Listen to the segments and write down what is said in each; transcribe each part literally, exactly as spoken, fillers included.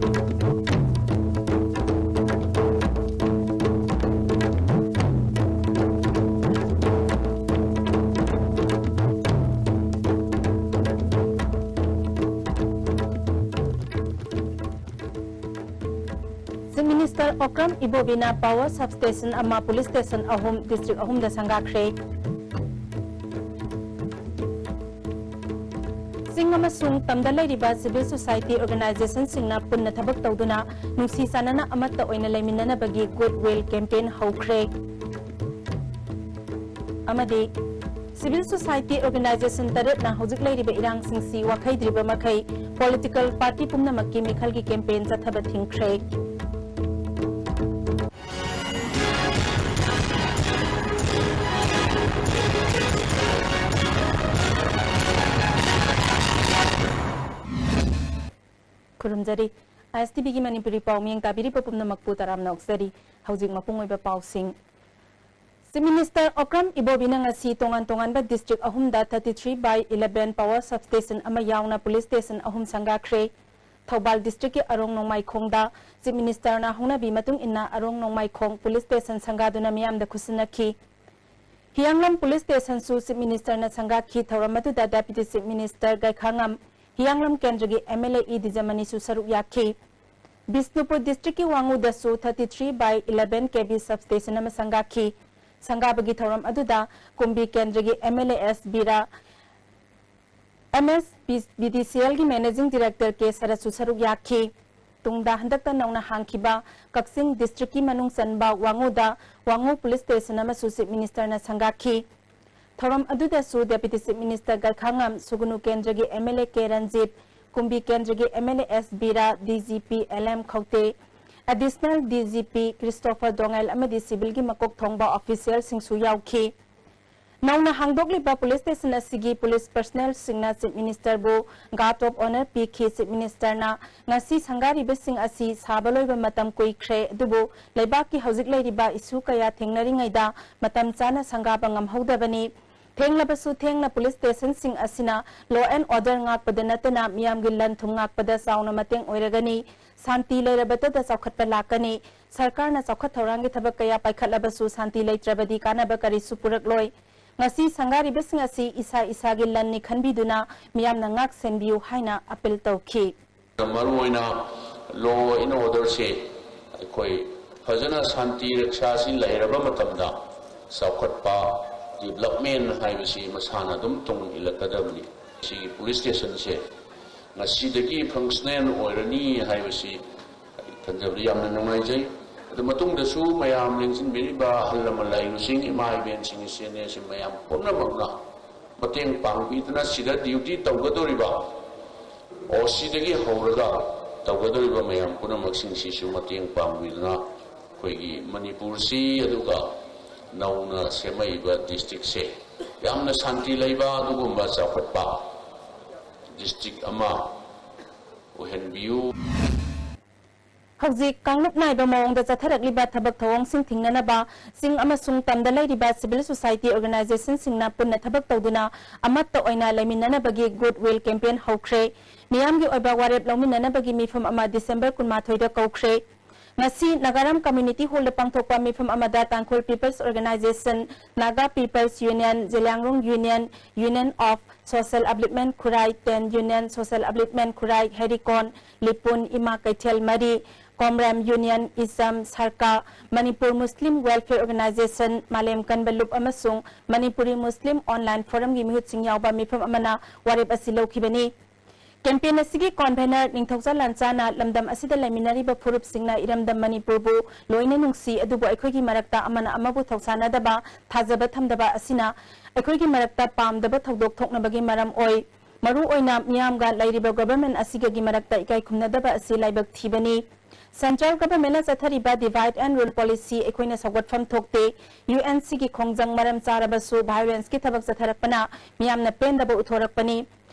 Chief Minister Okram Ibobina power substation ꯑꯃ, police station ꯑꯍꯨꯝ district ꯑꯍꯨꯝꯗ ꯁꯪꯒꯥꯈ꯭ꯔꯦ꯫ ꯆꯤꯡ ꯑꯃꯁꯨꯡ ꯇꯝꯗ ꯂꯩꯔꯤꯕ civil society organization ꯁꯤꯡꯅ ꯄꯨꯟꯅ ꯊꯕꯛ ꯇꯧꯗꯨꯅ ꯅꯨꯡꯁꯤ ꯆꯥꯟꯅꯅ ꯑꯃꯠꯇ ꯑꯣꯏꯅ ꯂꯩꯃꯤꯟꯅꯅꯕꯒꯤ Good Will campaign ꯍꯧꯈ꯭ꯔꯦ꯫ ꯑꯃꯗꯤ civil society organization ꯇꯔꯦꯠꯅ ꯍꯧꯖꯤꯛ ꯂꯩꯔꯤꯕ ꯏꯔꯥꯡꯁꯤꯡꯁꯤ ꯋꯥꯈꯩꯗ꯭ꯔꯤꯕ ꯃꯈꯩ political party ꯄꯨꯝꯅꯃꯛꯀꯤ ꯃꯤꯈꯜꯒꯤ campaign ꯆꯠꯊꯕ ꯊꯤꯡꯈ꯭ꯔꯦ꯫ ꯈꯨꯔꯨꯝꯖꯔꯤ꯫ ISTVꯒꯤ ꯃꯅꯤꯄꯨꯔꯤ ꯄꯥꯎ ꯃꯤꯌꯦꯡ ꯇꯥꯕꯤꯔꯤꯕ ꯄꯨꯝꯅꯃꯛꯄꯨ ꯇꯔꯥꯝꯅ ꯑꯣꯛꯆꯔꯤ꯫ ꯍꯧꯖꯤꯛ ꯃꯄꯨꯡ ꯑꯣꯏꯕ ꯄꯥꯎꯁꯤꯡ꯫ Chief Minister Okram Ibobina ꯉꯁꯤ ꯇꯣꯉꯥꯟ ꯇꯣꯉꯥꯟꯕ district ꯑꯍꯨꯝꯗ thirty three by eleven power substation ꯑꯃ ꯌꯥꯎꯅ police station ꯑꯍꯨꯝ ꯁꯪꯒꯥꯈ꯭ꯔꯦ꯫ ꯊꯧꯕꯥꯜ districtꯀꯤ ꯑꯔꯣꯡ ꯅꯣꯡꯃꯥꯏꯈꯣꯡꯗ Chief Ministerꯅ ꯍꯧꯅꯕꯤ ꯃꯇꯨꯡ ꯏꯟꯅ ꯑꯔꯣꯡ ꯅꯣꯡꯃꯥꯏꯈꯣꯡ police station ꯁꯪꯒꯥꯗꯨꯅ ꯃꯤꯌꯥꯝꯗ ꯈꯨꯠꯁꯤꯟꯅꯈꯤ꯫ ꯍꯤꯌꯥꯡꯂꯝ police stationꯁꯨ Chief Ministerꯅ ꯁꯪꯒꯥꯈꯤ꯫ ꯊꯧꯔꯝ ꯑꯗꯨꯗ Deputy Chief Minister ꯒꯥꯏꯈꯥꯉꯝ, ꯍꯤꯌꯥꯡꯂꯝ ꯀꯦꯟꯗ꯭ꯔꯒꯤ MLA ꯏ ꯗꯤꯖꯃꯅꯤꯁꯨ ꯁꯔꯨꯛ ꯌꯥꯈꯤ꯫ Bishnupur districtꯀꯤ ꯋꯥꯉꯨꯗꯁꯨ thirty three by eleven KV substation ꯑꯃ ꯁꯪꯒꯥꯈꯤ꯫ ꯁꯪꯒꯥꯕꯒꯤ ꯊꯧꯔꯝ ꯑꯗꯨꯗ ꯀꯨꯝꯕꯤ ꯀꯦꯟꯗ꯭ꯔꯒꯤ MLA ꯑꯦꯁ ꯕꯤꯔꯥ, MSBDCLꯒꯤ Managing Director ꯀꯦ ꯁꯔꯠꯁꯨ ꯁꯔꯨꯛ ꯌꯥꯈꯤ꯫ ꯇꯨꯡꯗ ꯍꯟꯗꯛꯇ ꯅꯧꯅ ꯍꯥꯡꯈꯤꯕ ꯀꯛꯆꯤꯡ districtꯀꯤ ꯃꯅꯨꯡ ꯆꯟꯕ ꯋꯥꯉꯨꯗ ꯋꯥꯉꯨ police station ꯑꯃꯁꯨ Chief Ministerꯅ ꯁꯪꯒꯥꯈꯤ꯫ ꯊꯧꯔꯝ ꯑꯗꯨꯗꯁꯨ Deputy Chief Minister ꯒꯥꯏꯈꯥꯉꯝ, ꯁꯨꯒꯨꯅꯨ ꯀꯦꯟꯗ꯭ꯔꯒꯤ MLA ꯀꯦ ꯔꯟꯖꯤꯠ, ꯀꯨꯝꯕꯤ ꯀꯦꯟꯗ꯭ꯔꯒꯤ MLA ꯑꯦꯁ ꯕꯤꯔꯥ, DGP LM ꯈꯧꯇꯦ, Additional DGP Christopher ꯗꯣꯉꯥꯏꯜ ꯑꯃꯗꯤ civilꯒꯤ ꯃꯀꯣꯛ ꯊꯣꯡꯕ officialꯁꯤꯡꯁꯨ ꯌꯥꯎꯈꯤ꯫ ꯅꯧꯅ ꯍꯥꯡꯗꯣꯛꯂꯤꯕ police station ꯑꯁꯤꯒꯤ police personnelꯁꯤꯡꯅ Chief Ministerꯕꯨ guard of honour ꯄꯤꯈꯤ꯫ Chief Ministerꯅ ꯉꯁꯤ ꯁꯪꯒꯥꯔꯤꯕꯁꯤꯡ ꯑꯁꯤ ꯁꯥꯕ ꯂꯣꯏꯕ ꯃꯇꯝ ꯀꯨꯏꯈ꯭ꯔꯦ, ꯑꯗꯨꯕꯨ ꯂꯩꯕꯥꯛꯀꯤ ꯍꯧꯖꯤꯛ ꯂꯩꯔꯤꯕ issue ꯀꯌꯥ ꯊꯦꯡꯅꯔꯤꯉꯩꯗ ꯃꯇꯝ ꯆꯥꯅ ꯁꯪꯒꯥꯕ ꯉꯝꯍꯧꯗꯕꯅꯤ꯫ ꯊꯦꯡꯂꯕꯁꯨ ꯊꯦꯡꯅ ꯄꯨꯂꯤꯁ ꯁ꯭ꯇꯦꯁꯟꯁꯤꯡ ꯑꯁꯤꯅ law and order ꯉꯥꯛꯄꯗ ꯅꯠꯇꯅ ꯃꯤꯌꯥꯝꯒꯤ ꯂꯟ ꯊꯨꯝ ꯉꯥꯛꯄꯗ ꯆꯥꯎꯅ ꯃꯇꯦꯡ ꯑꯣꯏꯔꯒꯅꯤ꯫ ꯁꯥꯟꯇꯤ ꯂꯩꯔꯕꯇꯗ ꯆꯥꯎꯈꯠꯄ ꯂꯥꯛꯀꯅꯤ꯫ ꯁꯔꯀꯥꯔꯅ ꯆꯥꯎꯈꯠ ꯊꯧꯔꯥꯡꯒꯤ ꯊꯕꯛ ꯀꯌꯥ ꯄꯥꯏꯈꯠꯂꯕꯁꯨ ꯁꯥꯟꯇꯤ ꯂꯩꯇ꯭ꯔꯕꯗꯤ ꯀꯥꯟꯅꯕ ꯀꯔꯤꯁꯨ ꯄꯨꯔꯛꯂꯣꯏ꯫ ꯉꯁꯤ ꯁꯪꯒꯥꯔꯤꯕꯁꯤꯡ ꯑꯁꯤ ꯏꯁꯥ ꯏꯁꯥꯒꯤ ꯂꯟꯅꯤ ꯈꯟꯕꯤꯗꯨꯅ ꯃꯤꯌꯥꯝꯅ ꯉꯥꯛ ꯁꯦꯟꯕꯤꯌꯨ ꯍꯥꯏꯅ ꯑꯥꯄꯤꯜ ꯇꯧꯈꯤ꯫ ꯃꯔꯨꯑꯣꯏꯅ law and order ꯁꯦ ꯑꯩꯈꯣꯏ ꯐꯖꯅ ꯁꯥꯟꯇꯤ ꯔꯛꯁꯥꯁꯤ ꯂꯩꯔꯕ ꯃꯇꯝꯗ ꯆꯥꯎꯈꯠꯄ, development ꯍꯥꯏꯕꯁꯤ ꯃꯁꯥꯅ ꯑꯗꯨꯝ ꯇꯨꯡ ꯏꯜꯂꯛꯀꯗꯕꯅꯤ꯫ ꯁꯤꯒꯤ ꯄꯨꯂꯤꯁ ꯁ꯭ꯇꯦꯁꯟꯁꯦ ꯉꯁꯤꯗꯒꯤ functional ꯑꯣꯏꯔꯅꯤ ꯍꯥꯏꯕꯁꯤ ꯑꯩ ꯈꯟꯖꯕꯗ ꯌꯥꯝꯅ ꯅꯨꯡꯉꯥꯏꯖꯩ꯫ ꯑꯗꯨ ꯃꯇꯨꯡꯗꯁꯨ ꯃꯌꯥꯝ ꯂꯦꯡꯁꯤꯟꯕꯤꯔꯤꯕ ꯑꯍꯜ ꯂꯃꯟ ꯂꯩꯔꯤꯕꯁꯤꯡ, ꯏꯃꯥ ꯏꯕꯦꯟꯁꯤꯡ, ꯏꯆꯦ ꯏꯅꯦꯁꯤꯡ ꯃꯌꯥꯝ ꯄꯨꯝꯅꯃꯛꯅ ꯃꯇꯦꯡ ꯄꯥꯡꯕꯤꯗꯨꯅ ꯁꯤꯗ duty ꯇꯧꯒꯗꯧꯔꯤꯕ, ꯑꯣ, ꯁꯤꯗꯒꯤ ꯍꯧꯔꯒ ꯇꯧꯒꯗꯧꯔꯤꯕ ꯃꯌꯥꯝ ꯄꯨꯝꯅꯃꯛꯁꯤꯡꯁꯤꯁꯨ ꯃꯇꯦꯡ ꯄꯥꯡꯕꯤꯗꯨꯅ ꯑꯩꯈꯣꯏꯒꯤ ꯃꯅꯤꯄꯨꯔꯁꯤ ꯑꯗꯨꯒ ꯅꯧꯅ ꯁꯦꯝꯃꯛꯏꯕ district ꯁꯦ ꯌꯥꯝꯅ ꯁꯥꯟꯇꯤ ꯂꯩꯕ ꯑꯗꯨꯒꯨꯝꯕ ꯆꯥꯎꯈꯠꯄ district ꯑꯃ ꯑꯣꯏꯍꯟꯕꯤꯌꯨ꯫ ꯍꯧꯖꯤꯛ ꯀꯥꯡꯂꯨꯞ ꯅꯥꯏꯕ ꯃꯑꯣꯡꯗ ꯆꯠꯊꯔꯛꯂꯤꯕ ꯊꯕꯛ ꯊꯧꯑꯣꯡꯁꯤꯡ ꯊꯤꯡꯅꯅꯕ ꯆꯤꯡ ꯑꯃꯁꯨꯡ ꯇꯝꯗ ꯂꯩꯔꯤꯕ civil society organization ꯁꯤꯡꯅ ꯄꯨꯟꯅ ꯊꯕꯛ ꯇꯧꯗꯨꯅ ꯑꯃꯠꯇ ꯑꯣꯏꯅ ꯂꯩꯃꯤꯟꯅꯅꯕꯒꯤ good will campaign ꯍꯧꯈ꯭ꯔꯦ꯫ ꯃꯤꯌꯥꯝꯒꯤ ꯑꯣꯏꯕ ꯋꯥꯔꯦꯞ ꯂꯧꯃꯤꯟꯅꯅꯕꯒꯤ ꯃꯤꯐꯝ ꯑꯃ December ꯀꯨꯟꯃꯥꯊꯣꯏꯗ ꯀꯧꯈ꯭ꯔꯦ꯫ ꯉꯁꯤ ꯅꯥꯒꯥꯔꯥꯝ Community Hall ꯗ ꯄꯥꯡꯊꯣꯛꯄ ꯃꯤꯐꯝ ꯑꯃꯗ ꯇꯥꯡꯈꯨꯜ People's Organisation, Naga People's Union, Zeliangrong Union, Union of Social Upliftment Khurai, ten Union Social Upliftment ꯈꯨꯔꯥꯏ, ꯍꯦꯔꯤꯀꯣꯟ, ꯂꯤꯄꯨꯟ, ꯏꯃꯥ ꯀꯩꯊꯦꯜ ꯃꯔꯤ, ꯀꯣꯝꯔꯦꯝ Union, ꯏꯆꯝ, ꯁꯔꯀꯥ, ꯃꯅꯤꯄꯨꯔ Muslim Welfare Organisation, ꯃꯥꯂꯦꯝ ꯀꯟꯕ ꯂꯨꯞ ꯑꯃꯁꯨꯡ ꯃꯅꯤꯄꯨꯔꯤ Muslim Online Forum ꯒꯤ ꯃꯤꯍꯨꯠꯁꯤꯡ ꯌꯥꯎꯕ ꯃꯤꯐꯝ ꯑꯃꯅ ꯋꯥꯔꯦꯞ ꯑꯁꯤ ꯂꯧꯈꯤꯕꯅꯤ꯫ Campaign ꯑꯁꯤꯒꯤ convener ꯅꯤꯡꯊꯧꯖꯥ ꯂꯥꯟꯆꯥꯅ ꯂꯝꯗꯝ ꯑꯁꯤꯗ ꯂꯩꯃꯤꯟꯅꯔꯤꯕ ꯐꯨꯔꯨꯞꯁꯤꯡꯅ ꯏꯔꯝꯗꯝ ꯃꯅꯤꯄꯨꯔꯕꯨ ꯂꯣꯏꯅ ꯅꯨꯡꯁꯤ, ꯑꯗꯨꯕꯨ ꯑꯩꯈꯣꯏꯒꯤ ꯃꯔꯛꯇ ꯑꯃꯅ ꯑꯃꯕꯨ ꯊꯧꯁꯥꯅꯗꯕ, ꯊꯥꯖꯕ ꯊꯝꯗꯕ ꯑꯁꯤꯅ ꯑꯩꯈꯣꯏꯒꯤ ꯃꯔꯛꯇ ꯄꯥꯝꯗꯕ ꯊꯧꯗꯣꯛ ꯊꯣꯛꯅꯕꯒꯤ ꯃꯔꯝ ꯑꯣꯏ꯫ ꯃꯔꯨ ꯑꯣꯏꯅ ꯃꯤꯌꯥꯝꯒ ꯂꯩꯔꯤꯕ government ꯑꯁꯤꯒꯒꯤ ꯃꯔꯛꯇ ꯏꯀꯥꯏ ꯈꯨꯝꯅꯗꯕ ꯑꯁꯤ ꯂꯥꯏꯕꯛ ꯊꯤꯕꯅꯤ꯫ Central government ꯅ ꯆꯠꯊꯔꯤꯕ divide and rule policy ꯑꯩꯈꯣꯏꯅ ꯁꯧꯒꯠꯐꯝ ꯊꯣꯛꯇꯦ꯫ U N C ꯒꯤ ꯈꯣꯡꯖꯪ ꯃꯔꯝ ꯆꯥꯔꯕꯁꯨ violence ꯀꯤ ꯊꯕꯛ ꯆꯠꯊꯔꯛꯄꯅ ꯃꯤꯌꯥꯝꯅ ꯄꯦꯟꯗꯕ ꯎꯠꯊꯣꯔꯛꯄꯅꯤ꯫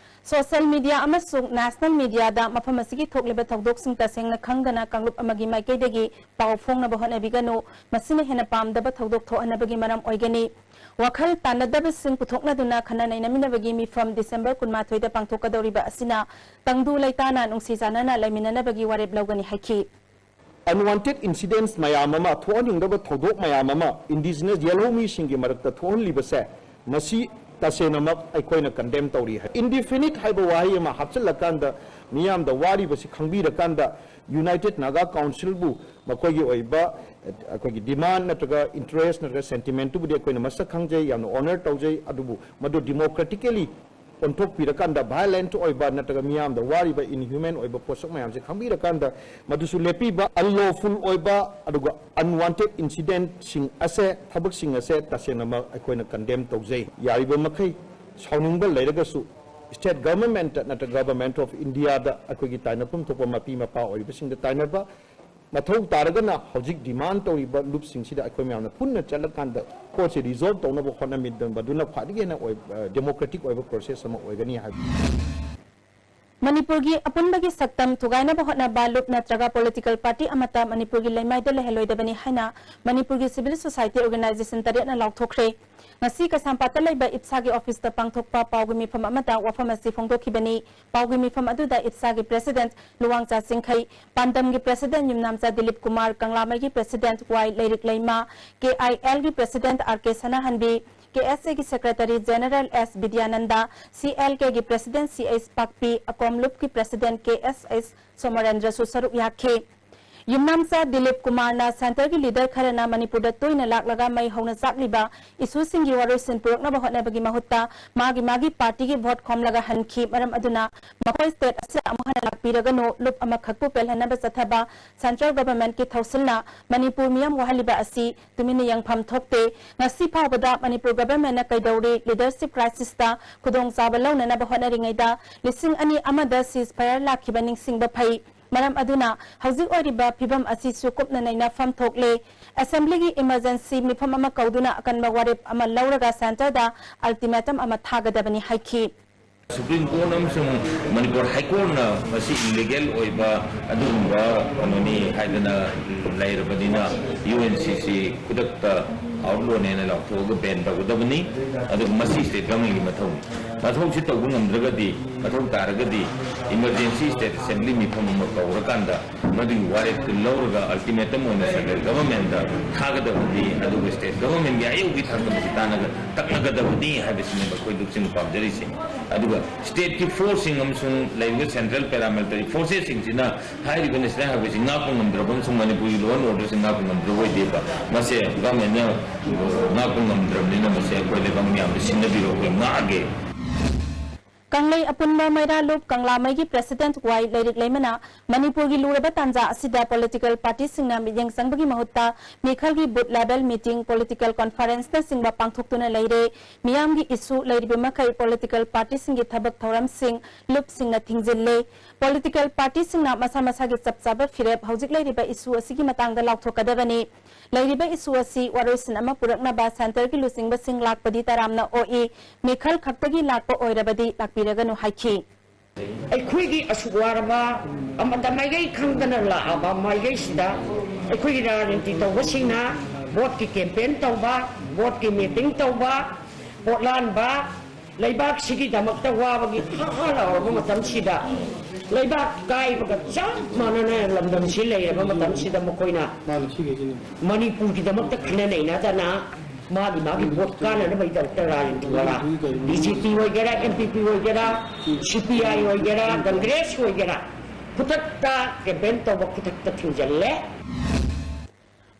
Social media ꯑꯃꯁꯨꯡ national media ꯗ ꯃꯐꯝ ꯑꯁꯤꯒꯤ ꯊꯣꯛꯂꯤꯕ ꯊꯧꯗꯣꯛꯁꯤꯡ ꯇꯁꯦꯡꯅ ꯈꯪꯗꯅ ꯀꯥꯡꯂꯨꯞ ꯑꯃꯒꯤ ꯃꯥꯏꯀꯩꯗꯒꯤ ꯄꯥꯎ ꯐꯣꯡꯅꯕ ꯍꯣꯠꯅꯕꯤꯒꯅꯨ꯫ ꯃꯁꯤꯅ ꯍꯦꯟꯅ ꯄꯥꯝꯗꯕ ꯊꯧꯗꯣꯛ ꯊꯣꯛꯍꯟꯅꯕꯒꯤ ꯃꯔꯝ ꯑꯣꯏꯒꯅꯤ꯫ ꯋꯥꯈꯜ ꯇꯥꯟꯅꯗꯕꯁꯤꯡ ꯄꯨꯊꯣꯛꯅꯗꯨꯅ ꯈꯟꯅ ꯅꯩꯅꯃꯤꯟꯅꯕꯒꯤ ꯃꯤꯐꯝ ꯗꯤꯁꯦꯝꯕꯔ ꯀꯨꯟꯃꯥꯊꯣꯏꯗ ꯄꯥꯡꯊꯣꯛꯀꯗꯧꯔꯤꯕ ꯑꯁꯤꯅ ꯇꯪꯗꯨ ꯂꯩꯇꯥꯅ ꯅꯨꯡꯁꯤ ꯆꯥꯟꯅꯅ ꯂꯩꯃꯤꯟꯅꯅꯕꯒꯤ ꯋꯥꯔꯦꯞ ꯂꯧꯒꯅꯤ ꯍꯥꯏꯈꯤ꯫ Unwanted incidents ꯃꯌꯥꯝ ꯑꯃ, ꯊꯣꯛꯍꯟꯅꯤꯡꯗꯕ ꯊꯧꯗꯣꯛ ꯃꯌꯥꯝ ꯑꯃ indigenous ꯌꯦꯜꯍꯧ ꯃꯤꯁꯤꯡꯒꯤ ꯃꯔꯛꯇ ꯊꯣꯛꯍꯜꯂꯤꯕꯁꯦ, ꯃꯁꯤ ꯇꯁꯦꯡꯅꯃꯛ ꯑꯩꯈꯣꯏꯅ condemn ꯇꯧꯔꯤ ꯍꯥꯏ꯫ Indefinite ꯍꯥꯏꯕ ꯋꯥꯍꯩ ꯑꯃ ꯍꯥꯞꯆꯤꯜꯂꯀꯥꯟꯗ ꯃꯤꯌꯥꯝꯗ ꯋꯥꯔꯤꯕꯁꯤ ꯈꯪꯕꯤꯔꯀꯥꯟꯗ United Naga Councilꯕꯨ ꯃꯈꯣꯏꯒꯤ ꯑꯣꯏꯕ ꯑꯩꯈꯣꯏꯒꯤ demand ꯅꯠꯇ꯭ꯔꯒ interest ꯅꯠꯇ꯭ꯔꯒ sentimentꯇꯨꯕꯨꯗꯤ ꯑꯩꯈꯣꯏꯅ ꯃꯁꯛ ꯈꯪꯖꯩ, ꯌꯥꯝꯅ honour ꯇꯧꯖꯩ, ꯑꯗꯨꯕꯨ ꯃꯗꯨ democratically ꯑꯣꯟꯊꯣꯛꯄꯤꯔꯀꯥꯟꯗ violent ꯑꯣꯏꯕ ꯅꯠꯇ꯭ꯔꯒ ꯃꯤꯌꯥꯝꯗ ꯋꯥꯔꯤꯕ inhuman ꯑꯣꯏꯕ ꯄꯣꯠꯁꯛ ꯃꯌꯥꯝꯁꯦ ꯈꯪꯕꯤꯔꯀꯥꯟꯗ ꯃꯗꯨꯁꯨ ꯂꯦꯞꯄꯤꯕ, unlawful ꯑꯣꯏꯕ ꯑꯗꯨꯒ unwanted incidentꯁꯤꯡ ꯑꯁꯦ, ꯊꯕꯛꯁꯤꯡ ꯑꯁꯦ ꯇꯁꯦꯡꯅꯃꯛ ꯑꯩꯈꯣꯏꯅ condemn ꯇꯧꯖꯩ꯫ ꯌꯥꯔꯤꯕ ꯃꯈꯩ ꯁꯥꯎꯅꯤꯡꯕ ꯂꯩꯔꯒꯁꯨ state government ꯅꯠꯇ꯭ꯔꯒ Government of Indiaꯗ ꯑꯩꯈꯣꯏꯒꯤ ꯇꯥꯏꯅꯐꯝ ꯊꯣꯛꯄ ꯃꯄꯤ ꯃꯄꯥ ꯑꯣꯏꯔꯤꯕꯁꯤꯡꯗ ꯇꯥꯏꯅꯕ, ꯃꯊꯧ ꯇꯥꯔꯒꯅ ꯍꯧꯖꯤꯛ demand ꯇꯧꯔꯤꯕ ꯂꯨꯞꯁꯤꯡꯁꯤꯗ ꯑꯩꯈꯣꯏ ꯃꯌꯥꯝꯅ ꯄꯨꯟꯅ ꯆꯠꯂꯀꯥꯟꯗ ꯄꯣꯠꯁꯦ resolve ꯇꯧꯅꯕ ꯍꯣꯠꯅꯃꯤꯟꯅꯕꯗꯨꯅ ꯈ꯭ꯋꯥꯏꯗꯒꯤ ꯍꯦꯟꯅ ꯑꯣꯏ-, ꯑ, democratic ꯑꯣꯏꯕ process ꯑꯃ ꯑꯣꯏꯒꯅꯤ ꯍꯥꯏꯕ꯫ ꯃꯅꯤꯄꯨꯔꯒꯤ ꯑꯄꯨꯟꯕꯒꯤ ꯁꯛꯇꯝ ꯊꯨꯒꯥꯏꯅꯕ ꯍꯣꯠꯅꯕ ꯂꯨꯞ ꯅꯠꯇ꯭ꯔꯒ political party ꯑꯃꯠꯇ ꯃꯅꯤꯄꯨꯔꯒꯤ ꯂꯩꯃꯥꯏꯗ ꯂꯩꯍꯜꯂꯣꯏꯗꯕꯅꯤ ꯍꯥꯏꯅ ꯃꯅꯤꯄꯨꯔꯒꯤ civil society organisation ꯇꯔꯦꯠꯅ ꯂꯥꯎꯊꯣꯛꯈ꯭ꯔꯦ꯫ ꯉꯁꯤ ꯀꯩꯁꯥꯝꯄꯥꯠꯇ ꯂꯩꯕ ꯏꯞꯁꯥꯒꯤ officeꯇ ꯄꯥꯡꯊꯣꯛꯄ ꯄꯥꯎꯒꯤ ꯃꯤꯐꯝ ꯑꯃꯗ ꯋꯥꯐꯝ ꯑꯁꯤ ꯐꯣꯡꯗꯣꯛꯈꯤꯕꯅꯤ꯫ ꯄꯥꯎꯒꯤ ꯃꯤꯐꯝ ꯑꯗꯨꯗ ꯏꯞꯁꯥꯒꯤ president ꯂꯨꯋꯥꯡꯆꯥ ꯆꯤꯡꯈꯩ, ꯄꯥꯟꯗꯝꯒꯤ president ꯌꯨꯝꯅꯥꯝꯆꯥ Dilip Kumar, ꯀꯪꯂꯥꯃꯩꯒꯤ president ꯋꯥꯏ ꯂꯩꯔꯤꯛ ꯂꯩꯃ, KILꯒꯤ president R K ꯁꯅꯥꯍꯟꯕꯤ, KSAꯒꯤ secretary general S Bidyananda, CLKꯒꯤ president C H ꯄꯥꯛꯄꯤ, ꯑꯀꯣꯝ ꯂꯨꯞꯀꯤ president K S H ꯁꯣꯃꯔꯦꯟꯗ꯭ꯔꯁꯨ ꯁꯔꯨꯛ ꯌꯥꯈꯤ꯫ ꯌꯨꯝꯅꯥꯝꯆꯥ ꯗꯤꯂꯤꯞ ꯀꯨꯃꯥꯔꯅ centreꯒꯤ leader ꯈꯔꯅ ꯃꯅꯤꯄꯨꯔꯗ ꯇꯣꯏꯅ ꯂꯥꯛꯂꯒ ꯃꯩ ꯍꯧꯅ ꯆꯥꯛꯂꯤꯕ issueꯁꯤꯡꯒꯤ ꯋꯥꯔꯣꯏꯁꯤꯟ ꯄꯨꯔꯛꯅꯕ ꯍꯣꯠꯅꯕꯒꯤ ꯃꯍꯨꯠꯇ ꯃꯥꯒꯤ ꯃꯥꯒꯤ partyꯒꯤ vote ꯈꯣꯝꯂꯒ ꯍꯟꯈꯤ꯫ ꯃꯔꯝ ꯑꯗꯨꯅ ꯃꯈꯣꯏ state ꯑꯁꯤꯗ ꯑꯃꯨꯛ ꯍꯟꯅ ꯂꯥꯛꯄꯤꯔꯒꯅꯨ, ꯂꯨꯞ ꯑꯃꯈꯛꯄꯨ ꯄꯦꯜꯍꯟꯅꯕ ꯆꯠꯊꯕ central governmentꯀꯤ ꯊꯧꯁꯤꯜꯅ ꯃꯅꯤꯄꯨꯔ ꯃꯤꯌꯥꯝ ꯋꯥꯍꯜꯂꯤꯕ ꯑꯁꯤ ꯇꯨꯃꯤꯟꯅ ꯌꯦꯡꯐꯝ ꯊꯣꯛꯇꯦ꯫ ꯉꯁꯤ ꯐꯥꯎꯕꯗ ꯃꯅꯤꯄꯨꯔ governmentꯅ ꯀꯩꯗꯧꯔꯤ? Leadership crisisꯇ ꯈꯨꯗꯣꯡꯆꯥꯕ ꯂꯧꯅꯅꯕ ꯍꯣꯠꯅꯔꯤꯉꯩꯗ ꯂꯤꯁꯤꯡ ꯑꯅꯤ ꯑꯃꯗ ceasefire ꯂꯥꯛꯈꯤꯕ ꯅꯤꯡꯁꯤꯡꯕ ꯐꯩ꯫ ꯃꯔꯝ ꯑꯗꯨꯅ ꯍꯧꯖꯤꯛ ꯑꯣꯏꯔꯤꯕ ꯐꯤꯚꯝ ꯑꯁꯤꯁꯨ ꯀꯨꯞꯅ ꯅꯩꯅꯐꯝ ꯊꯣꯛꯂꯦ꯫ Assemblyꯒꯤ emergency ꯃꯤꯐꯝ ꯑꯃ ꯀꯧꯗꯨꯅ ꯑꯀꯟꯕ ꯋꯥꯔꯦꯞ ꯑꯃ ꯂꯧꯔꯒ centreꯗ ultimatum ꯑꯃ ꯊꯥꯒꯗꯕꯅꯤ ꯍꯥꯏꯈꯤ꯫ Supreme Court ꯑꯃꯁꯨꯡ ꯃꯅꯤꯄꯨꯔ High Courtꯅ ꯃꯁꯤ illegal ꯑꯣꯏꯕ ꯑꯗꯨꯒꯨꯝꯕ ꯀꯩꯅꯣꯅꯤ ꯍꯥꯏꯗꯅ ꯂꯩꯔꯕꯅꯤꯅ UNCC ꯈꯨꯗꯛꯇ ꯑꯥꯎꯠꯂꯣꯅꯦꯅ ꯂꯥꯎꯊꯣꯛꯑꯒ ꯕꯦꯟ ꯇꯧꯒꯗꯕꯅꯤ꯫ ꯑꯗꯨꯒ ꯃꯁꯤ ꯁ꯭ꯇꯦꯠ ꯒꯚꯔꯟꯃꯦꯟꯒꯤ ꯃꯊꯧꯅꯤ꯫ ꯃꯊꯧꯁꯤ ꯇꯧꯕ ꯉꯝꯗ꯭ꯔꯒꯗꯤ, ꯃꯊꯧ ꯇꯥꯔꯒꯗꯤ ꯏꯃꯔꯖꯦꯟꯁꯤ ꯁ꯭ꯇꯦꯠ ꯑꯦꯁꯦꯝꯕ꯭ꯂꯤ ꯃꯤꯐꯝ ꯑꯃ ꯀꯧꯔꯀꯥꯟꯗ ꯃꯗꯨꯒꯤ ꯋꯥꯔꯦꯞꯇꯨ ꯂꯧꯔꯒ ꯑꯜꯇꯤꯃꯦꯇꯝ ꯑꯣꯏꯅ ꯁꯦꯟꯇ꯭ꯔꯦꯜ ꯒꯚꯔꯟꯃꯦꯟꯗ ꯊꯥꯒꯗꯕꯅꯤ꯫ ꯑꯗꯨꯒ ꯁ꯭ꯇꯦꯠ ꯒꯚꯔꯟꯃꯦꯟꯒꯤ ꯑꯌꯧꯒꯤ ꯊꯥꯛꯇ ꯃꯁꯤ ꯇꯥꯟꯅꯒ ꯇꯛꯅꯒꯗꯕꯅꯤ ꯍꯥꯏꯕꯁꯤꯅꯦꯕ ꯑꯩꯈꯣꯏ ꯂꯨꯞꯁꯤꯡꯅ ꯄꯥꯝꯖꯔꯤꯁꯦ꯫ ꯑꯗꯨꯒ ꯁ꯭ꯇꯦꯠꯀꯤ ꯐꯣꯔꯁꯁꯤꯡ ꯑꯃꯁꯨꯡ ꯂꯩꯔꯤꯕ ꯁꯦꯟꯇ꯭ꯔꯦꯜ ꯄꯦꯔꯥꯃꯤꯂꯤꯇꯔꯤ ꯐꯣꯔꯁꯦꯁꯁꯤꯡꯁꯤꯅ ꯍꯥꯏꯔꯤꯕ ꯅꯦꯁꯅꯦꯜ ꯍꯥꯏꯋꯦꯁꯤ ꯉꯥꯛꯄ ꯉꯝꯗ꯭ꯔꯕ ꯑꯃꯁꯨꯡ ꯃꯅꯤꯄꯨꯔꯒꯤ ꯂꯣ ꯑꯦꯟ ꯑꯣꯔꯗꯔꯁꯤ ꯉꯥꯛꯄ ꯉꯝꯗ꯭ꯔꯕ ꯑꯣꯏꯗꯦꯕ꯫ ꯃꯁꯦ ꯒꯚꯔꯟꯃꯦꯟꯅ ꯉꯥꯛꯄ ꯉꯝꯗ꯭ꯔꯕꯅꯤꯅ ꯃꯁꯦ ꯑꯩꯈꯣꯏ ꯂꯩꯕꯥꯛ ꯃꯤꯌꯥꯝꯅ ꯁꯤꯟꯅꯕꯤꯔꯣ, ꯑꯩꯈꯣꯏ ꯉꯥꯛꯑꯒꯦ꯫ ꯀꯪꯂꯩ ꯑꯄꯨꯟꯕ ꯃꯩꯔꯥ ꯂꯨꯞ ꯀꯪꯂꯥꯃꯩꯒꯤ ꯄ꯭ꯔꯦꯁꯤꯗꯦꯟꯠ ꯋꯥꯏ ꯂꯩꯔꯤꯛ ꯂꯩꯃꯅ ꯃꯅꯤꯄꯨꯔꯒꯤ ꯂꯨꯔꯕ ꯇꯥꯟꯖꯥ ꯑꯁꯤꯗ ꯄꯣꯂꯤꯇꯤꯀꯦꯜ ꯄꯥꯔꯇꯤꯁꯤꯡꯅ ꯃꯤꯠꯌꯦꯡ ꯆꯪꯕꯒꯤ ꯃꯍꯨꯠꯇ ꯃꯤꯈꯜꯒꯤ ꯕꯨꯊ ꯂꯦꯚꯦꯜ ꯃꯤꯇꯤꯡ, ꯄꯣꯂꯤꯇꯤꯀꯦꯜ ꯀꯣꯟꯐꯔꯦꯟꯁꯅꯆꯤꯡꯕ ꯄꯥꯡꯊꯣꯛꯇꯨꯅ ꯂꯩꯔꯦ꯫ ꯃꯤꯌꯥꯝꯒꯤ ꯏꯁꯨ ꯂꯩꯔꯤꯕ ꯃꯈꯩ ꯄꯣꯂꯤꯇꯤꯀꯦꯜ ꯄꯥꯔꯇꯤꯁꯤꯡꯒꯤ ꯊꯕꯛ ꯊꯧꯔꯝꯁꯤꯡ ꯂꯨꯞꯁꯤꯡꯅ ꯊꯤꯡꯖꯤꯜꯂꯦ꯫ ꯄꯣꯂꯤꯇꯤꯀꯦꯜ ꯄꯥꯔꯇꯤꯁꯤꯡꯅ ꯃꯁꯥ ꯃꯁꯥꯒꯤ ꯆꯞ ꯆꯥꯕ ꯐꯤꯔꯦꯞ ꯍꯧꯖꯤꯛ ꯂꯩꯔꯤꯕ ꯏꯁꯨ ꯑꯁꯤꯒꯤ ꯃꯇꯥꯡꯗ ꯂꯥꯎꯊꯣꯛꯀꯗꯕꯅꯤ꯫ ꯂꯩꯔꯤꯕ ꯏꯁꯨ ꯑꯁꯤ ꯋꯥꯔꯣꯏꯁꯤꯟ ꯑꯃ ꯄꯨꯔꯛꯅꯕ ꯁꯦꯟꯇꯔꯒꯤ ꯂꯨꯆꯤꯡꯕꯁꯤꯡ ꯂꯥꯛꯄꯗꯤ ꯇꯔꯥꯝꯅ ꯑꯣꯛꯏ, ꯃꯤꯈꯜ ꯈꯛꯇꯒꯤ ꯂꯥꯛꯄ ꯑꯣꯏꯔꯕꯗꯤ ꯂꯥꯛꯄꯤꯔꯒꯅꯨ ꯍꯥꯏꯈꯤ꯫ ꯑꯩꯈꯣꯏꯒꯤ ꯑꯁꯨꯛ ꯋꯥꯔꯕ ꯑꯃꯗ ꯃꯥꯏꯀꯩ ꯈꯪꯗꯅ ꯂꯥꯛꯑꯕ ꯃꯥꯏꯀꯩꯁꯤꯗ ꯑꯩꯈꯣꯏꯒꯤ ꯔꯥꯖꯅꯤꯇꯤ ꯇꯧꯕꯁꯤꯡꯅ ꯚꯣꯠꯀꯤ ꯀꯦꯝꯄꯦꯟ ꯇꯧꯕ, ꯚꯣꯠꯀꯤ ꯃꯤꯇꯤꯡ ꯇꯧꯕ, ꯄꯣꯠꯂꯥꯟꯕ, ꯂꯩꯕꯥꯛꯁꯤꯒꯤꯗꯃꯛꯇ ꯋꯥꯕꯒꯤ ꯍꯥ ꯍꯥ ꯂꯥꯎꯔꯕ ꯃꯇꯝꯁꯤꯗ, ꯂꯩꯕꯥꯛ ꯀꯥꯏꯕꯒ ꯆꯞ ꯃꯥꯟꯅꯅ ꯂꯝꯗꯝꯁꯤ ꯂꯩꯔꯕ ꯃꯇꯝꯁꯤꯗ ꯃꯈꯣꯏꯅ ꯃꯥꯅ ꯁꯤꯈꯩꯁꯤꯅꯤ꯫ ꯃꯅꯤꯄꯨꯔꯒꯤꯗꯃꯛꯇ ꯈꯟꯅ ꯅꯩꯅꯗꯅ ꯃꯥꯒꯤ ꯃꯥꯒꯤ ꯚꯣꯠ ꯀꯥꯟꯅꯅꯕꯒꯤꯗꯃꯛꯇ ꯔꯥꯖꯅꯤꯇꯤ ꯋꯥꯂꯥ, ꯕꯤ ꯖꯦ ꯄꯤ ꯑꯣꯏꯒꯦꯔꯥ, ꯑꯦꯟ ꯄꯤ ꯄꯤ ꯑꯣꯏꯒꯦꯔꯥ, ꯁꯤ ꯄꯤ ꯑꯥꯏ ꯑꯣꯏꯒꯦꯔꯥ, ꯀꯪꯒ꯭ꯔꯦꯁ ꯑꯣꯏꯒꯦꯔꯥ, ꯈꯨꯗꯛꯇ ꯀꯦꯝꯄꯦꯟ ꯇꯧꯕ, ꯈꯨꯗꯛꯇ ꯊꯤꯡꯖꯤꯜꯂꯦ꯫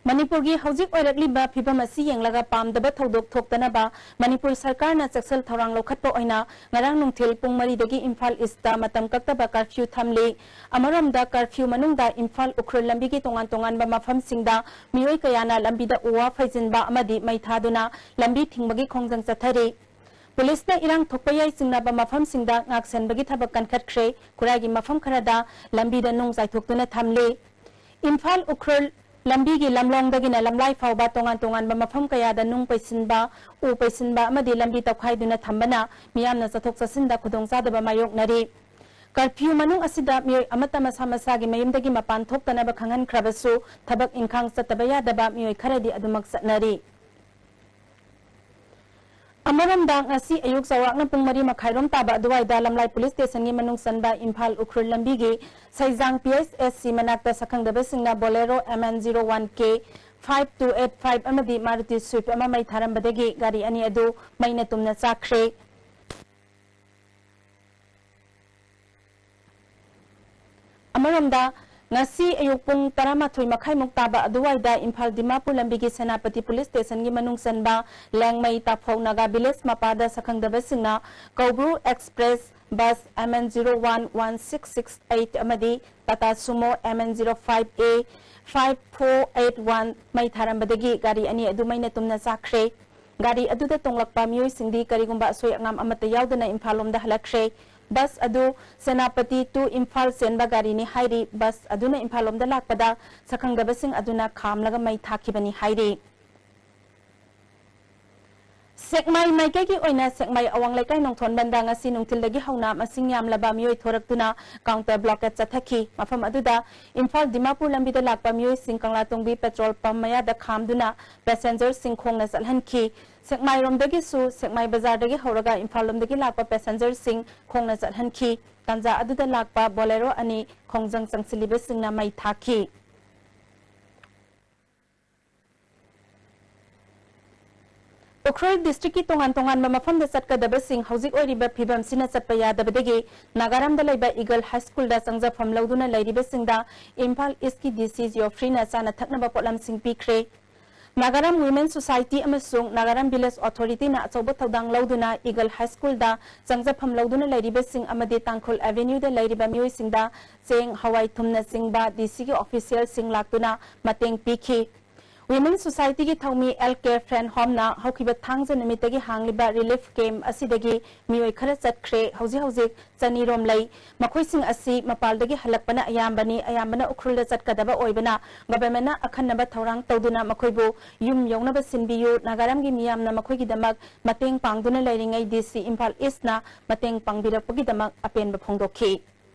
ꯃꯅꯤꯄꯨꯔꯒꯤ ꯍꯧꯖꯤꯛ ꯑꯣꯏꯔꯛꯂꯤꯕ ꯐꯤꯚꯝ ꯑꯁꯤ ꯌꯦꯡꯂꯒ ꯄꯥꯝꯗꯕ ꯊꯧꯗꯣꯛ ꯊꯣꯛꯇꯅꯕ ꯃꯅꯤꯄꯨꯔ ꯁꯔꯀꯥꯔꯅ ꯆꯦꯛꯁꯤꯜ ꯊꯧꯔꯥꯡ ꯂꯧꯈꯠꯄ ꯑꯣꯏꯅ ꯉꯔꯥꯡ ꯅꯨꯡꯊꯤꯜ ꯄꯨꯡ ꯃꯔꯤꯗꯒꯤ ꯏꯝꯐꯥꯜ ꯏꯁꯇ ꯃꯇꯝ ꯀꯛꯇꯕ ꯀꯔꯐ꯭ꯌꯨ ꯊꯝꯂꯤ꯫ ꯑꯃꯔꯣꯝꯗ ꯀꯔꯐ꯭ꯌꯨ ꯃꯅꯨꯡꯗ ꯏꯝꯐꯥꯜ ꯎꯈ꯭ꯔꯨꯜ ꯂꯝꯕꯤꯒꯤ ꯇꯣꯉꯥꯟ ꯇꯣꯉꯥꯟꯕ ꯃꯐꯝꯁꯤꯡꯗ ꯃꯤꯑꯣꯏ ꯀꯌꯥꯅ ꯂꯝꯕꯤꯗ ꯎ ꯋꯥ ꯐꯩꯖꯤꯟꯕ ꯑꯃꯗꯤ ꯃꯩ ꯊꯥꯗꯨꯅ ꯂꯝꯕꯤ ꯊꯤꯡꯕꯒꯤ ꯈꯣꯡꯖꯪ ꯆꯠꯊꯔꯤ꯫ ꯄꯨꯂꯤꯁꯅ ꯏꯔꯥꯡ ꯊꯣꯛꯄ ꯌꯥꯏ ꯆꯤꯡꯅꯕ ꯃꯐꯝꯁꯤꯡꯗ ꯉꯥꯛꯁꯦꯟꯕꯒꯤ ꯊꯕꯛ ꯀꯟꯈꯠꯈ꯭ꯔꯦ꯫ ꯈꯨꯔꯥꯏꯒꯤ ꯃꯐꯝ ꯈꯔꯗ ꯂꯝꯕꯤꯗ ꯅꯨꯡ ꯆꯥꯏꯊꯣꯛꯇꯨꯅ ꯊꯝꯂꯤ꯫ ꯏꯝꯐꯥꯜ ꯎꯈ꯭ꯔꯨꯜ ꯂꯝꯕꯤꯒꯤ ꯂꯝꯂꯣꯡꯗꯒꯤꯅ ꯂꯝꯂꯥꯏ ꯐꯥꯎꯕ ꯇꯣꯉꯥꯟ ꯇꯣꯉꯥꯟꯕ ꯃꯐꯝ ꯀꯌꯥꯗ ꯅꯨꯡ ꯄꯩꯁꯤꯟꯕ, ꯎ ꯄꯩꯁꯤꯟꯕ ꯑꯃꯗꯤ ꯂꯝꯕꯤ ꯇꯧꯈꯥꯏꯗꯨꯅ ꯊꯝꯕꯅ ꯃꯤꯌꯥꯝꯅ ꯆꯠꯊꯣꯛ ꯆꯠꯁꯤꯟꯗ ꯈꯨꯗꯣꯡꯆꯥꯗꯕ ꯃꯥꯌꯣꯛꯅꯔꯤ꯫ ꯀꯔꯐ꯭ꯌꯨ ꯃꯅꯨꯡ ꯑꯁꯤꯗ ꯃꯤꯑꯣꯏ ꯑꯃꯠꯇ ꯃꯁꯥ ꯃꯁꯥꯒꯤ ꯃꯌꯨꯝꯗꯒꯤ ꯃꯄꯥꯟ ꯊꯣꯛꯇꯅꯕ ꯈꯪꯍꯟꯈ꯭ꯔꯕꯁꯨ, ꯊꯕꯛ ꯏꯪꯈꯥꯡ ꯆꯠꯇꯕ ꯌꯥꯗꯕ ꯃꯤꯑꯣꯏ ꯈꯔꯗꯤ ꯑꯗꯨꯃꯛ ꯆꯠꯅꯔꯤ꯫ ꯑꯃꯔꯣꯝꯗ, ꯉꯁꯤ ꯑꯌꯨꯛ ꯆꯥꯎꯔꯥꯛꯅ ꯄꯨꯡ ꯃꯔꯤ ꯃꯈꯥꯏꯔꯣꯝ ꯇꯥꯕ ꯑꯗꯨꯋꯥꯏꯗ ꯂꯝꯂꯥꯏ ꯄꯨꯂꯤꯁ ꯁ꯭ꯇꯦꯁꯟꯒꯤ ꯃꯅꯨꯡ ꯆꯟꯕ ꯏꯝꯐꯥꯜ ꯎꯈ꯭ꯔꯨꯜ ꯂꯝꯕꯤꯒꯤ ꯁꯩꯖꯥꯡ ꯄꯤ ꯑꯩꯆ ꯑꯦꯁ ꯁꯤ ꯃꯅꯥꯛꯇ ꯁꯛꯈꯪꯗꯕꯁꯤꯡꯅ Bolero M N zero one K five two eight five ꯑꯃꯗꯤ Maruti Swift ꯑꯃ ꯃꯩ ꯊꯥꯔꯝꯕꯗꯒꯤ ꯒꯥꯔꯤ ꯑꯅꯤ ꯑꯗꯨ ꯃꯩꯅ ꯇꯨꯝꯅ ꯆꯥꯛꯈ꯭ꯔꯦ꯫ ꯑꯃꯔꯣꯝꯗ, ꯉꯁꯤ ꯑꯌꯨꯛ ꯄꯨꯡ ꯇꯔꯥꯃꯥꯊꯣꯏ ꯃꯈꯥꯏꯃꯨꯛ ꯇꯥꯕ ꯑꯗꯨꯋꯥꯏꯗ ꯏꯝꯐꯥꯜ ꯗꯤꯃꯥꯄꯨꯔ ꯂꯝꯕꯤꯒꯤ ꯁꯦꯅꯥꯄꯇꯤ ꯄꯨꯂꯤꯁ ꯁ꯭ꯇꯦꯁꯟꯒꯤ ꯃꯅꯨꯡ ꯆꯟꯕ ꯂꯦꯡꯃꯩ ꯇꯥꯐꯧ ꯅꯥꯒꯥ ꯚꯤꯂꯦꯖ ꯃꯄꯥꯗ ꯁꯛꯈꯪꯗꯕꯁꯤꯡꯅ Koubru express bus M N zero one one six six eight ꯑꯃꯗꯤ Tata ꯁꯨꯃꯣ M N zero five A five four eight one ꯃꯩ ꯊꯥꯔꯝꯕꯗꯒꯤ ꯒꯥꯔꯤ ꯑꯅꯤ ꯑꯗꯨ ꯃꯩꯅ ꯇꯨꯝꯅ ꯆꯥꯛꯈ꯭ꯔꯦ꯫ ꯒꯥꯔꯤ ꯑꯗꯨꯗ ꯇꯣꯡꯂꯛꯄ ꯃꯤꯑꯣꯏꯁꯤꯡꯗꯤ ꯀꯔꯤꯒꯨꯝꯕ ꯑꯁꯣꯏ ꯑꯉꯥꯝ ꯑꯃꯠꯇ ꯌꯥꯎꯗꯅ ꯏꯝꯐꯥꯜ ꯂꯣꯝꯗ ꯍꯜꯂꯛꯈ꯭ꯔꯦ꯫ ꯕꯁ ꯑꯗꯨ ꯁꯦꯅꯥꯄꯇꯤ to ꯏꯝꯐꯥꯜ ꯆꯦꯟꯕ ꯒꯥꯔꯤꯅꯤ ꯍꯥꯏꯔꯤ꯫ ꯕꯁ ꯑꯗꯨꯅ ꯏꯝꯐꯥꯜ ꯂꯣꯝꯗ ꯂꯥꯛꯄꯗ ꯁꯛꯈꯪꯗꯕꯁꯤꯡ ꯑꯗꯨꯅ ꯈꯥꯝꯂꯒ ꯃꯩ ꯊꯥꯈꯤꯕꯅꯤ ꯍꯥꯏꯔꯤ꯫ ꯁꯦꯛꯃꯥꯏ ꯃꯥꯏꯀꯩꯒꯤ ꯑꯣꯏꯅ ꯁꯦꯛꯃꯥꯏ ꯑꯋꯥꯡ ꯂꯩꯀꯥꯏ ꯅꯣꯡꯊꯣꯟꯕꯟꯗ ꯉꯁꯤ ꯅꯨꯡꯊꯤꯜꯗꯒꯤ ꯍꯧꯅ ꯃꯁꯤꯡ ꯌꯥꯝꯂꯕ ꯃꯤꯑꯣꯏ ꯊꯣꯔꯛꯇꯨꯅ counter blockade ꯆꯠꯊꯈꯤ꯫ ꯃꯐꯝ ꯑꯗꯨꯗ ꯏꯝꯐꯥꯜ ꯗꯤꯃꯥꯄꯨꯔ ꯂꯝꯕꯤꯗ ꯂꯥꯛꯄ ꯃꯤꯑꯣꯏꯁꯤꯡ ꯀꯪꯂꯥꯇꯣꯡꯕꯤ petrol pump ꯃꯌꯥꯗ ꯈꯥꯝꯗꯨꯅ passengerꯁꯤꯡ ꯈꯣꯡꯅ ꯆꯠꯍꯟꯈꯤ꯫ ꯁꯦꯛꯃꯥꯏꯔꯣꯝꯗꯒꯤꯁꯨ ꯁꯦꯛꯃꯥꯏ ꯕꯖꯥꯔꯗꯒꯤ ꯍꯧꯔꯒ ꯏꯝꯐꯥꯜ ꯂꯣꯝꯗꯒꯤ ꯂꯥꯛꯄ passengerꯁꯤꯡ ꯈꯣꯡꯅ ꯆꯠꯍꯟꯈꯤ꯫ ꯇꯥꯟꯖꯥ ꯑꯗꯨꯗ ꯂꯥꯛꯄ Bolero ꯑꯅꯤ ꯈꯣꯡꯖꯪ ꯆꯪꯁꯤꯜꯂꯤꯕꯁꯤꯡꯅ ꯃꯩ ꯊꯥꯈꯤ꯫ ꯎꯈ꯭ꯔꯨꯜ districtꯀꯤ ꯇꯣꯉꯥꯟ ꯇꯣꯉꯥꯟꯕ ꯃꯐꯝꯗ ꯆꯠꯀꯗꯕꯁꯤꯡ ꯍꯧꯖꯤꯛ ꯑꯣꯏꯔꯤꯕ ꯐꯤꯕꯝꯁꯤꯅ ꯆꯠꯄ ꯌꯥꯗꯕꯗꯒꯤ ꯅꯥꯒꯥꯔꯥꯝꯗ ꯂꯩꯕ Eagle High Schoolꯗ ꯆꯪꯖꯐꯝ ꯂꯧꯗꯨꯅ ꯂꯩꯔꯤꯕꯁꯤꯡꯗ ꯏꯝꯐꯥꯜ Eastꯀꯤ D C Geoffreyꯅ ꯆꯥꯅ ꯊꯛꯅꯕ ꯄꯣꯠꯂꯝꯁꯤꯡ ꯄꯤꯈ꯭ꯔꯦ꯫ ꯅꯥꯒꯥꯔꯥꯝ Women Society ꯑꯃꯁꯨꯡ ꯅꯥꯒꯥꯔꯥꯝ Village Authorityꯅ ꯑꯆꯧꯕ ꯊꯧꯗꯥꯡ ꯂꯧꯗꯨꯅ Eagle High Schoolꯗ ꯆꯪꯖꯐꯝ ꯂꯧꯗꯨꯅ ꯂꯩꯔꯤꯕꯁꯤꯡ ꯑꯃꯗꯤ ꯇꯥꯡꯈꯨꯜ Avenueꯗ ꯂꯩꯔꯤꯕ ꯃꯤꯑꯣꯏꯁꯤꯡꯗ ꯆꯦꯡ, ꯍꯋꯥꯏ, ꯊꯨꯝꯅꯆꯤꯡꯕ D Cꯒꯤ officialꯁꯤꯡ ꯂꯥꯛꯇꯨꯅ ꯃꯇꯦꯡ ꯄꯤꯈꯤ꯫ Women Societyꯒꯤ ꯊꯧꯃꯤ L K Friendhomeꯅ ꯍꯧꯈꯤꯕ ꯊꯥꯡꯖ ꯅꯨꯃꯤꯠꯇꯒꯤ ꯍꯥꯡꯂꯤꯕ relief camp ꯑꯁꯤꯗꯒꯤ ꯃꯤꯑꯣꯏ ꯈꯔ ꯆꯠꯈ꯭ꯔꯦ꯫ ꯍꯧꯖꯤꯛ ꯍꯧꯖꯤꯛ ꯆꯅꯤꯔꯣꯝ ꯂꯩ꯫ ꯃꯈꯣꯏꯁꯤꯡ ꯑꯁꯤ ꯃꯄꯥꯜꯗꯒꯤ ꯍꯜꯂꯛꯄꯅ ꯑꯌꯥꯝꯕꯅꯤ꯫ ꯑꯌꯥꯝꯕꯅ ꯎꯈ꯭ꯔꯨꯜꯗ ꯆꯠꯀꯗꯕ ꯑꯣꯏꯕꯅ governmentꯅ ꯑꯈꯟꯅꯕ ꯊꯧꯔꯥꯡ ꯇꯧꯗꯨꯅ ꯃꯈꯣꯏꯕꯨ ꯌꯨꯝ ꯌꯧꯅꯕ ꯁꯤꯟꯕꯤꯌꯨ꯫ ꯅꯥꯒꯥꯔꯥꯝꯒꯤ ꯃꯤꯌꯥꯝꯅ ꯃꯈꯣꯏꯒꯤꯗꯃꯛ ꯃꯇꯦꯡ ꯄꯥꯡꯗꯨꯅ ꯂꯩꯔꯤꯉꯩ D C ꯏꯝꯐꯥꯜ Eastꯅ ꯃꯇꯦꯡ ꯄꯥꯡꯕꯤꯔꯛꯄꯒꯤꯗꯃꯛ ꯑꯄꯦꯟꯕ ꯐꯣꯡꯗꯣꯛꯈꯤ꯫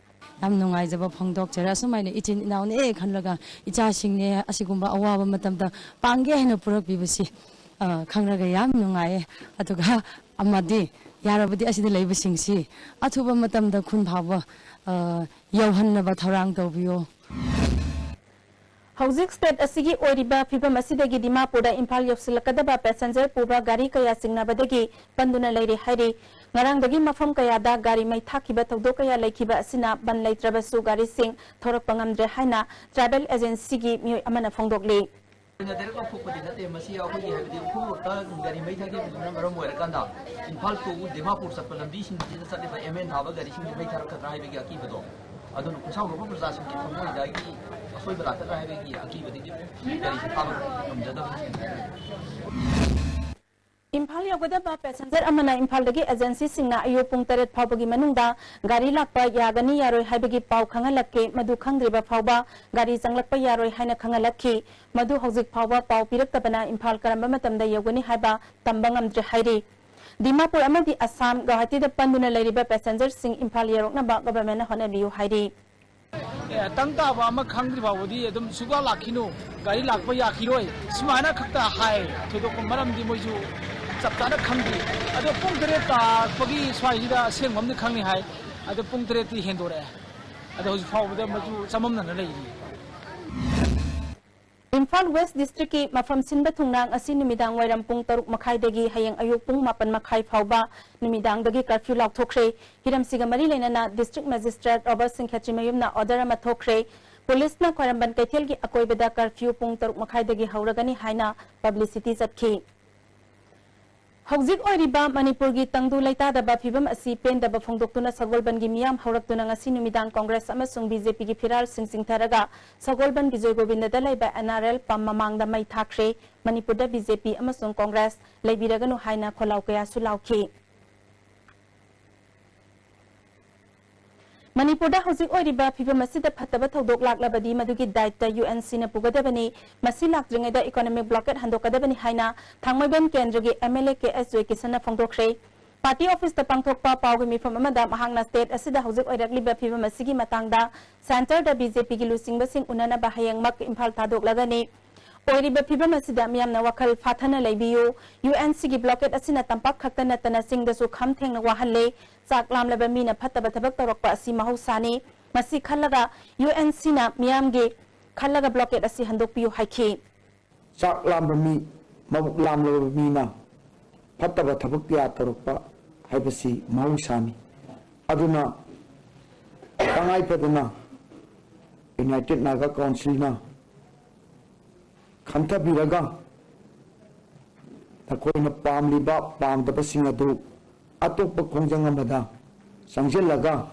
ꯌꯥꯝ ꯅꯨꯡꯉꯥꯏꯖꯕ ꯐꯣꯡꯗꯣꯛꯆꯔꯤ꯫ ꯑꯁꯨꯃꯥꯏꯅ ꯏꯆꯤꯟ ꯏꯅꯥꯎꯅꯦ ꯈꯜꯂꯒ ꯏꯆꯥꯁꯤꯡꯅꯦ ꯑꯁꯤꯒꯨꯝꯕ ꯑꯋꯥꯕ ꯃꯇꯝꯗ ꯄꯥꯡꯒꯦ ꯍꯥꯏꯅ ꯄꯨꯔꯛꯄꯤꯕꯁꯤ ꯑ, ꯈꯪꯔꯒ ꯌꯥꯝ ꯅꯨꯡꯉꯥꯏꯌꯦ꯫ ꯑꯗꯨꯒ ꯑꯃꯗꯤ, ꯌꯥꯔꯕꯗꯤ ꯑꯁꯤꯗ ꯂꯩꯕꯁꯤꯡꯁꯤ ꯑꯊꯨꯕ ꯃꯇꯝꯗ ꯈꯨꯟ ꯐꯥꯎꯕ, ꯑ, ꯌꯧꯍꯟꯅꯕ ꯊꯧꯔꯥꯡ ꯇꯧꯕꯤꯌꯣ꯫ ꯍꯧꯖꯤꯛ state ꯑꯁꯤꯒꯤ ꯑꯣꯏꯔꯤꯕ ꯐꯤꯕꯝ ꯑꯁꯤꯗꯒꯤ ꯗꯤꯃꯥꯄꯨꯔꯗ ꯏꯝꯐꯥꯜ ꯌꯧꯁꯤꯜꯂꯛꯀꯗꯕ passenger ꯄꯨꯕ ꯒꯥꯔꯤ ꯀꯌꯥ ꯆꯤꯡꯅꯕꯗꯒꯤ ꯄꯟꯗꯨꯅ ꯂꯩꯔꯦ ꯍꯥꯏꯔꯤ꯫ ꯉꯔꯥꯡꯗꯒꯤ ꯃꯐꯝ ꯀꯌꯥꯗ ꯒꯥꯔꯤ ꯃꯩ ꯊꯥꯈꯤꯕ ꯊꯧꯗꯣꯛ ꯀꯌꯥ ꯂꯩꯈꯤꯕ ꯑꯁꯤꯅ ꯕꯟ ꯂꯩꯇ꯭ꯔꯕꯁꯨ ꯒꯥꯔꯤꯁꯤꯡ ꯊꯧꯔꯛꯄ ꯉꯝꯗ꯭ꯔꯦ ꯍꯥꯏꯅ travel agencyꯒꯤ ꯃꯤꯑꯣꯏ ꯑꯃꯅ ꯐꯣꯡꯗꯣꯛꯂꯤ꯫ ꯑꯩꯅ direct ꯂꯧꯊꯣꯛꯄꯗꯤ ꯅꯠꯇꯦ, ꯃꯁꯤ ꯑꯩꯈꯣꯏꯒꯤ ꯍꯥꯏꯕꯗꯤ ꯎꯈ꯭ꯔꯨꯜ ꯔꯣꯗꯇ ꯒꯥꯔꯤ ꯃꯩ ꯊꯥꯈꯤꯕꯗꯨꯅ ꯃꯔꯝ ꯑꯣꯏꯔꯀꯥꯟꯗ ꯏꯝꯐꯥꯜ to ꯗꯤꯃꯥꯄꯨꯔ ꯆꯠꯄ ꯂꯝꯕꯤꯁꯤꯡꯁꯤꯗ ꯆꯠꯂꯤꯕ M N ꯊꯥꯕ ꯒꯥꯔꯤꯁꯤꯡꯗꯨ ꯃꯩ ꯊꯥꯔꯛꯀꯗ꯭ꯔꯥ ꯍꯥꯏꯕꯒꯤ ꯑꯀꯤꯕꯗꯣ, ꯑꯗꯨꯅ ꯈꯨꯟꯁꯥꯎꯅꯕ ꯄ꯭ꯔꯖꯥꯁꯤꯡꯒꯤ ꯊꯃꯣꯏꯗꯒꯤ ꯑꯁꯣꯏꯕ ꯂꯥꯛꯀꯗ꯭ꯔꯥ ꯍꯥꯏꯕꯒꯤ ꯑꯀꯤꯕꯗꯒꯤ ꯒꯥꯔꯤꯁꯤ ꯊꯥꯕ ꯉꯝꯖꯗꯕꯅꯤ꯫ ꯏꯝꯐꯥꯜ ꯌꯧꯒꯗꯕ passenger ꯑꯃꯅ ꯏꯝꯐꯥꯜꯗꯒꯤ agencyꯁꯤꯡꯅ ꯑꯌꯨꯛ ꯄꯨꯡ ꯇꯔꯦꯠ ꯐꯥꯎꯕꯒꯤ ꯃꯅꯨꯡꯗ ꯒꯥꯔꯤ ꯂꯥꯛꯄ ꯌꯥꯒꯅꯤ ꯌꯥꯔꯣꯏ ꯍꯥꯏꯕꯒꯤ ꯄꯥꯎ ꯈꯪꯍꯜꯂꯛꯀꯦ, ꯃꯗꯨ ꯈꯪꯗ꯭ꯔꯤꯕ ꯐꯥꯎꯕ ꯒꯥꯔꯤ ꯆꯪꯂꯛꯄ ꯌꯥꯔꯣꯏ ꯍꯥꯏꯅ ꯈꯪꯍꯜꯂꯛꯈꯤ꯫ ꯃꯗꯨ ꯍꯧꯖꯤꯛ ꯐꯥꯎꯕ ꯄꯥꯎ ꯄꯤꯔꯛꯇꯕꯅ ꯏꯝꯐꯥꯜ ꯀꯔꯝꯕ ꯃꯇꯝꯗ ꯌꯧꯒꯅꯤ ꯍꯥꯏꯕ ꯇꯝꯕ ꯉꯝꯗ꯭ꯔꯦ ꯍꯥꯏꯔꯤ꯫ ꯗꯤꯃꯥꯄꯨꯔ ꯑꯃꯗꯤ ꯑꯁꯥꯝ ꯒꯧꯍꯥꯇꯤꯗ ꯄꯟꯗꯨꯅ ꯂꯩꯔꯤꯕ passengerꯁꯤꯡ ꯏꯝꯐꯥꯜ ꯌꯧꯔꯛꯅꯕ governmentꯅ ꯍꯣꯠꯅꯕꯤꯌꯨ ꯍꯥꯏꯔꯤ꯫ ꯑꯦ, ꯇꯪ ꯇꯥꯕ ꯑꯃ ꯈꯪꯗ꯭ꯔꯤ ꯐꯥꯎꯕꯗꯤ ꯑꯗꯨꯝ ꯁꯨꯛꯂꯥꯛ ꯂꯥꯛꯈꯤꯅꯨ, ꯒꯥꯔꯤ ꯂꯥꯛꯄ ꯌꯥꯈꯤꯔꯣꯏ, ꯁꯨꯃꯥꯏꯅ ꯈꯛꯇ ꯍꯥꯏ꯫ ꯊꯣꯏꯗꯣꯛꯄ ꯃꯔꯝꯗꯤ ꯃꯣꯏꯁꯨ ꯆꯞ ꯆꯥꯅ ꯈꯪꯗ꯭ꯔꯤ꯫ ꯑꯗꯣ ꯄꯨꯡ ꯇꯔꯦꯠ ꯇꯥꯔꯛꯄꯒꯤ ꯁ꯭ꯋꯥꯏꯁꯤꯗ ꯑꯁꯦꯡꯕ ꯑꯃꯗꯤ ꯈꯪꯅꯤ ꯍꯥꯏ꯫ ꯑꯗꯣ ꯄꯨꯡ ꯇꯔꯦꯠꯇꯤ ꯍꯦꯟꯗꯣꯔꯛꯑꯦ꯫ ꯑꯗꯣ ꯍꯧꯖꯤꯛ ꯐꯥꯎꯕꯗ ꯃꯗꯨ ꯆꯃꯝꯅꯅ ꯂꯩꯔꯤ꯫ ꯏꯝꯐꯥꯜ West Districtꯀꯤ ꯃꯐꯝ ꯁꯤꯟꯕ ꯊꯨꯡꯅ ꯉꯁꯤ ꯅꯨꯃꯤꯗꯥꯡ ꯋꯥꯏꯔꯝ ꯄꯨꯡ ꯇꯔꯨꯛ ꯃꯈꯥꯏꯗꯒꯤ ꯍꯌꯦꯡ ꯑꯌꯨꯛ ꯄꯨꯡ ꯃꯥꯄꯟ ꯃꯈꯥꯏ ꯐꯥꯎꯕ ꯅꯨꯃꯤꯗꯥꯡꯗꯒꯤ curfew ꯂꯥꯎꯊꯣꯛꯈ꯭ꯔꯦ꯫ ꯍꯤꯔꯝꯁꯤꯒ ꯃꯔꯤ ꯂꯩꯅꯅ District Magistrate Robert ꯁꯤꯡꯈꯦꯠꯆꯤꯃꯌꯨꯝꯅ order ꯑꯃ ꯊꯣꯛꯈ꯭ꯔꯦ꯫ ꯄꯨꯂꯤꯁꯅ ꯈ꯭ꯋꯥꯏꯔꯝꯕꯟ ꯀꯩꯊꯦꯜꯒꯤ ꯑꯀꯣꯏꯕꯗ curfew ꯄꯨꯡ ꯇꯔꯨꯛ ꯃꯈꯥꯏꯗꯒꯤ ꯍꯧꯔꯒꯅꯤ ꯍꯥꯏꯅ publicity ꯆꯠꯈꯤ꯫ ꯍꯧꯖꯤꯛ ꯑꯣꯏꯔꯤꯕ ꯃꯅꯤꯄꯨꯔꯒꯤ ꯇꯪꯗꯨ ꯂꯩꯇꯥꯗꯕ ꯐꯤꯕꯝ ꯑꯁꯤ ꯄꯦꯟꯗꯕ ꯐꯣꯡꯗꯣꯛꯇꯨꯅ ꯁꯒꯣꯜꯕꯟꯒꯤ ꯃꯤꯌꯥꯝ ꯍꯧꯔꯛꯇꯨꯅ ꯉꯁꯤ ꯅꯨꯃꯤꯗꯥꯡ ꯀꯣꯡꯒ꯭ꯔꯦꯁ ꯑꯃꯁꯨꯡ BJPꯒꯤ ꯐꯤꯔꯥꯜꯁꯤꯡ ꯆꯤꯡꯊꯔꯒ ꯁꯒꯣꯜꯕꯟ ꯕꯤꯖꯣꯏ ꯒꯣꯕꯤꯟꯗꯗ ꯂꯩꯕ NRL pump ꯃꯃꯥꯡꯗ ꯃꯩ ꯊꯥꯈ꯭ꯔꯦ꯫ ꯃꯅꯤꯄꯨꯔꯗ BJP ꯑꯃꯁꯨꯡ ꯀꯣꯡꯒ꯭ꯔꯦꯁ ꯂꯩꯕꯤꯔꯒꯅꯨ ꯍꯥꯏꯅ ꯈꯣꯜꯂꯥꯎ ꯀꯌꯥꯁꯨ ꯂꯥꯎꯈꯤ꯫ ꯃꯅꯤꯄꯨꯔꯗ ꯍꯧꯖꯤꯛ ꯑꯣꯏꯔꯤꯕ ꯐꯤꯕꯝ ꯑꯁꯤꯗ ꯐꯠꯇꯕ ꯊꯧꯗꯣꯛ ꯂꯥꯛꯂꯕꯗꯤ ꯃꯗꯨꯒꯤ ꯗꯥꯏꯇ UNCꯅ ꯄꯨꯒꯗꯕꯅꯤ꯫ ꯃꯁꯤ ꯂꯥꯛꯇ꯭ꯔꯤꯉꯩꯗ economic blockade ꯍꯟꯗꯣꯛꯀꯗꯕꯅꯤ ꯍꯥꯏꯅ ꯊꯥꯡꯃꯩꯕꯟ ꯀꯦꯟꯗ꯭ꯔꯒꯤ MLA ꯀꯦ ꯑꯦꯁ ꯖꯣꯏꯀꯤꯁꯟꯅ ꯐꯣꯡꯗꯣꯛꯈ꯭ꯔꯦ꯫ ꯄꯥꯔꯇꯤ ꯑꯣꯐꯤꯁꯇ ꯄꯥꯡꯊꯣꯛꯄ ꯄꯥꯎꯒꯤ ꯃꯤꯐꯝ ꯑꯃꯗ ꯃꯍꯥꯛꯅ state ꯑꯁꯤꯗ ꯍꯧꯖꯤꯛ ꯑꯣꯏꯔꯛꯂꯤꯕ ꯐꯤꯕꯝ ꯑꯁꯤꯒꯤ ꯃꯇꯥꯡꯗ centreꯗ BJPꯒꯤ ꯂꯨꯆꯤꯡꯕꯁꯤꯡ ꯎꯅꯅꯕ ꯍꯌꯦꯡꯃꯛ ꯏꯝꯐꯥꯜ ꯊꯥꯗꯣꯛꯂꯒꯅꯤ꯫ ꯑꯣꯏꯔꯤꯕ ꯐꯤꯚꯝ ꯑꯁꯤꯗ ꯃꯤꯌꯥꯝꯅ ꯋꯥꯈꯜ ꯐꯥꯊꯅ ꯂꯩꯕꯤꯌꯨ꯫ ꯌꯨ ꯑꯦꯟ ꯁꯤꯒꯤ ꯕ꯭ꯂꯣꯀꯦꯠ ꯑꯁꯤꯅ ꯇꯝꯄꯥꯛ ꯈꯛꯇ ꯅꯠꯇꯅ ꯆꯤꯡꯗꯁꯨ ꯈꯝ ꯊꯦꯡꯅ ꯋꯥꯍꯜꯂꯦ꯫ ꯆꯥꯛ ꯂꯥꯝꯂꯕ ꯃꯤꯅ ꯐꯠꯇꯕ ꯊꯕꯛ ꯇꯧꯔꯛꯄ ꯑꯁꯤ ꯃꯍꯧꯁꯥꯅꯤ꯫ ꯃꯁꯤ ꯈꯜꯂꯒ ꯌꯨ ꯑꯦꯟ ꯁꯤꯅ ꯃꯤꯌꯥꯝꯒꯤ ꯈꯜꯂꯒ ꯕ꯭ꯂꯣꯀꯦꯠ ꯑꯁꯤ ꯍꯟꯗꯣꯛꯄꯤꯌꯨ ꯍꯥꯏꯈꯤ꯫ ꯆꯥꯛ ꯂꯥꯝꯕ ꯃꯤ, ꯃꯕꯨꯛ ꯂꯥꯝꯂꯕ ꯃꯤꯅ ꯐꯠꯇꯕ ꯊꯕꯛ ꯀꯌꯥ ꯇꯧꯔꯛꯄ ꯍꯥꯏꯕꯁꯤ ꯃꯍꯧꯁꯥꯅꯤ꯫ ꯑꯗꯨꯅ ꯇꯉꯥꯏ ꯐꯗꯅ United Naga Councilꯅ ꯈꯟꯊꯕꯤꯔꯒ ꯅꯈꯣꯏꯅ ꯄꯥꯝꯂꯤꯕ ꯄꯥꯝꯗꯕꯁꯤꯡ ꯑꯗꯨ ꯑꯇꯣꯞꯄ ꯈꯣꯡꯖꯪ ꯑꯃꯗ ꯆꯪꯁꯤꯜꯂꯒ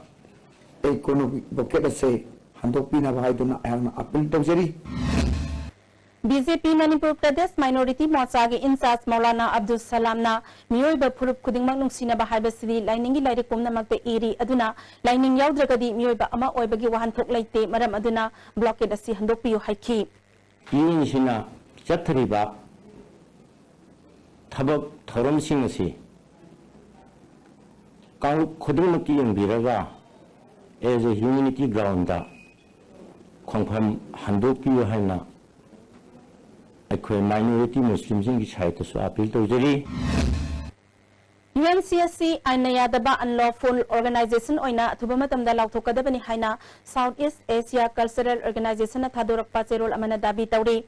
economic blockade ꯑꯁꯦ ꯍꯟꯗꯣꯛꯄꯤꯅꯕ ꯍꯥꯏꯗꯨꯅ ꯑꯩꯍꯥꯛꯅ appeal ꯇꯧꯖꯔꯤ꯫ ꯕꯤ ꯖꯦ ꯄꯤ ꯃꯅꯤꯄꯨꯔ ꯄ꯭ꯔꯗꯦꯁ ꯃꯥꯏꯅꯣꯔꯤꯇꯤ ꯃꯣꯔꯆꯥꯒꯤ ꯏꯟꯆꯥꯔꯖ ꯃꯧꯂꯥꯅꯥ ꯑꯕꯗꯨꯜ ꯁꯂꯥꯝꯅ ꯃꯤꯑꯣꯏꯕ ꯐꯨꯔꯨꯞ ꯈꯨꯗꯤꯡꯃꯛ ꯅꯨꯡꯁꯤꯅꯕ ꯍꯥꯏꯕꯁꯤꯗꯤ ꯂꯥꯏꯅꯤꯡꯒꯤ ꯂꯥꯏꯔꯤꯛ ꯄꯨꯝꯅꯃꯛꯇ ꯏꯔꯤ, ꯑꯗꯨꯅ ꯂꯥꯏꯅꯤꯡ ꯌꯥꯎꯗ꯭ꯔꯒꯗꯤ ꯃꯤꯑꯣꯏꯕ ꯑꯃ ꯑꯣꯏꯕꯒꯤ ꯋꯥꯍꯟꯊꯣꯛ ꯂꯩꯇꯦ, ꯃꯔꯝ ꯑꯗꯨꯅ ꯕ꯭ꯂꯣꯀꯦꯠ ꯑꯁꯤ ꯍꯟꯗꯣꯛꯄꯤꯌꯨ ꯍꯥꯏꯈꯤ꯫ ꯌꯨ ꯑꯦꯟ ꯁꯤꯅ ꯆꯠꯊꯔꯤꯕ ꯊꯕꯛ ꯊꯧꯔꯝꯁꯤꯡ ꯑꯁꯤ ꯀꯥꯡꯂꯨꯞ ꯈꯨꯗꯤꯡꯃꯛꯀꯤ ꯌꯦꯡꯕꯤꯔꯒ as a humanity groundꯗ ꯈꯣꯡꯐꯝ ꯍꯟꯗꯣꯛꯄꯤꯌꯨ ꯍꯥꯏꯅ ꯑꯩꯈꯣꯏ ꯃꯥꯏꯅꯣꯔꯤꯇꯤ ꯃꯨꯁꯂꯤꯝꯁꯤꯡꯒꯤ ꯁꯥꯏꯠꯇꯁꯨ appeal ꯇꯧꯖꯔꯤ꯫ ꯌꯨ ꯑꯦꯟ ꯁꯤ ꯑꯁꯤ ꯑꯥꯏꯟꯅ ꯌꯥꯗꯕ unlawful organization ꯑꯣꯏꯅ ꯑꯊꯨꯕ ꯃꯇꯝꯗ ꯂꯥꯎꯊꯣꯛꯀꯗꯕꯅꯤ ꯍꯥꯏꯅ South East Asia Cultural Organizationꯅ ꯊꯥꯗꯣꯔꯛꯄ ꯆꯦꯔꯣꯜ ꯑꯃꯅ ꯗꯥꯕꯤ ꯇꯧꯔꯤ꯫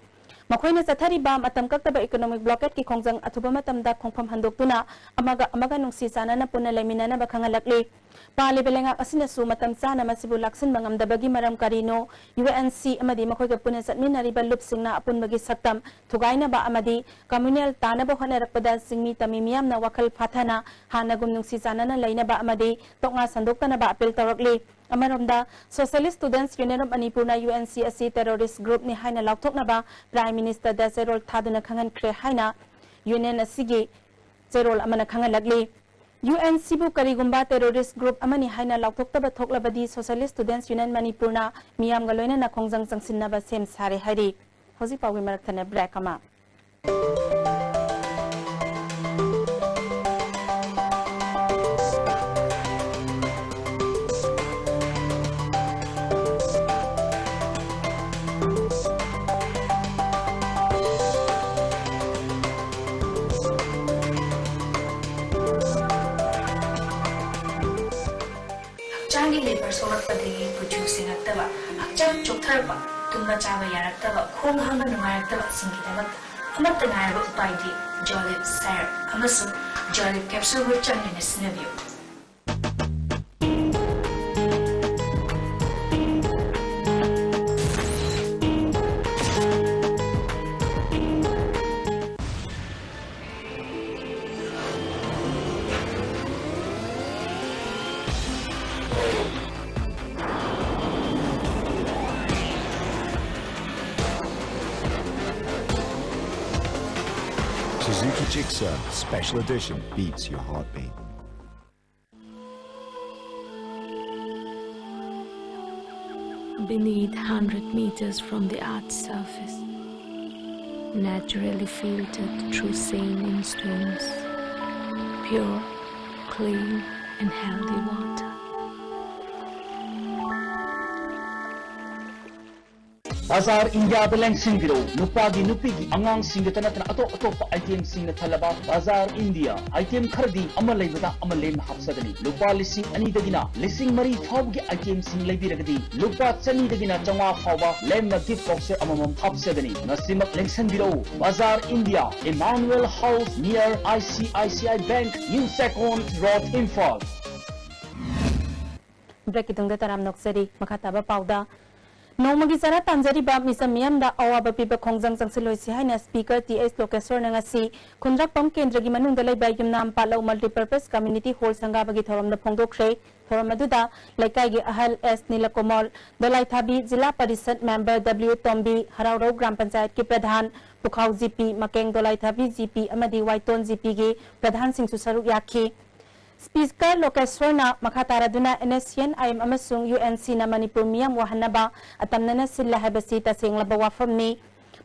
ꯃꯈꯣꯏꯅ ꯆꯠꯊꯔꯤꯕ ꯃꯇꯝ ꯀꯛꯇꯕ economic blockadeꯀꯤ ꯈꯣꯡꯖꯪ ꯑꯊꯨꯕ ꯃꯇꯝꯗ ꯈꯣꯡꯐꯝ ꯍꯟꯗꯣꯛꯇꯨꯅ ꯑꯃꯒ ꯑꯃꯒ ꯅꯨꯡꯁꯤ ꯆꯥꯟꯅꯅ ꯄꯨꯟꯅ ꯂꯩꯃꯤꯟꯅꯅꯕ ꯈꯪꯍꯜꯂꯛꯂꯤ꯫ ꯄꯥꯜꯂꯤꯕ ꯂꯩꯉꯥꯛ ꯑꯁꯤꯅꯁꯨ ꯃꯇꯝ ꯆꯥꯅ ꯃꯁꯤꯕꯨ ꯂꯥꯛꯁꯤꯟꯕ ꯉꯝꯗꯕꯒꯤ ꯃꯔꯝ ꯀꯔꯤꯅꯣ? ꯌꯨ ꯑꯦꯟ ꯁꯤ ꯑꯃꯗꯤ ꯃꯈꯣꯏꯒ ꯄꯨꯟꯅ ꯆꯠꯃꯤꯟꯅꯔꯤꯕ ꯂꯨꯞꯁꯤꯡꯅ ꯑꯄꯨꯟꯕꯒꯤ ꯁꯛꯇꯝ ꯊꯨꯒꯥꯏꯅꯕ ꯑꯃꯗꯤ communal ꯇꯥꯅꯕ ꯍꯣꯠꯅꯔꯛꯄꯗ ꯆꯤꯡꯃꯤ ꯇꯝꯃꯤ ꯃꯤꯌꯥꯝꯅ ꯋꯥꯈꯜ ꯐꯥꯊꯅ ꯍꯥꯟꯅꯒꯨꯝ ꯅꯨꯡꯁꯤ ꯆꯥꯟꯅꯅ ꯂꯩꯅꯕ ꯑꯃꯗꯤ ꯇꯣꯛꯅ ꯁꯟꯗꯣꯛꯇꯅꯕ appeal ꯇꯧꯔꯛꯂꯤ꯫ ꯑꯃꯔꯣꯝꯗ, Socialist Students Union of ꯃꯅꯤꯄꯨꯔꯅ ꯌꯨ ꯑꯦꯟ ꯁꯤ ꯑꯁꯤ terrorist groupꯅꯤ ꯍꯥꯏꯅ ꯂꯥꯎꯊꯣꯛꯅꯕ Prime Ministerꯗ ꯆꯦꯔꯣꯜ ꯊꯥꯗꯨꯅ ꯈꯪꯍꯟꯈ꯭ꯔꯦ ꯍꯥꯏꯅ union ꯑꯁꯤꯒꯤ ꯆꯦꯔꯣꯜ ꯑꯃꯅ ꯈꯪꯍꯜꯂꯛꯂꯤ꯫ ꯌꯨ ꯑꯦꯟ ꯁꯤꯕꯨ ꯀꯔꯤꯒꯨꯝꯕ terrorist group ꯑꯃꯅꯤ ꯍꯥꯏꯅ ꯂꯥꯎꯊꯣꯛꯇꯕ ꯊꯣꯛꯂꯕꯗꯤ Socialist Students Union ꯃꯅꯤꯄꯨꯔꯅ ꯃꯤꯌꯥꯝꯒ ꯂꯣꯏꯅꯅ ꯈꯣꯡꯖꯪ ꯆꯪꯁꯤꯟꯅꯕ ꯁꯦꯝ ꯁꯥꯔꯦ ꯍꯥꯏꯔꯤ꯫ ꯍꯧꯖꯤꯛ ꯐꯥꯎꯒꯤ ꯃꯔꯛꯇꯅ break ꯑꯃ꯫ ꯂꯤꯚꯔ ꯁꯣꯛꯂꯛꯄꯗꯒꯤ ꯀꯨꯆꯨ ꯁꯦꯡꯉꯛꯇꯕ, ꯍꯛꯆꯥꯡ ꯆꯣꯛꯊꯔꯛꯄ, ꯇꯨꯝꯕ ꯆꯥꯕ ꯌꯥꯔꯛꯇꯕ, ꯈꯣꯡ ꯍꯥꯝꯕ ꯅꯨꯡꯉꯥꯏꯔꯛꯇꯕꯁꯤꯡꯒꯤꯗꯃꯛꯇ ꯑꯃꯠꯇ ꯉꯥꯏꯔꯕ ꯎꯄꯥꯏꯗꯤ ꯖꯣꯂꯤꯞ ꯁꯥꯏꯔꯞ ꯑꯃꯁꯨꯡ ꯖꯣꯂꯤꯞ ꯀꯦꯞꯁꯨꯜꯕꯨ ꯆꯥꯡ ꯅꯥꯏꯅ ꯁꯤꯖꯤꯟꯅꯕꯤꯌꯨ꯫ Suzuki Gixxer Special Edition beats your heartbeat. Beneath, hundred meters from the earth's surface, naturally filtered through saline streams, pure, clean, and healthy water. ꯕꯖꯥꯔ ꯏꯟꯗꯤꯌꯥꯗ ꯂꯦꯡꯁꯤꯟꯕꯤꯔꯛꯎ꯫ ꯅꯨꯄꯥꯒꯤ, ꯅꯨꯄꯤꯒꯤ, ꯑꯉꯥꯡꯁꯤꯡꯒꯤꯇ ꯅꯠꯇꯅ ꯑꯇꯣꯞ ꯑꯇꯣꯞꯄ ꯑꯥꯏꯇꯦꯝꯁꯤꯡꯅ ꯊꯜꯂꯕ ꯕꯖꯥꯔ ꯏꯟꯗꯤꯌꯥ꯫ ꯑꯥꯏꯇꯦꯝ ꯈꯔꯗꯤ ꯑꯃ ꯂꯩꯕꯗ ꯑꯃ ꯂꯦꯝꯅ ꯍꯥꯞꯆꯒꯅꯤ꯫ ꯂꯨꯄꯥ ꯂꯤꯁꯤꯡ ꯑꯅꯤꯗꯒꯤꯅ ꯂꯤꯁꯤꯡ ꯃꯔꯤ ꯐꯥꯎꯕꯒꯤ ꯑꯥꯏꯇꯦꯝꯁꯤꯡ ꯂꯩꯕꯤꯔꯒꯗꯤ ꯂꯨꯄꯥ ꯆꯅꯤꯗꯒꯤꯅ ꯆꯥꯝꯃꯉꯥ ꯐꯥꯎꯕ ꯂꯦꯝꯅ ꯒꯤꯐ ꯕꯣꯛꯁ ꯁꯦꯠ ꯑꯃꯃꯝ ꯍꯥꯞꯆꯒꯅꯤ꯫ ꯉꯁꯤꯃꯛ ꯂꯦꯡꯁꯤꯟꯕꯤꯔꯛꯎ꯫ ꯕꯖꯥꯔ India, Emmanuel House, near I C I C I Bank, New Second Road, Imphal. ꯕ꯭ꯔꯦꯛꯀꯤ ꯇꯨꯡꯗ ꯇꯔꯥꯝꯅ ꯑꯣꯛꯆꯔꯤ꯫ ꯃꯈꯥ ꯇꯥꯕ ꯄꯥꯎꯗ, ꯅꯣꯡꯃꯒꯤ ꯆꯔꯥ ꯇꯥꯟꯖꯔꯤꯕ ꯃꯤꯆꯝ ꯃꯤꯌꯥꯝꯗ ꯑꯋꯥꯕ ꯄꯤꯕ ꯈꯣꯡꯖꯪ ꯆꯪꯁꯤꯜꯂꯣꯏꯁꯤ ꯍꯥꯏꯅ ꯁ꯭ꯄꯤꯀꯔ ꯇꯤ ꯑꯩꯆ ꯂꯣꯀꯦꯁ꯭ꯋꯔꯅ ꯉꯁꯤ ꯈꯨꯟꯗ꯭ꯔꯥꯛꯄꯝ ꯀꯦꯟꯗ꯭ꯔꯒꯤ ꯃꯅꯨꯡꯗ ꯂꯩꯕ ꯌꯨꯝꯅꯥꯝ ꯄꯥꯠꯂꯧ ꯃꯜꯇꯤꯄꯔꯄꯁ ꯀꯝꯃ꯭ꯌꯨꯅꯤꯇꯤ ꯍꯣꯜ ꯁꯪꯒꯥꯕꯒꯤ ꯊꯧꯔꯝꯗ ꯐꯣꯡꯗꯣꯛꯈ꯭ꯔꯦ꯫ ꯊꯧꯔꯝ ꯑꯗꯨꯗ ꯂꯩꯀꯥꯏꯒꯤ ꯑꯍꯜ ꯑꯦꯁ ꯅꯤꯂꯀꯨꯃꯥꯔ, ꯗꯣꯂꯥꯏꯊꯥꯕꯤ ꯖꯤꯂꯥ ꯄꯔꯤꯁꯗ ꯃꯦꯝꯕꯔ ꯗꯕ꯭ꯂꯤꯎ ꯇꯣꯝꯕꯤ, ꯍꯔꯥꯎꯔꯧ ꯒ꯭ꯔꯥꯝ ꯄꯟꯆꯥꯌꯠꯀꯤ ꯄ꯭ꯔꯙꯥꯟ, ꯄꯨꯈꯥꯎ ꯖꯤ ꯄꯤ, ꯃꯀꯦꯡ ꯗꯣꯂꯥꯏꯊꯥꯕꯤ ꯖꯤ ꯄꯤ ꯑꯃꯗꯤ ꯋꯥꯏꯇꯣꯟ ꯖꯤ ꯄꯤꯒꯤ ꯄ꯭ꯔꯙꯥꯟꯁꯤꯡꯁꯨ ꯁꯔꯨꯛ ꯌꯥꯈꯤ꯫ ꯁ꯭ꯄꯤꯀꯔ ꯂꯣꯀꯦꯁ꯭ꯋꯔꯅ ꯃꯈꯥ ꯇꯥꯔꯗꯨꯅ N S C N I M ꯑꯃꯁꯨꯡ ꯌꯨ ꯑꯦꯟ ꯁꯤꯅ ꯃꯅꯤꯄꯨꯔ ꯃꯤꯌꯥꯝ ꯋꯥꯍꯟꯅꯕ ꯑꯇꯝꯅꯅ ꯁꯤꯜꯂꯦ ꯍꯥꯏꯕꯁꯤ ꯇꯁꯦꯡꯂꯕ ꯋꯥꯐꯝꯅꯤ꯫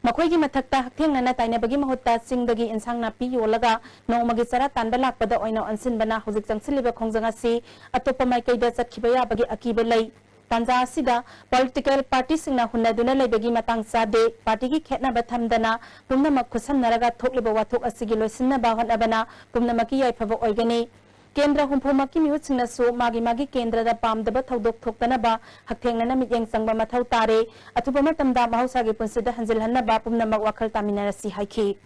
ꯃꯈꯣꯏꯒꯤ ꯃꯊꯛꯇ ꯍꯛꯊꯦꯡꯅꯅ ꯇꯥꯏꯅꯕꯒꯤ ꯃꯍꯨꯠꯇ ꯆꯤꯡꯗꯒꯤ ꯏꯟꯁꯥꯡ ꯅꯥꯄꯤ ꯌꯣꯜꯂꯒ ꯅꯣꯡꯃꯒꯤ ꯆꯔꯥ ꯇꯥꯟꯕ ꯂꯥꯛꯄꯗ ꯑꯣꯏꯅ ꯑꯣꯟꯁꯤꯟꯕꯅ ꯍꯧꯖꯤꯛ ꯆꯪꯁꯤꯜꯂꯤꯕ ꯈꯣꯡꯖꯪ ꯑꯁꯤ ꯑꯇꯣꯞꯄ ꯃꯥꯏꯀꯩꯗ ꯆꯠꯈꯤꯕ ꯌꯥꯕꯒꯤ ꯑꯀꯤꯕ ꯂꯩ꯫ ꯇꯥꯟꯖꯥ ꯑꯁꯤꯗ ꯄꯣꯂꯤꯇꯤꯀꯦꯜ ꯄꯥꯔꯇꯤꯁꯤꯡꯅ ꯍꯨꯟꯅꯗꯨꯅ ꯂꯩꯕꯒꯤ ꯃꯇꯥꯡ ꯆꯥꯗꯦ꯫ ꯄꯥꯔꯇꯤꯒꯤ ꯈꯦꯠꯅꯕ ꯊꯝꯗꯅ ꯄꯨꯝꯅꯃꯛ ꯈꯨꯠꯁꯝꯅꯔꯒ ꯊꯣꯛꯂꯤꯕ ꯋꯥꯊꯣꯛ ꯑꯁꯤꯒꯤ ꯂꯣꯏꯁꯤꯟꯅꯕ ꯍꯣꯠꯅꯕꯅ ꯄꯨꯝꯅꯃꯛꯀꯤ ꯌꯥꯏꯐꯕ ꯑꯣꯏꯒꯅꯤ꯫ ꯀꯦꯟꯗ꯭ꯔ ꯍꯨꯝꯐꯨꯃꯛꯀꯤ ꯃꯤꯍꯨꯠꯁꯤꯡꯅꯁꯨ ꯃꯥꯒꯤ ꯃꯥꯒꯤ ꯀꯦꯟꯗ꯭ꯔꯗ ꯄꯥꯝꯗꯕ ꯊꯧꯗꯣꯛ ꯊꯣꯛꯇꯅꯕ ꯍꯛꯊꯦꯡꯅꯅ ꯃꯤꯠꯌꯦꯡ ꯆꯪꯕ ꯃꯊꯧ ꯇꯥꯔꯦ꯫ ꯑꯊꯨꯕ ꯃꯇꯝꯗ ꯃꯍꯧꯁꯥꯒꯤ ꯄꯨꯟꯁꯤꯗ ꯍꯟꯖꯤꯜꯍꯟꯅꯕ ꯄꯨꯝꯅꯃꯛ ꯋꯥꯈꯜ ꯇꯥꯃꯤꯟꯅꯔꯁꯤ ꯍꯥꯏꯈꯤ꯫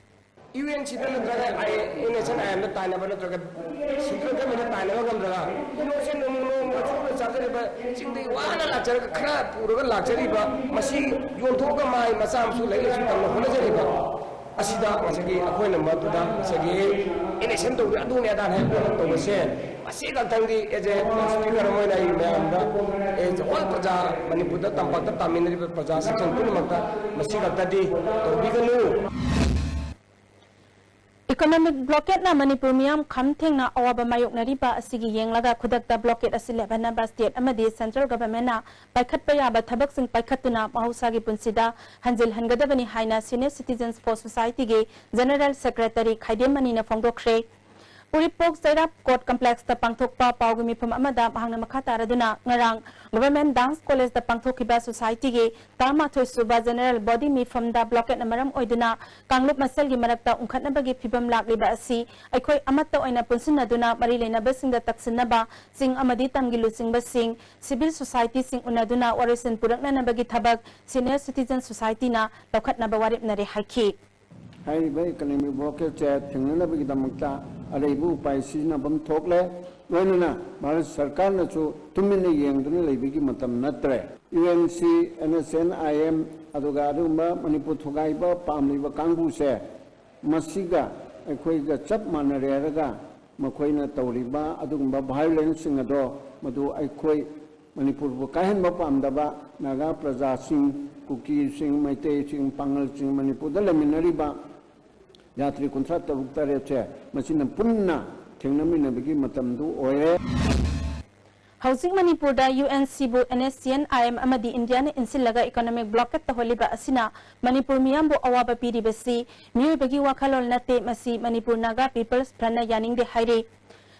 ꯌꯨ ꯑꯦꯟ ꯁꯤꯗ ꯅꯠꯇ꯭ꯔꯒ ꯑꯦꯟ ꯑꯦꯁ ꯑꯦꯟ ꯑꯥꯏ ꯑꯦꯝꯗ ꯇꯥꯏꯅꯕ ꯅꯠꯇ꯭ꯔꯒ ꯁꯦꯟꯇ꯭ꯔꯦꯜ ꯒꯃꯦꯟꯗ ꯇꯥꯏꯅꯕ ꯉꯝꯗ꯭ꯔꯒ ꯏꯅꯣꯁꯦꯟ ꯅꯣꯡꯃ ꯅꯣꯡꯃ ꯁꯨꯔ ꯆꯥꯖꯔꯤꯕ ꯆꯤꯡꯗꯒꯤ ꯋꯥꯅ ꯂꯥꯛꯆꯔꯒ ꯈꯔ ꯄꯨꯔꯒ ꯂꯥꯛꯆꯔꯤꯕ ꯃꯁꯤ ꯌꯣꯟꯊꯣꯛꯑꯒ ꯃꯥꯏ ꯃꯆꯥ ꯃꯁꯨ ꯂꯥꯏꯔꯤꯛ ꯂꯥꯏꯁꯨ ꯇꯝꯅ ꯍꯣꯠꯅꯖꯔꯤꯕ ꯑꯁꯤꯗ ꯉꯁꯥꯏꯒꯤ ꯑꯩꯈꯣꯏꯅ ꯃꯗꯨꯗ ꯉꯁꯥꯏꯒꯤ ꯏꯂꯦꯛꯁꯟ ꯇꯧꯕ ꯑꯗꯨꯅꯦ ꯑꯗꯥꯅꯦ ꯍꯥꯏꯕ ꯇꯧꯕꯁꯦ ꯃꯁꯤ ꯈꯛꯇꯪꯗꯤ ꯑꯦꯖ ꯑꯦ ꯁ꯭ꯄꯤꯀꯔ ꯑꯃ ꯑꯣꯏꯅ ꯑꯩ ꯃꯌꯥꯝꯗ ꯑꯦꯖ ꯍꯣꯜ ꯄ꯭ꯔꯖꯥ ꯃꯅꯤꯄꯨꯔꯗ ꯇꯝꯄꯥꯛꯇ ꯇꯥꯃꯤꯟꯅꯔꯤꯕ ꯄ꯭ꯔꯖꯥꯁꯤꯡ ꯄꯨꯝꯅꯃꯛꯇ ꯃꯁꯤ ꯈꯛꯇꯗꯤ ꯇꯧꯕꯤꯒꯅꯨ꯫ Economic blockade ꯅ ꯃꯅꯤꯄꯨꯔ ꯃꯤꯌꯥꯝ ꯈꯝ ꯊꯦꯡꯅ ꯑꯋꯥꯕ ꯃꯥꯌꯣꯛꯅꯔꯤꯕ ꯑꯁꯤꯒꯤ ꯌꯦꯡꯂꯒ ꯈꯨꯗꯛꯇ blockade ꯑꯁꯤ ꯂꯦꯞꯍꯟꯅꯕ state ꯑꯃꯗꯤ central government ꯅ ꯄꯥꯏꯈꯠꯄ ꯌꯥꯕ ꯊꯕꯛꯁꯤꯡ ꯄꯥꯏꯈꯠꯇꯨꯅ ꯃꯍꯧꯁꯥꯒꯤ ꯄꯨꯟꯁꯤꯗ ꯍꯟꯖꯤꯜꯍꯟꯒꯗꯕꯅꯤ ꯍꯥꯏꯅ Senior Citizens for Society ꯒꯤ General Secretary ꯈꯥꯏꯗꯦꯝ ꯃꯅꯤꯅ ꯐꯣꯡꯗꯣꯛꯈ꯭ꯔꯦ꯫ ꯎꯔꯤꯄꯣꯛ ꯆꯩꯔꯥꯞ Court Complex ꯇ ꯄꯥꯡꯊꯣꯛꯄ ꯄꯥꯎꯒꯤ ꯃꯤꯐꯝ ꯑꯃꯗ ꯃꯍꯥꯛꯅ ꯃꯈꯥ ꯇꯥꯔꯗꯨꯅ ꯉꯔꯥꯡ Government Dance College ꯇ ꯄꯥꯡꯊꯣꯛꯈꯤꯕ society ꯒꯤ ꯇꯔꯥꯃꯥꯊꯣꯏ ꯁꯨꯕ general body ꯃꯤꯐꯝꯗ blockade ꯅ ꯃꯔꯝ ꯑꯣꯏꯗꯨꯅ ꯀꯥꯡꯂꯨꯞ ꯃꯁꯦꯜꯒꯤ ꯃꯔꯛꯇ ꯎꯪꯈꯠꯅꯕꯒꯤ ꯐꯤꯚꯝ ꯂꯥꯛꯂꯤꯕ ꯑꯁꯤ ꯑꯩꯈꯣꯏ ꯑꯃꯠꯇ ꯑꯣꯏꯅ ꯄꯨꯟꯁꯤꯟꯅꯗꯨꯅ ꯃꯔꯤ ꯂꯩꯅꯕꯁꯤꯡꯗ ꯇꯛꯁꯤꯟꯅꯕ ꯆꯤꯡ ꯑꯃꯗꯤ ꯇꯝꯒꯤ ꯂꯨꯆꯤꯡꯕꯁꯤꯡ, civil society ꯁꯤꯡ ꯎꯅꯗꯨꯅ ꯋꯥꯔꯣꯏꯁꯤꯟ ꯄꯨꯔꯛꯅꯅꯕꯒꯤ ꯊꯕꯛ Senior Citizen Society ꯅ ꯂꯧꯈꯠꯅꯕ ꯋꯥꯔꯦꯞꯅꯔꯦ ꯍꯥꯏꯈꯤ꯫ ꯍꯥꯏꯔꯤꯕ economic blockade ꯁꯦ ꯊꯤꯡꯅꯅꯕꯒꯤꯗꯃꯛꯇ ꯑꯔꯩꯕ ꯎꯄꯥꯏ ꯁꯤꯖꯤꯟꯅꯐꯝ ꯊꯣꯛꯂꯦ꯫ ꯂꯣꯏꯅꯅ ꯚꯥꯔꯠ ꯁꯔꯀꯥꯔꯅꯁꯨ ꯇꯨꯃꯤꯟꯅ ꯌꯦꯡꯗꯨꯅ ꯂꯩꯕꯒꯤ ꯃꯇꯝ ꯅꯠꯇ꯭ꯔꯦ꯫ U N C, N S N I M, ꯑꯗꯨꯒ ꯑꯗꯨꯒꯨꯝꯕ ꯃꯅꯤꯄꯨꯔ ꯊꯨꯒꯥꯏꯕ ꯄꯥꯝꯂꯤꯕ ꯀꯥꯡꯕꯨꯁꯦ ꯃꯁꯤꯒ ꯑꯩꯈꯣꯏꯒ ꯆꯞ ꯃꯥꯟꯅꯔꯦ ꯍꯥꯏꯔꯒ ꯃꯈꯣꯏꯅ ꯇꯧꯔꯤꯕ ꯑꯗꯨꯒꯨꯝꯕ violence ꯁꯤꯡ ꯑꯗꯣ ꯃꯗꯨ ꯑꯩꯈꯣꯏ ꯃꯅꯤꯄꯨꯔꯕꯨ ꯀꯥꯏꯍꯟꯕ ꯄꯥꯝꯗꯕ ꯅꯥꯒꯥ ꯄ꯭ꯔꯖꯥꯁꯤꯡ, ꯀꯨꯀꯤꯁꯤꯡ, ꯃꯩꯇꯩꯁꯤꯡ, ꯄꯥꯉꯜꯁꯤꯡ, ꯃꯅꯤꯄꯨꯔꯗ ꯂꯩꯃꯤꯟꯅꯔꯤꯕ ꯖꯥꯇꯤ ꯀꯨꯟꯊ꯭ꯔꯥ ꯇꯔꯨꯛ ꯇꯔꯦꯠꯁꯦ ꯃꯁꯤꯅ ꯄꯨꯟꯅ ꯊꯦꯡꯅꯃꯤꯟꯅꯕꯒꯤ ꯃꯇꯝꯗꯨ ꯑꯣꯏꯔꯦ꯫ ꯍꯧꯖꯤꯛ ꯃꯅꯤꯄꯨꯔꯗ ꯌꯨ ꯑꯦꯟ ꯁꯤꯕꯨ N S C N I M ꯑꯃꯗꯤ ꯏꯟꯗꯤꯌꯥꯅ ꯏꯟꯁꯤꯜꯂꯒ economic blockade ꯇꯧꯍꯜꯂꯤꯕ ꯑꯁꯤꯅ ꯃꯅꯤꯄꯨꯔ ꯃꯤꯌꯥꯝꯕꯨ ꯑꯋꯥꯕ ꯄꯤꯔꯤꯕꯁꯤ ꯃꯤꯑꯣꯏꯕꯒꯤ ꯋꯥꯈꯜꯂꯣꯟ ꯅꯠꯇꯦ, ꯃꯁꯤ ꯃꯅꯤꯄꯨꯔ ꯅꯥꯒꯥ People's Front ꯅ ꯌꯥꯅꯤꯡꯗꯦ ꯍꯥꯏꯔꯤ꯫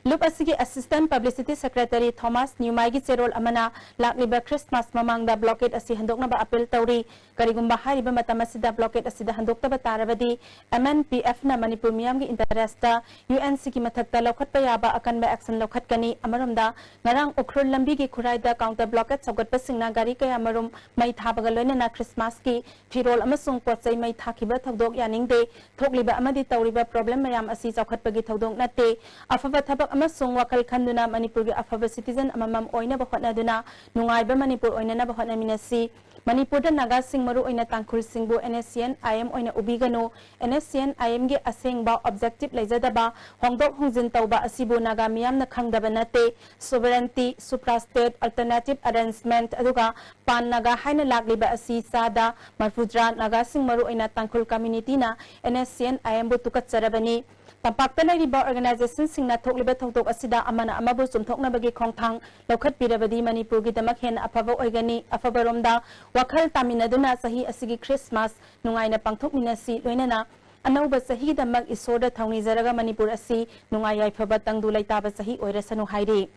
ꯂꯨꯞ ꯑꯁꯤꯒꯤ Assistant Publicity Secretary ꯊꯣꯃꯥꯁ ꯅ꯭ꯌꯨꯃꯥꯏꯒꯤ ꯆꯦꯔꯣꯜ ꯑꯃꯅ ꯂꯥꯛꯂꯤꯕ ꯈ꯭ꯔꯤꯁꯃꯥꯁ ꯃꯃꯥꯡꯗ blockade ꯑꯁꯤ ꯍꯟꯗꯣꯛꯅꯕ appeal ꯇꯧꯔꯤ꯫ ꯀꯔꯤꯒꯨꯝꯕ ꯍꯥꯏꯔꯤꯕ ꯃꯇꯝ ꯑꯁꯤꯗ blockade ꯑꯁꯤꯗ ꯍꯟꯗꯣꯛꯇꯕ ꯇꯥꯔꯕꯗꯤ, M N P F ꯅ ꯃꯅꯤꯄꯨꯔ ꯃꯤꯌꯥꯝꯒꯤ interest ꯇ U N C ꯒꯤ ꯃꯊꯛꯇ ꯂꯧꯈꯠꯄ ꯌꯥꯕ ꯑꯀꯟꯕ action ꯂꯧꯈꯠꯀꯅꯤ꯫ ꯑꯃꯔꯣꯝꯗ, ꯉꯔꯥꯡ ꯎꯈ꯭ꯔꯨꯜ ꯂꯝꯕꯤꯒꯤ ꯈꯨꯔꯥꯏꯗ counter blockade ꯁꯧꯒꯠꯄꯁꯤꯡꯅ ꯒꯥꯔꯤ ꯀꯌꯥ ꯃꯔꯨꯝ ꯃꯩ ꯊꯥꯕꯒ ꯂꯣꯏꯅꯅ ꯈ꯭ꯔꯤꯁꯃꯥꯁꯀꯤ ꯐꯤꯔꯣꯜ ꯑꯃꯁꯨꯡ ꯄꯣꯠ ꯆꯩ ꯃꯩ ꯊꯥꯈꯤꯕ ꯊꯧꯗꯣꯛ ꯌꯥꯅꯤꯡꯗꯦ꯫ ꯊꯣꯛꯂꯤꯕ ꯑꯃꯗꯤ ꯇꯧꯔꯤꯕ problem ꯃꯌꯥꯝ ꯑꯁꯤ ꯆꯥꯎꯈꯠꯄꯒꯤ ꯊꯧꯗꯣꯛ ꯅꯠꯇꯦ꯫ ꯑꯐꯕ ꯊꯕꯛ ꯑꯃꯁꯨꯡ ꯋꯥꯈꯜ ꯈꯟꯗꯨꯅ ꯃꯅꯤꯄꯨꯔꯒꯤ ꯑꯐꯕ citizen ꯑꯃꯃꯝ ꯑꯣꯏꯅꯕ ꯍꯣꯠꯅꯗꯨꯅ ꯅꯨꯡꯉꯥꯏꯕ ꯃꯅꯤꯄꯨꯔ ꯑꯣꯏꯅꯅꯕ ꯍꯣꯠꯅꯃꯤꯟꯅꯁꯤ꯫ ꯃꯅꯤꯄꯨꯔꯗ ꯅꯥꯒꯥꯁꯤꯡ, ꯃꯔꯨꯑꯣꯏꯅ ꯇꯥꯡꯈꯨꯜꯁꯤꯡꯕꯨ N S C N I M ꯑꯣꯏꯅ ꯎꯕꯤꯒꯅꯨ꯫ N S C N I M ꯒꯤ ꯑꯁꯦꯡꯕ objective ꯂꯩꯖꯗꯕ, ꯍꯣꯡꯗꯣꯛ ꯍꯣꯡꯖꯤꯟ ꯇꯧꯕ ꯑꯁꯤꯕꯨ ꯅꯥꯒꯥ ꯃꯤꯌꯥꯝꯅ ꯈꯪꯗꯕ ꯅꯠꯇꯦ꯫ Sovereignty, supra-state, alternative arrangement, ꯑꯗꯨꯒ ꯄꯥꯟ ꯅꯥꯒꯥ ꯍꯥꯏꯅ ꯂꯥꯛꯂꯤꯕ ꯑꯁꯤ ꯆꯥꯗ ꯃꯔꯐꯨꯇꯔꯥ ꯅꯥꯒꯥꯁꯤꯡ, ꯃꯔꯨꯑꯣꯏꯅ ꯇꯥꯡꯈꯨꯜ community ꯅ N S C N I M ꯕꯨ ꯇꯨꯀꯠꯆꯔꯕꯅꯤ꯫ ꯇꯝꯄꯥꯛꯇ ꯂꯩꯔꯤꯕ organization ꯁꯤꯡꯅ ꯊꯣꯛꯂꯤꯕ ꯊꯧꯗꯣꯛ ꯑꯁꯤꯗ ꯑꯃꯅ ꯑꯃꯕꯨ ꯆꯨꯝꯊꯣꯛꯅꯕꯒꯤ ꯈꯣꯡꯊꯥꯡ ꯂꯧꯈꯠꯄꯤꯔꯕꯗꯤ ꯃꯅꯤꯄꯨꯔꯒꯤꯗꯃꯛ ꯍꯦꯟꯅ ꯑꯐꯕ ꯑꯣꯏꯒꯅꯤ꯫ ꯑꯐꯕꯔꯣꯝꯗ, ꯋꯥꯈꯜ ꯇꯥꯃꯤꯟꯅꯗꯨꯅ ꯆꯍꯤ ꯑꯁꯤꯒꯤ ꯈ꯭ꯔꯤꯁꯃꯥꯁ ꯅꯨꯡꯉꯥꯏꯅ ꯄꯥꯡꯊꯣꯛꯃꯤꯟꯅꯁꯤ, ꯂꯣꯏꯅꯅ ꯑꯅꯧꯕ ꯆꯍꯤꯒꯤꯗꯃꯛ ꯏꯁꯣꯔꯗ ꯊꯧꯅꯤꯖꯔꯒ ꯃꯅꯤꯄꯨꯔ ꯑꯁꯤ ꯅꯨꯡꯉꯥꯏ ꯌꯥꯏꯐꯕ ꯇꯪꯗꯨ ꯂꯩꯇꯥꯕ ꯆꯍꯤ ꯑꯣꯏꯔꯁꯅꯨ ꯍꯥꯏꯔꯤ꯫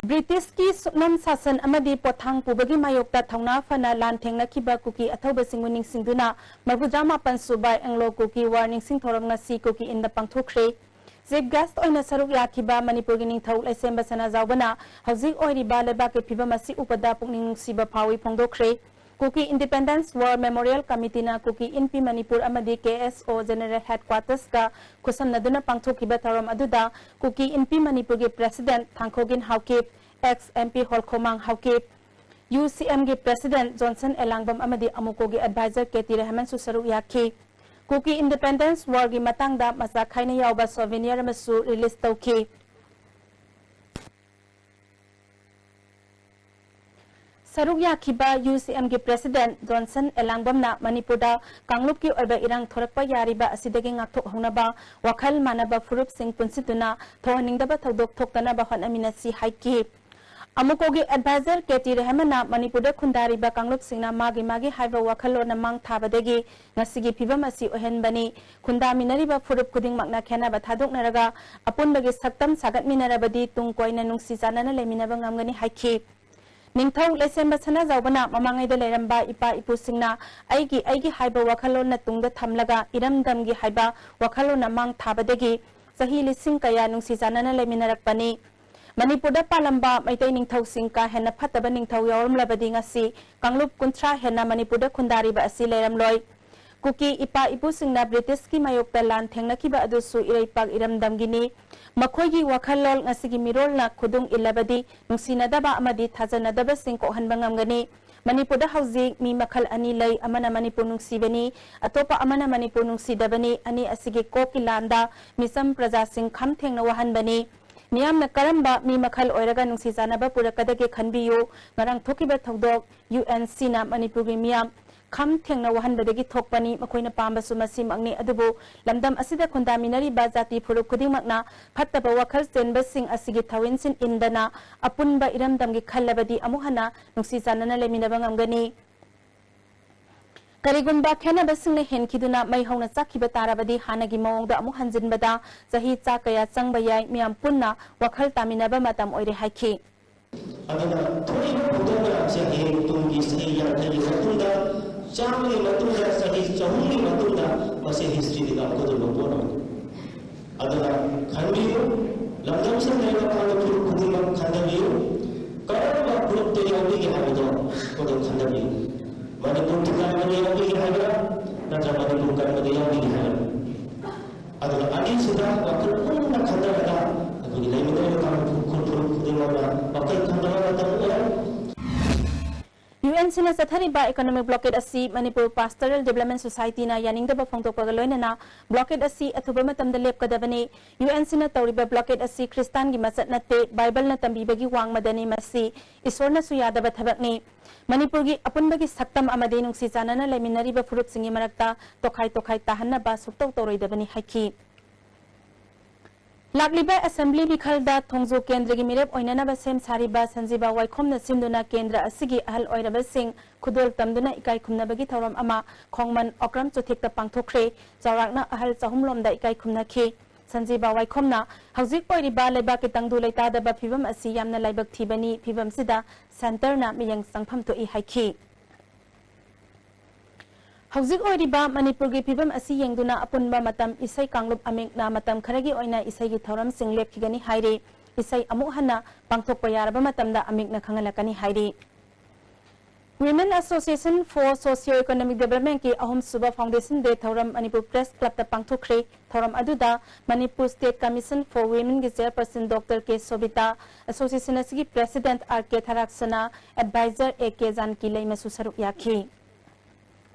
ꯕ꯭ꯔꯤꯇꯤꯁꯀꯤ ꯁꯨꯞꯅꯝ ꯁꯥꯁꯟ ꯑꯃꯗꯤ ꯄꯣꯠꯊꯥꯡ ꯄꯨꯕꯒꯤ ꯃꯥꯌꯣꯛꯇ ꯊꯧꯅꯥ ꯐꯅ ꯂꯥꯟ ꯊꯦꯡꯅꯈꯤꯕ ꯀꯨꯀꯤ ꯑꯊꯧꯕꯁꯤꯡꯕꯨ ꯅꯤꯡꯁꯤꯡꯗꯨꯅ ꯃꯔꯐꯨꯇꯔꯥ ꯃꯥꯄꯟ ꯁꯨꯕ Anglo Kuki War ꯅꯤꯡꯁꯤꯡ ꯊꯧꯔꯝ ꯉꯁꯤ ꯀꯨꯀꯤ ꯏꯟꯗ ꯄꯥꯡꯊꯣꯛꯈ꯭ꯔꯦ꯫ Chief guest ꯑꯣꯏꯅ ꯁꯔꯨꯛ ꯌꯥꯈꯤꯕ ꯃꯅꯤꯄꯨꯔꯒꯤ ꯅꯤꯡꯊꯧ ꯂꯩꯁꯦꯝꯕ ꯁꯅꯥꯖꯥꯎꯕꯅ ꯍꯧꯖꯤꯛ ꯑꯣꯏꯔꯤꯕ ꯂꯩꯕꯥꯛꯀꯤ ꯐꯤꯕꯝ ꯑꯁꯤ ꯎꯕꯗ ꯄꯨꯛꯅꯤꯡ ꯅꯨꯡꯁꯤꯕ ꯐꯥꯎꯏ ꯐꯣꯡꯗꯣꯛꯈ꯭ꯔꯦ꯫ Kuki Independence War Memorial Committee ꯅ ꯀꯨꯀꯤ ꯏꯟꯄꯤ ꯃꯅꯤꯄꯨꯔ ꯑꯃꯗꯤ K S O General Headquarters ꯀ ꯈꯨꯠꯁꯝꯅꯗꯨꯅ ꯄꯥꯡꯊꯣꯛꯈꯤꯕ ꯊꯧꯔꯝ ꯑꯗꯨꯗ ꯀꯨꯀꯤ ꯏꯟꯄꯤ ꯃꯅꯤꯄꯨꯔꯒꯤ President ꯊꯥꯡꯈꯣꯒꯤꯟ Haokip, ex M P ꯍꯣꯜꯈꯣꯃꯥꯡ Haokip, U C M ꯒꯤ President Johnson ꯑꯦꯂꯥꯡꯕꯝ ꯑꯃꯗꯤ ꯑꯃꯨꯀꯣꯒꯤ Advisor K T ꯔꯍꯃꯟꯁꯨ ꯁꯔꯨꯛ ꯌꯥꯈꯤ꯫ Kuki Independence War ꯒꯤ ꯃꯇꯥꯡꯗ ꯃꯆꯥ ꯈꯥꯏꯅ ꯌꯥꯎꯕ souvenir ꯑꯃꯁꯨ release ꯇꯧꯈꯤ꯫ ꯁꯔꯨꯛ ꯌꯥꯈꯤꯕ U C M ꯒꯤ President Johnson ꯑꯦꯂꯥꯡꯕꯝꯅ ꯃꯅꯤꯄꯨꯔꯗ ꯀꯥꯡꯂꯨꯞꯀꯤ ꯑꯣꯏꯕ ꯏꯔꯥꯡ ꯊꯣꯔꯛꯄ ꯌꯥꯔꯤꯕ ꯑꯁꯤꯗꯒꯤ ꯉꯥꯛꯊꯣꯛꯍꯧꯅꯕ ꯋꯥꯈꯜ ꯃꯥꯟꯅꯕ ꯐꯨꯔꯨꯞꯁꯤꯡ ꯄꯨꯟꯁꯤꯟꯗꯨꯅ ꯊꯣꯛꯍꯟꯅꯤꯡꯗꯕ ꯊꯧꯗꯣꯛ ꯊꯣꯛꯇꯅꯕ ꯍꯣꯠꯅꯃꯤꯟꯅꯁꯤ ꯍꯥꯏꯈꯤ꯫ ꯑꯃꯨꯀꯣꯒꯤ ꯑꯦꯗꯚꯥꯏꯖꯔ ꯀꯦ ꯇꯤ ꯔꯦꯍꯃꯟꯅ ꯃꯅꯤꯄꯨꯔꯗ ꯈꯨꯟꯗꯥꯔꯤꯕ ꯀꯥꯡꯂꯨꯞꯁꯤꯡꯅ ꯃꯥꯒꯤ ꯃꯥꯒꯤ ꯍꯥꯏꯕ ꯋꯥꯈꯜꯂꯣꯟꯅ ꯃꯥꯡ ꯊꯥꯕꯗꯒꯤ ꯉꯁꯤꯒꯤ ꯐꯤꯕꯝ ꯑꯁꯤ ꯑꯣꯏꯍꯟꯕꯅꯤ꯫ ꯈꯨꯟꯗꯥꯃꯤꯟꯅꯔꯤꯕ ꯐꯨꯔꯨꯞ ꯈꯨꯗꯤꯡꯃꯛꯅ ꯈꯦꯟꯅꯕ ꯊꯥꯗꯣꯛꯅꯔꯒ ꯑꯄꯨꯟꯕꯒꯤ ꯁꯛꯇꯝ ꯁꯥꯒꯠꯃꯤꯟꯅꯔꯕꯗꯤ ꯇꯨꯡ ꯀꯣꯏꯅ ꯅꯨꯡꯁꯤ ꯆꯥꯟꯅꯅ ꯂꯩꯃꯤꯟꯅꯕ ꯉꯝꯒꯅꯤ ꯍꯥꯏꯈꯤ꯫ ꯅꯤꯡꯊꯧ ꯂꯩꯁꯦꯝꯕ ꯁꯅꯥꯖꯥꯎꯕꯅ ꯃꯃꯥꯡꯉꯩꯗ ꯂꯩꯔꯝꯕ ꯏꯄꯥ ꯏꯄꯨꯁꯤꯡꯅ ꯑꯩꯒꯤ ꯑꯩꯒꯤ ꯍꯥꯏꯕ ꯋꯥꯈꯜꯂꯣꯟꯅ ꯇꯨꯡꯗ ꯊꯝꯂꯒ ꯏꯔꯝꯗꯝꯒꯤ ꯍꯥꯏꯕ ꯋꯥꯈꯜꯂꯣꯟꯅ ꯃꯥꯡ ꯊꯥꯕꯗꯒꯤ ꯆꯍꯤ ꯂꯤꯁꯤꯡ ꯀꯌꯥ ꯅꯨꯡꯁꯤ ꯆꯥꯟꯅꯅ ꯂꯩꯃꯤꯟꯅꯔꯛꯄꯅꯤ꯫ ꯃꯅꯤꯄꯨꯔꯗ ꯄꯥꯜꯂꯝꯕ ꯃꯩꯇꯩ ꯅꯤꯡꯊꯧꯁꯤꯡ ꯀꯥ ꯍꯦꯟꯅ ꯐꯠꯇꯕ ꯅꯤꯡꯊꯧ ꯌꯥꯎꯔꯝꯂꯕꯗꯤ ꯉꯁꯤ ꯀꯥꯡꯂꯨꯞ ꯀꯨꯟꯊ꯭ꯔꯥ ꯍꯦꯟꯅ ꯃꯅꯤꯄꯨꯔꯗ ꯈꯨꯟꯗꯥꯔꯤꯕ ꯑꯁꯤ ꯂꯩꯔꯝꯂꯣꯏ꯫ ꯀꯨꯀꯤ ꯏꯄꯥ ꯏꯄꯨꯁꯤꯡꯅ ꯕ꯭ꯔꯤꯇꯤꯁꯀꯤ ꯃꯥꯌꯣꯛꯇ ꯂꯥꯟ ꯊꯦꯡꯅꯈꯤꯕ ꯑꯗꯨꯁꯨ ꯏꯔꯩꯄꯥꯛ ꯏꯔꯝꯗꯝꯒꯤꯅꯤ꯫ ꯃꯈꯣꯏꯒꯤ ꯋꯥꯈꯜꯂꯣꯟ ꯉꯁꯤꯒꯤ ꯃꯤꯔꯣꯜꯅ ꯈꯨꯗꯨꯡ ꯏꯜꯂꯕꯗꯤ ꯅꯨꯡꯁꯤꯅꯗꯕ ꯑꯃꯗꯤ ꯊꯥꯖꯅꯗꯕꯁꯤꯡ ꯀꯣꯛꯍꯟꯕ ꯉꯝꯒꯅꯤ꯫ ꯃꯅꯤꯄꯨꯔꯗ ꯍꯧꯖꯤꯛ ꯃꯤ ꯃꯈꯜ ꯑꯅꯤ ꯂꯩ, ꯑꯃꯅ ꯃꯅꯤꯄꯨꯔ ꯅꯨꯡꯁꯤꯕꯅꯤ, ꯑꯇꯣꯞꯄ ꯑꯃꯅ ꯃꯅꯤꯄꯨꯔ ꯅꯨꯡꯁꯤꯗꯕꯅꯤ꯫ ꯑꯅꯤ ꯑꯁꯤꯒꯤ ꯀꯣꯛꯀꯤ ꯂꯥꯟꯗ ꯃꯤꯆꯝ ꯄ꯭ꯔꯖꯥꯁꯤꯡ ꯈꯝ ꯊꯦꯡꯅ ꯋꯥꯍꯟꯕꯅꯤ꯫ ꯃꯤꯌꯥꯝꯅ ꯀꯔꯝꯕ ꯃꯤ ꯃꯈꯜ ꯑꯣꯏꯔꯒ ꯅꯨꯡꯁꯤ ꯆꯥꯟꯅꯕ ꯄꯨꯔꯛꯀꯗꯒꯦ ꯈꯟꯕꯤꯌꯨ꯫ ꯉꯔꯥꯡ ꯊꯣꯛꯈꯤꯕ ꯊꯧꯗꯣꯛ ꯌꯨ ꯑꯦꯟ ꯁꯤꯅ ꯃꯅꯤꯄꯨꯔꯒꯤ ꯃꯤꯌꯥꯝ ꯈꯝ ꯊꯦꯡꯅ ꯋꯥꯍꯟꯕꯗꯒꯤ ꯊꯣꯛꯄꯅꯤ꯫ ꯃꯈꯣꯏꯅ ꯄꯥꯝꯕꯁꯨ ꯃꯁꯤꯃꯛꯅꯤ꯫ ꯑꯗꯨꯕꯨ ꯂꯝꯗꯝ ꯑꯁꯤꯗ ꯈꯨꯟꯗꯥꯃꯤꯟꯅꯔꯤꯕ ꯖꯥꯇꯤ ꯐꯨꯔꯨꯞ ꯈꯨꯗꯤꯡꯃꯛꯅ ꯐꯠꯇꯕ ꯋꯥꯈꯜ ꯆꯦꯟꯕꯁꯤꯡ ꯑꯁꯤꯒꯤ ꯊꯧꯏꯟꯁꯤꯟ ꯏꯟꯗꯅ ꯑꯄꯨꯟꯕ ꯏꯔꯝꯗꯝꯒꯤ ꯈꯜꯂꯕꯗꯤ ꯑꯃꯨꯛ ꯍꯟꯅ ꯅꯨꯡꯁꯤ ꯆꯥꯟꯅꯅ ꯂꯩꯃꯤꯟꯅꯕ ꯉꯝꯒꯅꯤ꯫ ꯀꯔꯤꯒꯨꯝꯕ ꯈꯦꯟꯅꯕꯁꯤꯡꯅ ꯍꯦꯟꯈꯤꯗꯨꯅ ꯃꯩ ꯍꯧꯅ ꯆꯥꯛꯈꯤꯕ ꯇꯥꯔꯕꯗꯤ ꯍꯥꯟꯅꯒꯤ ꯃꯑꯣꯡꯗ ꯑꯃꯨꯛ ꯍꯟꯖꯤꯟꯕꯗ ꯆꯍꯤ ꯆꯥ ꯀꯌꯥ ꯆꯪꯕ ꯌꯥꯏ꯫ ꯃꯤꯌꯥꯝ ꯄꯨꯟꯅ ꯋꯥꯈꯜ ꯇꯥꯃꯤꯟꯅꯕ ꯃꯇꯝ ꯑꯣꯏꯔꯦ ꯍꯥꯏꯈꯤ꯫ ꯑꯗꯨꯅ ꯊꯣꯛꯏꯕ ꯊꯧꯗꯣꯛ ꯃꯌꯥꯝꯁꯦ ꯍꯌꯦꯡ ꯇꯨꯡꯒꯤ ꯆꯍꯤ ꯌꯥꯡꯈꯩꯒꯤ ꯃꯇꯨꯡꯗ, ꯆꯥꯝꯃꯒꯤ ꯃꯇꯨꯡꯗ, ꯆꯍꯤ ꯆꯍꯨꯝꯒꯤ ꯃꯇꯨꯡꯗ ꯃꯁꯤ ꯍꯤꯁꯇ꯭ꯔꯤꯗ ꯂꯥꯎꯒꯗꯧꯕ ꯄꯣꯠ ꯑꯃꯅꯤ꯫ ꯑꯗꯨꯅ ꯈꯟꯕꯤꯌꯨ, ꯂꯝꯗꯝꯁꯤꯗ ꯂꯩꯔꯤꯕ ꯀꯥꯡꯂꯨꯞ ꯐꯨꯔꯨꯞ ꯈꯨꯗꯤꯡꯃꯛ ꯈꯟꯊꯕꯤꯌꯨ, ꯀꯔꯝꯕ ꯒ꯭ꯔꯨꯞꯇ ꯌꯥꯎꯕꯤꯒꯦ ꯍꯥꯏꯕꯗꯣ ꯃꯗꯨ ꯈꯟꯊꯕꯤꯌꯨ꯫ ꯃꯅꯤꯄꯨꯔ ꯊꯨꯒꯥꯏꯕꯗ ꯌꯥꯎꯕꯤꯒꯦ ꯍꯥꯏꯕ꯭ꯔꯥ, ꯅꯠꯇ꯭ꯔꯒ ꯃꯅꯤꯄꯨꯔ ꯀꯟꯕꯗ ꯌꯥꯎꯕꯤꯒꯦ ꯍꯥꯏꯕ꯭ꯔꯥ? ꯑꯗꯨꯒ ꯑꯅꯤꯁꯤꯗ ꯋꯥꯈꯜ ꯄꯨꯟꯅ ꯈꯟꯊꯔꯒ ꯑꯩꯈꯣꯏꯒꯤ ꯂꯩꯃꯤꯟꯅꯔꯤꯕ ꯀꯥꯡꯂꯨꯞ ꯐꯨꯔꯨꯞ ꯈꯨꯗꯤꯡꯃꯛꯅ ꯋꯥꯈꯜ ꯈꯟꯊꯕ ꯃꯇꯝ ꯑꯣꯏꯔꯦ꯫ ꯌꯨ ꯑꯦꯟ ꯁꯤꯅ ꯆꯠꯊꯔꯤꯕ ꯏꯀꯣꯅꯣꯃꯤꯛ ꯕ꯭ꯂꯣꯀꯦꯠ ꯑꯁꯤ ꯃꯅꯤꯄꯨꯔ ꯄꯥꯁꯇꯣꯔꯦꯜ ꯗꯤꯕ꯭ꯂꯞꯃꯦꯟ ꯁꯣꯁꯥꯏꯇꯤꯅ ꯌꯥꯅꯤꯡꯗꯕ ꯐꯣꯡꯗꯣꯛꯄꯒ ꯂꯣꯏꯅꯅ ꯕ꯭ꯂꯣꯀꯦꯠ ꯑꯁꯤ ꯑꯊꯨꯕ ꯃꯇꯝꯗ ꯂꯦꯞꯀꯗꯕꯅꯤ꯫ ꯌꯨ ꯑꯦꯟ ꯁꯤꯅ ꯇꯧꯔꯤꯕ ꯕ꯭ꯂꯣꯀꯦꯠ ꯑꯁꯤ ꯈ꯭ꯔꯤꯁꯇꯥꯟꯒꯤ ꯃꯆꯠ ꯅꯠꯇꯦ, ꯕꯥꯏꯕꯜꯅ ꯇꯝꯕꯤꯕꯒꯤ ꯋꯥꯡꯃꯗꯅꯤ꯫ ꯃꯁꯤ ꯏꯁꯣꯔꯅꯁꯨ ꯌꯥꯗꯕ ꯊꯕꯛꯅꯤ꯫ ꯃꯅꯤꯄꯨꯔꯒꯤ ꯑꯄꯨꯟꯕꯒꯤ ꯁꯛꯇꯝ ꯑꯃꯗꯤ ꯅꯨꯡꯁꯤ ꯆꯥꯟꯅꯅ ꯂꯩꯃꯤꯟꯅꯔꯤꯕ ꯐꯨꯔꯨꯞꯁꯤꯡꯒꯤ ꯃꯔꯛꯇ ꯇꯣꯈꯥꯏ ꯇꯣꯈꯥꯏ ꯇꯥꯍꯟꯅꯕ ꯁꯨꯛꯇꯧ ꯇꯧꯔꯣꯏꯗꯕꯅꯤ ꯍꯥꯏꯈꯤ꯫ ꯂꯥꯛꯂꯤꯕ ꯑꯦꯁꯦꯝꯕ꯭ꯂꯤ ꯃꯤꯈꯜꯗ ꯊꯣꯡꯖꯨ ꯀꯦꯟꯗ꯭ꯔꯒꯤ ꯃꯤꯔꯦꯞ ꯑꯣꯏꯅꯅꯕ ꯁꯦꯝ ꯁꯥꯔꯤꯕ ꯁꯟꯖꯤꯕ ꯋꯥꯏꯈꯣꯝꯅ ꯁꯤꯟꯗꯨꯅ ꯀꯦꯟꯗ꯭ꯔ ꯑꯁꯤꯒꯤ ꯑꯍꯜ ꯑꯣꯏꯔꯕꯁꯤꯡ ꯈꯨꯗꯣꯜ ꯇꯝꯗꯨꯅ ꯏꯀꯥꯏ ꯈꯨꯝꯅꯕꯒꯤ ꯊꯧꯔꯝ ꯑꯃ ꯈꯣꯡꯃꯟ ꯑꯣꯀ꯭ꯔꯝ ꯆꯨꯊꯦꯛꯇ ꯄꯥꯡꯊꯣꯛꯈ꯭ꯔꯦ꯫ ꯆꯥꯎꯔꯥꯛꯅ ꯑꯍꯜ ꯆꯍꯨꯝ ꯂꯣꯝꯗ ꯏꯀꯥꯏ ꯈꯨꯝꯅꯈꯤ꯫ ꯁꯟꯖꯤꯕ ꯋꯥꯏꯈꯣꯝꯅ ꯍꯧꯖꯤꯛ ꯑꯣꯏꯔꯤꯕ ꯂꯩꯕꯥꯛꯀꯤ ꯇꯪꯗꯨ ꯂꯩꯇꯥꯗꯕ ꯐꯤꯕꯝ ꯑꯁꯤ ꯌꯥꯝꯅ ꯂꯥꯏꯕꯛ ꯊꯤꯕꯅꯤ, ꯐꯤꯕꯝꯁꯤꯗ ꯁꯦꯟꯇꯔꯅ ꯃꯤꯠꯌꯦꯡ ꯆꯪꯐꯝ ꯊꯣꯛꯏ ꯍꯥꯏꯈꯤ꯫ ꯍꯧꯖꯤꯛ ꯑꯣꯏꯔꯤꯕ ꯃꯅꯤꯄꯨꯔꯒꯤ ꯐꯤꯕꯝ ꯑꯁꯤ ꯌꯦꯡꯗꯨꯅ ꯑꯄꯨꯟꯕ ꯃꯇꯝ ꯏꯁꯩ ꯀꯥꯡꯂꯨꯞ ꯑꯃꯤꯛꯅ ꯃꯇꯝ ꯈꯔꯒꯤ ꯑꯣꯏꯅ ꯏꯁꯩꯒꯤ ꯊꯧꯔꯝꯁꯤꯡ ꯂꯦꯞꯈꯤꯒꯅꯤ ꯍꯥꯏꯔꯤ꯫ ꯏꯁꯩ ꯑꯃꯨꯛ ꯍꯟꯅ ꯄꯥꯡꯊꯣꯛꯄ ꯌꯥꯔꯕ ꯃꯇꯝꯗ ꯑꯃꯤꯛꯅ ꯈꯪꯍꯜꯂꯛꯀꯅꯤ ꯍꯥꯏꯔꯤ꯫ Women Association for Socio Economic Development ꯀꯤ ꯑꯍꯨꯝꯁꯨꯕ Foundation Day ꯊꯧꯔꯝ ꯃꯅꯤꯄꯨꯔ Press Club ꯇ ꯄꯥꯡꯊꯣꯛꯈ꯭ꯔꯦ꯫ ꯊꯧꯔꯝ ꯑꯗꯨꯗ Manipur State Commission for Women ꯒꯤ Chairperson Doctor K Sobita, Association ꯑꯁꯤꯒꯤ President ꯑꯥꯔ ꯀꯦ ꯊꯔꯥꯛꯁꯅꯥ, Advisor ꯑꯦ ꯀꯦ ꯖꯥꯟꯀꯤ ꯂꯩꯃꯁꯨ ꯁꯔꯨꯛ ꯌꯥꯈꯤ꯫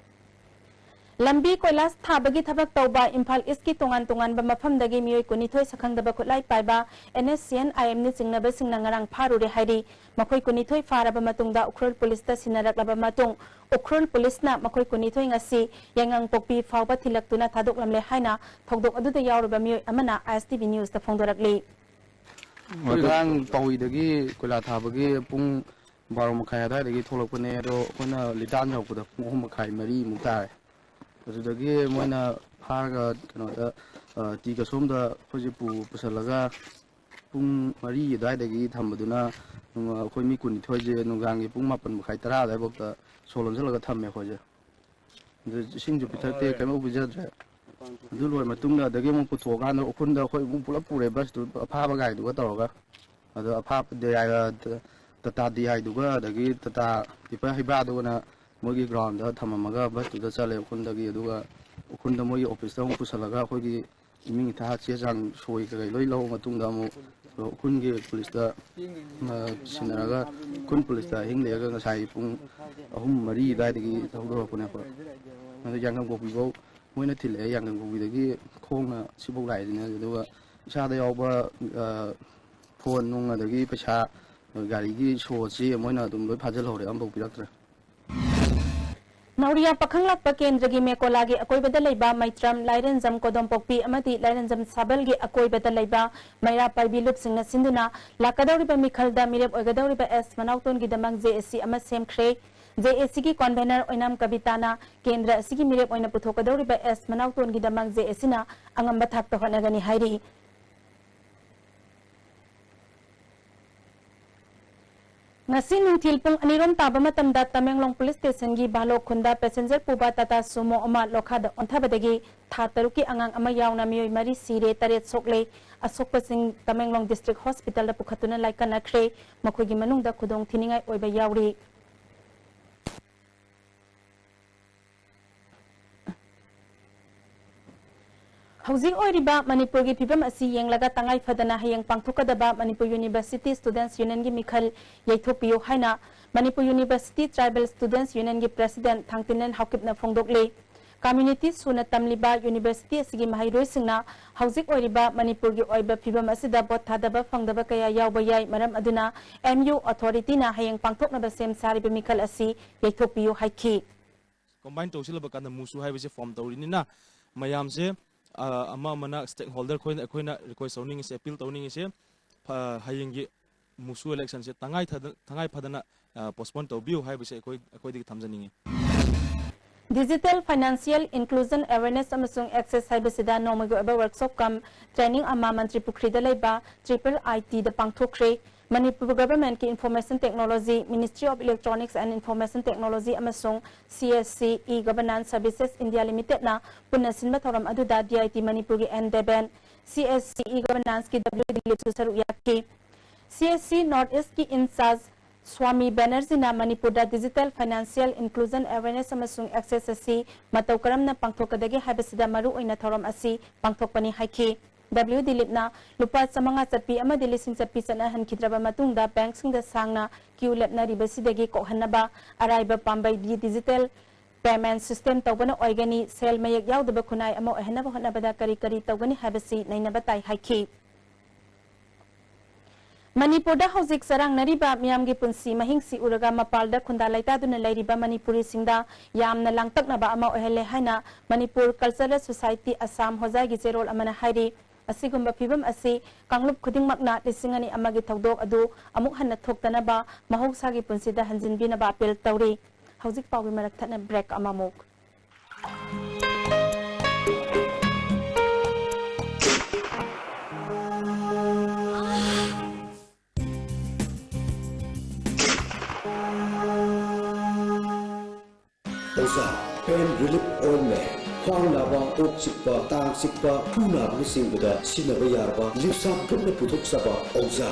ꯂꯝꯕꯤ ꯀꯣꯏꯂꯥꯁ ꯊꯥꯕꯒꯤ ꯊꯕꯛ ꯇꯧꯕ ꯏꯝꯐꯥꯜ ꯏꯁꯀꯤ ꯇꯣꯉꯥꯟ ꯇꯣꯉꯥꯟꯕ ꯃꯐꯝꯗꯒꯤ ꯃꯤꯑꯣꯏ ꯀꯨꯟꯅꯤꯊꯣꯏ ꯁꯛꯈꯪꯗꯕ ꯈꯨꯠꯂꯥꯏ ꯄꯥꯏꯕ and S C N I M ꯅ ꯆꯤꯡꯅꯕꯁꯤꯡꯅ ꯉꯔꯥꯡ ꯐꯥꯔꯨꯔꯦ ꯍꯥꯏꯔꯤ꯫ ꯃꯈꯣꯏ ꯀꯨꯟꯅꯤꯊꯣꯏ ꯐꯥꯔꯕ ꯃꯇꯨꯡꯗ ꯎꯈ꯭ꯔꯨꯜ ꯄꯨꯂꯤꯁꯇ ꯁꯤꯟꯅꯔꯛꯂꯕ ꯃꯇꯨꯡ ꯎꯈ꯭ꯔꯨꯜ ꯄꯨꯂꯤꯁꯅ ꯃꯈꯣꯏ ꯀꯨꯟꯅꯤꯊꯣꯏ ꯉꯁꯤ ꯌꯥꯏꯉꯪꯄꯣꯛꯄꯤ ꯐꯥꯎꯕ ꯊꯤꯜꯂꯛꯇꯨꯅ ꯊꯥꯗꯣꯛꯂꯝꯂꯦ ꯍꯥꯏꯅ ꯊꯧꯗꯣꯛ ꯑꯗꯨꯗ ꯌꯥꯎꯔꯤꯕ ꯃꯤꯑꯣꯏ ꯑꯃꯅ ꯑꯥꯏ ꯑꯦꯁ ꯇꯤ ꯚꯤ ꯅ꯭ꯌꯨꯁꯇ ꯐꯣꯡꯗꯣꯔꯛꯂꯤ꯫ ꯑꯩꯈꯣꯏ ꯉꯔꯥꯡ ꯄꯥꯎꯏꯗꯒꯤ ꯀꯣꯏꯂꯥ ꯊꯥꯕꯒꯤ ꯄꯨꯡ ꯕꯥꯔꯣ ꯃꯈꯥꯏ ꯑꯗꯨꯋꯥꯏꯗꯒꯤ ꯊꯣꯛꯂꯛꯄꯅꯦ, ꯑꯗꯣ ꯑꯩꯈꯣꯏꯅ ꯂꯤꯇꯥꯟ ꯌꯧꯔꯛꯄꯗ ꯄꯨꯡ ꯑꯍꯨꯝ ꯃꯈꯥꯏ, ꯃꯔꯤꯃꯨꯛ ꯇꯥꯔꯦ꯫ ꯑꯗꯨꯗꯒꯤ ꯃꯣꯏꯅ ꯐꯥꯔꯒ ꯀꯩꯅꯣꯗ, ꯑ, ꯇꯤ ꯀꯁꯣꯝꯗ ꯑꯩꯈꯣꯏꯁꯦ ꯄꯨ-, ꯄꯨꯁꯜꯂꯒ ꯄꯨꯡ ꯃꯔꯤ ꯑꯗꯨꯋꯥꯏꯗꯒꯤ ꯊꯝꯕꯗꯨꯅ, ꯅꯨꯡ-, ꯑꯩꯈꯣꯏ ꯃꯤ ꯀꯨꯟꯅꯤꯊꯣꯏꯁꯦ ꯅꯨꯡꯗꯥꯡꯒꯤ ꯄꯨꯡ ꯃꯥꯄꯟ ꯃꯈꯥꯏ, ꯇꯔꯥ ꯑꯗꯨꯋꯥꯏꯐꯥꯎꯗ ꯁꯣ ꯂꯣꯟꯁꯤꯜꯂꯒ ꯊꯝꯃꯦ ꯑꯩꯈꯣꯏꯁꯦ꯫ ꯑꯗꯨ ꯏꯁꯤꯡꯁꯨ ꯄꯤꯊꯛꯇꯦ, ꯀꯩꯝ ꯄꯤꯖꯗ꯭ꯔꯦ꯫ ꯑꯗꯨ ꯂꯣꯏꯔ ꯃꯇꯨꯡꯗ ꯑꯗꯒꯤ ꯑꯃꯨꯛ ꯄꯨꯊꯣꯛꯑꯀꯥꯟꯗ ꯎꯈ꯭ꯔꯨꯜꯗ ꯑꯩꯈꯣꯏ ꯑꯃꯨꯛ ꯄꯨꯂꯞ ꯄꯨꯔꯦ, ꯕꯁꯇꯨ ꯑꯐꯥꯕ ꯒꯥꯔꯤꯗꯨꯒ ꯇꯧꯔꯒ꯫ ꯑꯗꯣ ꯑꯐꯥꯕ ꯗꯤ ꯑꯥꯏ, ꯇꯥꯇꯥ ꯗꯤ ꯑꯥꯏꯗꯨꯒ ꯑꯗꯒꯤ ꯇꯥꯇꯥ ꯇꯤꯄꯔ ꯍꯩꯕ꯭ꯔꯥꯗꯨꯒꯅ ꯃꯣꯏꯒꯤ ꯒ꯭ꯔꯥꯎꯟꯗ ꯊꯝꯃꯝꯃꯒ ꯕꯁꯇꯨꯗ ꯆꯠꯂꯦ ꯎꯈ꯭ꯔꯨꯜꯗꯒꯤ꯫ ꯑꯗꯨꯒ ꯎꯈ꯭ꯔꯨꯜꯗ ꯃꯣꯏꯒꯤ ꯑꯣꯐꯤꯁꯇ ꯑꯃꯨꯛ ꯄꯨꯁꯜꯂꯒ ꯑꯩꯈꯣꯏꯒꯤ ꯏꯃꯤꯡ ꯏꯊꯥ ꯆꯦ ꯆꯥꯡ ꯁꯣꯏ ꯀꯩꯀꯩ ꯂꯣꯏ ꯂꯧꯔ ꯃꯇꯨꯡꯗ ꯑꯃꯨꯛ ꯎꯈ꯭ꯔꯨꯜꯒꯤ ꯄꯨꯂꯤꯁꯇ, ꯑ, ꯁꯤꯟꯅꯔꯒ ꯎꯈ꯭ꯔꯨꯜ ꯄꯨꯂꯤꯁꯇ ꯑꯍꯤꯡ ꯂꯩꯔꯒ ꯉꯁꯥꯏ ꯄꯨꯡ ꯑꯍꯨꯝ ꯃꯔꯤ ꯑꯗꯨꯋꯥꯏꯗꯒꯤ ꯊꯧꯗꯣꯔꯛꯄꯅꯦ ꯑꯩꯈꯣꯏ꯫ ꯑꯗꯣ ꯌꯥꯡꯒꯪ ꯄꯣꯛꯄꯤꯐꯧ ꯃꯣꯏꯅ ꯊꯤꯜꯂꯛꯑꯦ, ꯌꯥꯡꯒꯪ ꯄꯣꯛꯄꯤꯗꯒꯤ ꯈꯣꯡꯅ ꯁꯤꯐꯧ ꯂꯥꯛꯏꯁꯤꯅꯦ꯫ ꯑꯗꯨꯒ ꯏꯁꯥꯗ ꯌꯥꯎꯕ, ꯑ, ꯐꯣꯟ ꯅꯨꯡ ꯑꯗꯒꯤ ꯄꯩꯁꯥ, ꯒꯥꯔꯤꯒꯤ ꯁꯣ ꯆꯦ ꯃꯣꯏꯅ ꯑꯗꯨꯝ ꯂꯣꯏ ꯐꯥꯖꯤꯜꯍꯧꯔꯦ, ꯑꯃꯐꯥꯎ ꯄꯤꯔꯛꯇ꯭ꯔꯦ꯫ ꯅꯥꯎꯔꯤꯌꯥ ꯄꯥꯈꯪꯂꯥꯛꯄ ꯀꯦꯟꯗ꯭ꯔꯒꯤ ꯃꯦꯀꯣꯂꯥꯒꯤ ꯑꯀꯣꯏꯕꯗ ꯂꯩꯕ ꯃꯩꯇ꯭ꯔꯝ, ꯂꯥꯏꯔꯦꯟꯖꯝ, ꯀꯣꯗꯣꯝꯄꯣꯛꯄꯤ ꯑꯃꯗꯤ ꯂꯥꯏꯔꯦꯟꯖꯝ ꯁꯥꯕꯜꯒꯤ ꯑꯀꯣꯏꯕꯗ ꯂꯩꯕ ꯃꯩꯔꯥ ꯄꯥꯏꯕꯤ ꯂꯨꯞꯁꯤꯡꯅ ꯁꯤꯟꯗꯨꯅ ꯂꯥꯛꯀꯗꯧꯔꯤꯕ ꯃꯤꯈꯜꯗ ꯃꯤꯔꯦꯞ ꯑꯣꯏꯒꯗꯧꯔꯤꯕ ꯑꯦꯁ ꯃꯅꯥꯎꯇꯣꯟꯒꯤꯗꯃꯛ ꯖꯦ ꯑꯦ ꯁꯤ ꯑꯃ ꯁꯦꯝꯈ꯭ꯔꯦ꯫ ꯖꯦ ꯑꯦ ꯁꯤꯒꯤ ꯀꯣꯟꯚꯦꯅꯔ ꯑꯣꯏꯅꯥꯝ ꯀꯕꯤꯇꯥꯅ ꯀꯦꯟꯗ꯭ꯔ ꯑꯁꯤꯒꯤ ꯃꯤꯔꯦꯞ ꯑꯣꯏꯅ ꯄꯨꯊꯣꯛꯀꯗꯧꯔꯤꯕ ꯑꯦꯁ ꯃꯅꯥꯎꯇꯣꯟꯒꯤꯗꯃꯛ ꯖꯦ ꯑꯦ ꯁꯤꯅ ꯑꯉꯝꯕ ꯊꯥꯛꯇ ꯍꯣꯠꯅꯒꯅꯤ ꯍꯥꯏꯔꯤ꯫ ꯉꯁꯤ ꯅꯨꯡꯊꯤꯜ ꯄꯨꯡ ꯑꯅꯤꯔꯣꯝ ꯇꯥꯕ ꯃꯇꯝꯗ ꯇꯃꯦꯡꯂꯣꯡ ꯄꯨꯂꯤꯁ ꯁ꯭ꯇꯦꯁꯟꯒꯤ ꯚꯥꯂꯣ ꯈꯨꯟꯗ ꯄꯦꯁꯦꯟꯖꯔ ꯄꯨꯕ ꯇꯥꯇꯥ ꯁꯨꯃꯣ ꯑꯃ ꯂꯣꯈꯥꯗ ꯑꯣꯟꯊꯕꯗꯒꯤ ꯊꯥ ꯇꯔꯨꯛꯀꯤ ꯑꯉꯥꯡ ꯑꯃ ꯌꯥꯎꯅ ꯃꯤꯑꯣꯏ ꯃꯔꯤ ꯁꯤꯔꯦ, ꯇꯔꯦꯠ ꯁꯣꯛꯂꯦ꯫ ꯑꯁꯣꯛꯄꯁꯤꯡ ꯇꯃꯦꯡꯂꯣꯡ ꯗꯤꯁꯇ꯭ꯔꯤꯛ ꯍꯣꯁꯄꯤꯇꯥꯜꯗ ꯄꯨꯈꯠꯇꯨꯅ ꯂꯥꯏꯀꯠꯅꯈ꯭ꯔꯦ꯫ ꯃꯈꯣꯏꯒꯤ ꯃꯅꯨꯡꯗ ꯈꯨꯗꯣꯡ ꯊꯤꯅꯤꯡꯉꯥꯏ ꯑꯣꯏꯕ ꯌꯥꯎꯔꯤ꯫ ꯍꯧꯖꯤꯛ ꯑꯣꯏꯔꯤꯕ ꯃꯅꯤꯄꯨꯔꯒꯤ ꯐꯤꯕꯝ ꯑꯁꯤ ꯌꯦꯡꯂꯒ ꯇꯉꯥꯏ ꯐꯗꯅ ꯍꯌꯦꯡ ꯄꯥꯡꯊꯣꯛꯀꯗꯕ ꯃꯅꯤꯄꯨꯔ ꯌꯨꯅꯤꯚꯔꯁꯤꯇꯤ ꯁ꯭ꯇꯨꯗꯦꯟꯠꯁ ꯌꯨꯅꯤꯌꯟꯒꯤ ꯃꯤꯈꯜ ꯌꯩꯊꯣꯛꯄꯤꯌꯨ ꯍꯥꯏꯅ ꯃꯅꯤꯄꯨꯔ ꯌꯨꯅꯤꯚꯔꯁꯤꯇꯤ ꯇ꯭ꯔꯥꯏꯕꯦꯜ ꯁ꯭ꯇꯨꯗꯦꯟꯠꯁ ꯌꯨꯅꯤꯌꯟꯒꯤ ꯄ꯭ꯔꯦꯁꯤꯗꯦꯟꯠ ꯊꯥꯡꯇꯤꯅꯦꯟ ꯍꯥꯎꯀꯤꯞꯅ ꯐꯣꯡꯗꯣꯛꯂꯤ꯫ ꯀꯝꯃ꯭ꯌꯨꯅꯤꯇꯤ ꯁꯨꯅ ꯇꯝꯂꯤꯕ ꯌꯨꯅꯤꯚꯔꯁꯤꯇꯤ ꯑꯁꯤꯒꯤ ꯃꯍꯩꯔꯣꯏꯁꯤꯡꯅ ꯍꯧꯖꯤꯛ ꯑꯣꯏꯔꯤꯕ ꯃꯅꯤꯄꯨꯔꯒꯤ ꯑꯣꯏꯕ ꯐꯤꯕꯝ ꯑꯁꯤꯗ ꯚꯣꯠ ꯊꯥꯗꯕ ꯐꯪꯗꯕ ꯀꯌꯥ ꯌꯥꯎꯕ ꯌꯥꯏ꯫ ꯃꯔꯝ ꯑꯗꯨꯅ ꯑꯦꯝ ꯌꯨ ꯑꯣꯊꯣꯔꯤꯇꯤꯅ ꯍꯌꯦꯡ ꯄꯥꯡꯊꯣꯛꯅꯕ ꯁꯦꯝ ꯁꯥꯔꯤꯕ ꯃꯤꯈꯜ ꯑꯁꯤ ꯌꯩꯊꯣꯛꯄꯤꯌꯨ ꯍꯥꯏꯈꯤ꯫ ꯀꯝꯕꯥꯏꯟ ꯇꯧꯁꯤꯜꯂꯕ ꯀꯥꯟꯗ ꯃꯨꯁꯨ ꯍꯥꯏꯕꯁꯦ ꯐꯣꯔꯝ ꯇꯧꯔꯤꯅꯤꯅ ꯃꯌꯥꯝꯁꯦ, ꯑ, ꯑꯃ ꯑꯃꯅ ꯁ꯭ꯇꯦꯛ ꯍꯣꯜꯗꯔ ꯈꯣꯏꯅ ꯑꯩꯈꯣꯏꯅ ꯔꯤꯀ꯭ꯋꯦꯁ ꯇꯧꯅꯤꯡꯉꯤꯁꯦ, ꯑꯄꯤꯜ ꯇꯧꯅꯤꯡꯉꯤꯁꯦ, ꯐ-, ꯍꯌꯦꯡꯒꯤ ꯃꯨꯁꯨ ꯏꯂꯦꯛꯁꯟꯁꯦ ꯇꯉꯥꯏ ꯊꯗ-, ꯇꯉꯥꯏ ꯐꯗꯅ, ꯑ, ꯄꯣꯁꯄꯣꯟ ꯇꯧꯕꯤꯌꯨ ꯍꯥꯏꯕꯁꯦ ꯑꯩꯈꯣꯏ, ꯑꯩꯈꯣꯏꯗꯒꯤ ꯊꯝꯖꯅꯤꯡꯉꯤ꯫ ꯗꯤꯖꯤꯇꯦꯜ ꯐꯥꯏꯅꯥꯟꯁꯤꯌꯦꯜ ꯏꯟꯀ꯭ꯂꯨꯖꯟ ꯑꯦꯋꯦꯔꯅꯦꯁ ꯑꯃꯁꯨꯡ ꯑꯦꯛꯁꯦꯁ ꯍꯥꯏꯕꯁꯤꯗ ꯅꯣꯡꯃꯒꯤ ꯑꯣꯏꯕ ꯋꯔꯛꯁꯣꯞ ꯀꯝ ꯇ꯭ꯔꯦꯅꯤꯡ ꯑꯃ ꯃꯟꯇ꯭ꯔꯤ ꯄꯨꯈ꯭ꯔꯤꯗ ꯂꯩꯕ ꯇ꯭ꯔꯤꯄꯜ ꯑꯥꯏ ꯇꯤꯗ ꯄꯥꯡꯊꯣꯛꯈ꯭ꯔꯦ꯫ ꯃꯅꯤꯄꯨꯔ ꯒꯚꯔꯟꯃꯦꯟꯠꯀꯤ information technology, ministry of electronics and information technology ꯑꯃꯁꯨꯡ C S C E governance services India ꯂꯤꯃꯤꯇꯦꯗꯅ ꯄꯨꯟꯅ ꯁꯤꯟꯕ ꯊꯧꯔꯝ ꯑꯗꯨꯗ ꯗꯤ ꯑꯥꯏ ꯇꯤ ꯃꯅꯤꯄꯨꯔꯒꯤ ꯑꯦꯟ ꯗꯦꯕꯦꯟ, ꯁꯤ ꯑꯦꯁ ꯁꯤ ꯏ ꯒꯚꯔꯅꯥꯟꯁꯀꯤ ꯗꯕ꯭ꯂꯤꯎ ꯗꯤꯂꯤꯞꯁꯨ ꯁꯔꯨꯛ ꯌꯥꯈꯤ꯫ ꯁꯤ ꯑꯦꯁ ꯁꯤ ꯅꯣꯔꯠ ꯏꯁ꯭ꯠꯀꯤ ꯏꯟꯆꯥꯔꯖ ꯁ꯭ꯋꯥꯃꯤ ꯕꯦꯅꯔꯖꯤꯅ ꯃꯅꯤꯄꯨꯔꯗ ꯗꯤꯖꯤꯇꯦꯜ ꯐꯥꯏꯅꯥꯟꯁꯤꯌꯦꯜ ꯏꯟꯀ꯭ꯂꯨꯖꯟ ꯑꯦꯋꯦꯔꯅꯦꯁ ꯑꯃꯁꯨꯡ ꯑꯦꯛꯁꯦꯁ ꯑꯁꯤ ꯃꯇꯧ ꯀꯔꯝꯅ ꯄꯥꯡꯊꯣꯛꯀꯗꯒꯦ ꯍꯥꯏꯕꯁꯤꯗ ꯃꯔꯨꯑꯣꯏꯅ ꯊꯧꯔꯝ ꯑꯁꯤ ꯄꯥꯡꯊꯣꯛꯄꯅꯤ ꯍꯥꯏꯈꯤ꯫ ꯗꯕ꯭ꯂꯤꯎ ꯗꯤꯂꯤꯞꯅ ꯂꯨꯄꯥ ꯆꯥꯃꯉꯥ ꯆꯠꯄꯤ ꯑꯃꯗꯤ ꯂꯤꯁꯤꯡ ꯆꯠꯄꯤ ꯆꯠꯅꯍꯟꯈꯤꯗ꯭ꯔꯕ ꯃꯇꯨꯡꯗ ꯕꯦꯡꯛꯁꯤꯡꯗ ꯁꯥꯡꯅ ꯀ꯭ꯌꯨ ꯂꯦꯞꯅꯔꯤꯕꯁꯤꯗꯒꯤ ꯀꯣꯛꯍꯟꯅꯕ ꯑꯔꯥꯏꯕ ꯄꯥꯝꯕꯩꯗꯤ ꯗꯤꯖꯤꯇꯦꯜ ꯄꯦꯃꯦꯟꯠ ꯁꯤꯁꯇꯦꯝ ꯇꯧꯕꯅ ꯑꯣꯏꯒꯅꯤ꯫ ꯁꯦꯜ ꯃꯌꯦꯛ ꯌꯥꯎꯗꯕ ꯈꯨꯟꯅꯥꯏ ꯑꯃ ꯑꯣꯏꯍꯟꯅꯕ ꯍꯣꯠꯅꯕꯗ ꯀꯔꯤ ꯀꯔꯤ ꯇꯧꯒꯅꯤ ꯍꯥꯏꯕꯁꯤ ꯅꯩꯅꯕ ꯇꯥꯏ ꯍꯥꯏꯈꯤ꯫ ꯃꯅꯤꯄꯨꯔꯗ ꯍꯧꯖꯤꯛ ꯆꯔꯥꯡꯅꯔꯤꯕ ꯃꯤꯌꯥꯝꯒꯤ ꯄꯨꯟꯁꯤ ꯃꯍꯤꯡꯁꯤ ꯎꯔꯒ ꯃꯄꯥꯜꯗ ꯈꯨꯟꯗꯥ ꯂꯩꯇꯥꯗꯨꯅ ꯂꯩꯔꯤꯕ ꯃꯅꯤꯄꯨꯔꯤꯁꯤꯡꯗ ꯌꯥꯝꯅ ꯂꯥꯡꯇꯛꯅꯕ ꯑꯃ ꯑꯣꯏꯍꯜꯂꯦ ꯍꯥꯏꯅ ꯃꯅꯤꯄꯨꯔ Cultural Society ꯑꯁꯥꯝ ꯍꯣꯖꯥꯏꯒꯤ ꯆꯦꯔꯣꯜ ꯑꯃꯅ ꯍꯥꯏꯔꯤ꯫ ꯑꯁꯤꯒꯨꯝꯕ ꯐꯤꯚꯝ ꯑꯁꯤ ꯀꯥꯡꯂꯨꯞ ꯈꯨꯗꯤꯡꯃꯛꯅ ꯂꯤꯁꯤꯡ ꯑꯅꯤ ꯑꯃꯒꯤ ꯊꯧꯗꯣꯛ ꯑꯗꯨ ꯑꯃꯨꯛ ꯍꯟꯅ ꯊꯣꯛꯇꯅꯕ ꯃꯍꯧꯁꯥꯒꯤ ꯄꯨꯟꯁꯤꯗ ꯍꯟꯖꯤꯟꯕꯤꯅꯕ ꯑꯄꯤꯜ ꯇꯧꯔꯤ꯫ ꯍꯧꯖꯤꯛ ꯄꯥꯎꯒꯤ ꯃꯔꯛ ꯊꯠꯅ ꯕ꯭ꯔꯦꯛ ꯑꯃꯃꯨꯛ꯫ ꯑꯣꯖꯥ, pain relief ointment꯫ ꯈ꯭ꯋꯥꯡ ꯅꯥꯕ, ꯀꯣꯛ ꯆꯤꯛꯄ, ꯇꯥꯡ ꯆꯤꯛꯄ, ꯈꯨ ꯅꯥꯕꯅꯆꯤꯡꯕꯗ ꯁꯤꯖꯤꯟꯅꯕ ꯌꯥꯔꯕ ꯂꯤꯞꯁꯥꯞ ꯒ꯭ꯔꯨꯞꯅ ꯄꯨꯊꯣꯛꯆꯕ ꯑꯣꯖꯥ꯫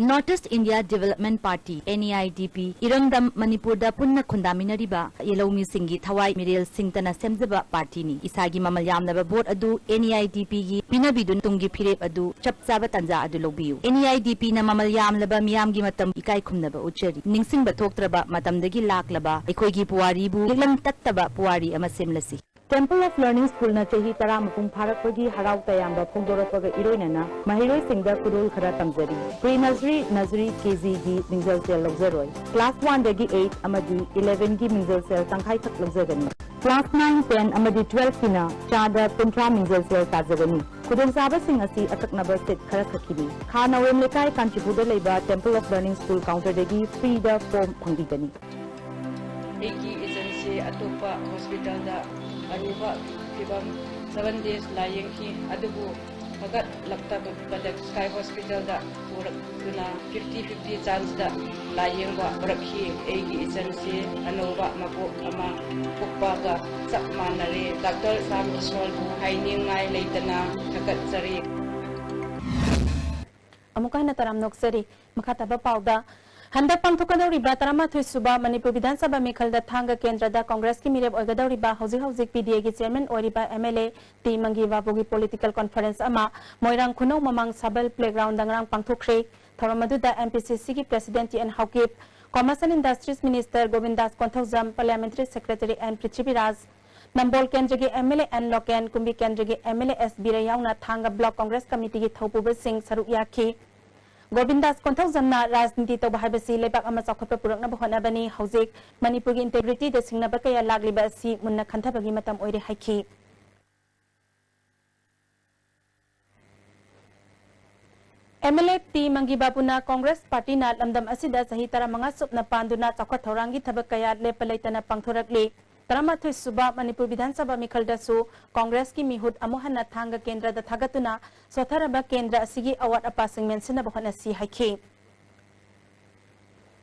North East India Development Party, N E I D P, ꯏꯔꯝꯗꯝ ꯃꯅꯤꯄꯨꯔꯗ ꯄꯨꯟꯅ ꯈꯨꯟꯗꯥꯃꯤꯟꯅꯔꯤꯕ ꯂꯧꯃꯤꯁꯤꯡꯒꯤ ꯊꯋꯥꯏ ꯃꯤꯔꯦꯜ ꯁꯤꯡꯇꯅ ꯁꯦꯝꯖꯕ ꯄꯥꯔꯇꯤꯅꯤ꯫ ꯏꯁꯥꯒꯤ ꯃꯃꯜ ꯌꯥꯝꯂꯕ ꯚꯣꯠ ꯑꯗꯨ N E I D P ꯒꯤ ꯄꯤꯅꯕꯤꯗꯨꯅ ꯇꯨꯡꯒꯤ ꯐꯤꯔꯦꯞ ꯑꯗꯨ ꯆꯞ ꯆꯥꯕ ꯇꯥꯟꯖꯥ ꯑꯗꯨ ꯂꯧꯕꯤꯌꯨ꯫ N E I D P ꯅ ꯃꯃꯜ ꯌꯥꯝꯂꯕ ꯃꯤꯌꯥꯝꯒꯤ ꯃꯇꯝ ꯏꯀꯥꯏ ꯈꯨꯝꯅꯕ ꯎꯠꯆꯔꯤ꯫ ꯅꯤꯡꯁꯤꯡꯕ ꯊꯣꯛꯇ꯭ꯔꯕ ꯃꯇꯝꯗꯒꯤ ꯂꯥꯛꯂꯕ ꯑꯩꯈꯣꯏꯒꯤ ꯄꯨꯋꯥꯔꯤꯕꯨ ꯅꯤꯛꯂꯝ ꯇꯠꯇꯕ ꯄꯨꯋꯥꯔꯤ ꯑꯃ ꯁꯦꯝꯂꯁꯤ꯫ Temple of Learning School ꯅ ꯆꯍꯤ ꯇꯔꯥ ꯃꯄꯨꯡ ꯐꯥꯔꯛꯄꯒꯤ ꯍꯔꯥꯎ ꯇꯌꯥꯝꯕ ꯐꯣꯡꯗꯣꯔꯛꯄꯒ ꯏꯔꯣꯏꯅꯅ ꯃꯍꯩꯔꯣꯏꯁꯤꯡꯗ ꯈꯨꯗꯣꯜ ꯈꯔ ꯇꯝꯖꯔꯤ꯫ Pre nursery, nursery, K G ꯒꯤ ꯃꯤꯡꯖꯦꯜ ꯁꯦꯜ ꯂꯧꯖꯔꯣꯏ꯫ Class one ꯗꯒꯤ eight ꯑꯃꯗꯤ eleven ꯒꯤ ꯃꯤꯡꯖꯦꯜ ꯁꯦꯜ ꯇꯪꯈꯥꯏꯈꯛ ꯂꯧꯖꯒꯅꯤ꯫ Class nine, ten ꯑꯃꯗꯤ twelve ꯀꯤꯅ ꯆꯥꯗ ꯀꯨꯟꯊ꯭ꯔꯥ ꯃꯤꯡꯖꯦꯜ ꯁꯦꯜ ꯇꯥꯖꯒꯅꯤ꯫ ꯈꯨꯗꯣꯡꯆꯥꯕꯁꯤꯡ ꯑꯁꯤ ꯑꯀꯛꯅꯕ seat ꯈꯔ ꯈꯛꯀꯤꯅꯤ꯫ ꯈꯥ ꯅꯋꯦꯝ ꯂꯩꯀꯥꯏ, ꯀꯥꯟꯆꯤꯄꯨꯔꯗ ꯂꯩꯕ Temple of Learning School counter ꯗꯒꯤ free ꯗ form ꯐꯪꯕꯤꯒꯅꯤ꯫ ꯑꯩꯒꯤ ꯏꯆꯟꯁꯤ ꯑꯇꯣꯞꯄ hospital ꯗ ꯑꯔꯨꯕ ꯐꯤꯕꯝ seven days ꯂꯥꯌꯦꯡꯈꯤ, ꯑꯗꯨꯕꯨ ꯐꯒꯠꯂꯛꯇꯕꯗ Sky Hospital ꯗ ꯄꯨꯔꯛꯇꯨꯅ fifty fifty chance ꯇ ꯂꯥꯌꯦꯡꯕ ꯍꯧꯔꯛꯈꯤ꯫ ꯑꯩꯒꯤ ꯏꯆꯟꯁꯤ ꯑꯅꯧꯕ ꯃꯄꯣꯛ ꯑꯃ ꯄꯣꯛꯄꯒ ꯆꯞ ꯃꯥꯟꯅꯔꯦ꯫ Doctor ꯁꯥꯝ ꯏꯁꯣꯔꯕꯨ ꯍꯥꯏꯅꯤꯡꯉꯥꯏ ꯂꯩꯇꯅ ꯊꯥꯒꯠꯆꯔꯤ꯫ ꯑꯃꯨꯛꯀ ꯍꯟꯅ ꯇꯔꯥꯝꯅ ꯑꯣꯛꯆꯔꯤ꯫ ꯃꯈꯥ ꯇꯥꯕ ꯄꯥꯎꯗ, ꯍꯟꯗꯛ ꯄꯥꯡꯊꯣꯛꯀꯗꯧꯔꯤꯕ ꯇꯔꯥꯃꯥꯊꯣꯏ ꯁꯨꯕ ꯃꯅꯤꯄꯨꯔ ꯕꯤꯙꯥꯟ ꯁꯚꯥ ꯃꯤꯈꯜꯗ ꯊꯥꯡꯒ ꯀꯦꯟꯗ꯭ꯔꯗ ꯀꯣꯡꯒ꯭ꯔꯦꯁꯀꯤ ꯃꯤꯔꯦꯞ ꯑꯣꯏꯒꯗꯧꯔꯤꯕ ꯍꯧꯖꯤꯛ ꯍꯧꯖꯤꯛ P D A ꯒꯤ chairman ꯑꯣꯏꯔꯤꯕ M L A ꯇꯤ ꯃꯪꯒꯤ ꯕꯥꯕꯨꯒꯤ political conference ꯑꯃ ꯃꯣꯏꯔꯥꯡ ꯈꯨꯅꯧ ꯃꯃꯥꯡ ꯁꯕꯜ playground ꯗ ꯉꯔꯥꯡ ꯄꯥꯡꯊꯣꯛꯈ꯭ꯔꯦ꯫ ꯊꯧꯔꯝ ꯑꯗꯨꯗ M P C C ꯒꯤ president T N Haokip, Commerce and Industries minister Govindas Konthoujam, parliamentary secretary N Prithviraj, Nambol ꯀꯦꯟꯗ꯭ꯔꯒꯤ M L A N Loken, Kumbi ꯀꯦꯟꯗ꯭ꯔꯒꯤ ꯑꯦꯝ ꯑꯦꯜ ꯑꯦ ꯑꯦꯁ ꯕꯤꯔ ꯌꯥꯎꯅ ꯊꯥꯡꯒ ꯕ꯭ꯂꯣꯛ ꯀꯣꯡꯒ꯭ꯔꯦꯁ ꯀꯃꯤꯇꯤꯒꯤ ꯊꯧꯄꯨꯕꯁꯤꯡ ꯁꯔꯨꯛ ꯌꯥꯈꯤ꯫ ꯒꯣꯕꯤꯟꯗꯥꯁ ꯀꯣꯟꯊꯧꯖꯝꯅ ꯔꯥꯖꯅꯤꯇꯤ ꯇꯧꯕ ꯍꯥꯏꯕꯁꯤ ꯂꯩꯕꯥꯛ ꯑꯃ ꯆꯥꯎꯈꯠꯄ ꯄꯨꯔꯛꯅꯕ ꯍꯣꯠꯅꯕꯅꯤ꯫ ꯍꯧꯖꯤꯛ ꯃꯅꯤꯄꯨꯔꯒꯤ ꯏꯟꯇꯦꯒ꯭ꯔꯤꯇꯤꯗ ꯁꯤꯡꯅꯕ ꯀꯌꯥ ꯂꯥꯛꯂꯤꯕ ꯑꯁꯤ ꯃꯨꯟꯅ ꯈꯟꯊꯕꯒꯤ ꯃꯇꯝ ꯑꯣꯏꯔꯦ ꯍꯥꯏꯈꯤ꯫ ꯑꯦꯝ ꯑꯦꯜ ꯑꯦ ꯇꯤ ꯃꯪꯒꯤ ꯕꯥꯕꯨꯅ ꯀꯣꯡꯒ꯭ꯔꯦꯁ ꯄꯥꯔꯇꯤꯅ ꯂꯝꯗꯝ ꯑꯁꯤꯗ ꯆꯍꯤ ꯇꯔꯥꯃꯉꯥ ꯁꯨꯞꯅ ꯄꯥꯟꯗꯨꯅ ꯆꯥꯎꯈꯠ ꯊꯧꯔꯥꯡꯒꯤ ꯊꯕꯛ ꯀꯌꯥ ꯂꯦꯞꯄ ꯂꯩꯇꯅ ꯄꯥꯡꯊꯣꯔꯛꯂꯤ꯫ ꯇꯔꯥꯃꯥꯊꯣꯏ ꯁꯨꯕ ꯃꯅꯤꯄꯨꯔ ꯕꯤꯙꯥꯟ ꯁꯚꯥ ꯃꯤꯈꯜꯗꯁꯨ ꯀꯣꯡꯒ꯭ꯔꯦꯁꯀꯤ ꯃꯤꯍꯨꯠ ꯑꯃꯨꯛ ꯍꯟꯅ ꯊꯥꯡꯒ ꯀꯦꯟꯗ꯭ꯔꯗ ꯊꯥꯒꯠꯇꯨꯅ ꯁꯣꯠꯊꯔꯕ ꯀꯦꯟꯗ꯭ꯔ ꯑꯁꯤꯒꯤ ꯑꯋꯥꯠ ꯑꯄꯥꯁꯤꯡ ꯃꯦꯟꯁꯤꯟꯅꯕ ꯍꯣꯠꯅꯁꯤ ꯍꯥꯏꯈꯤ꯫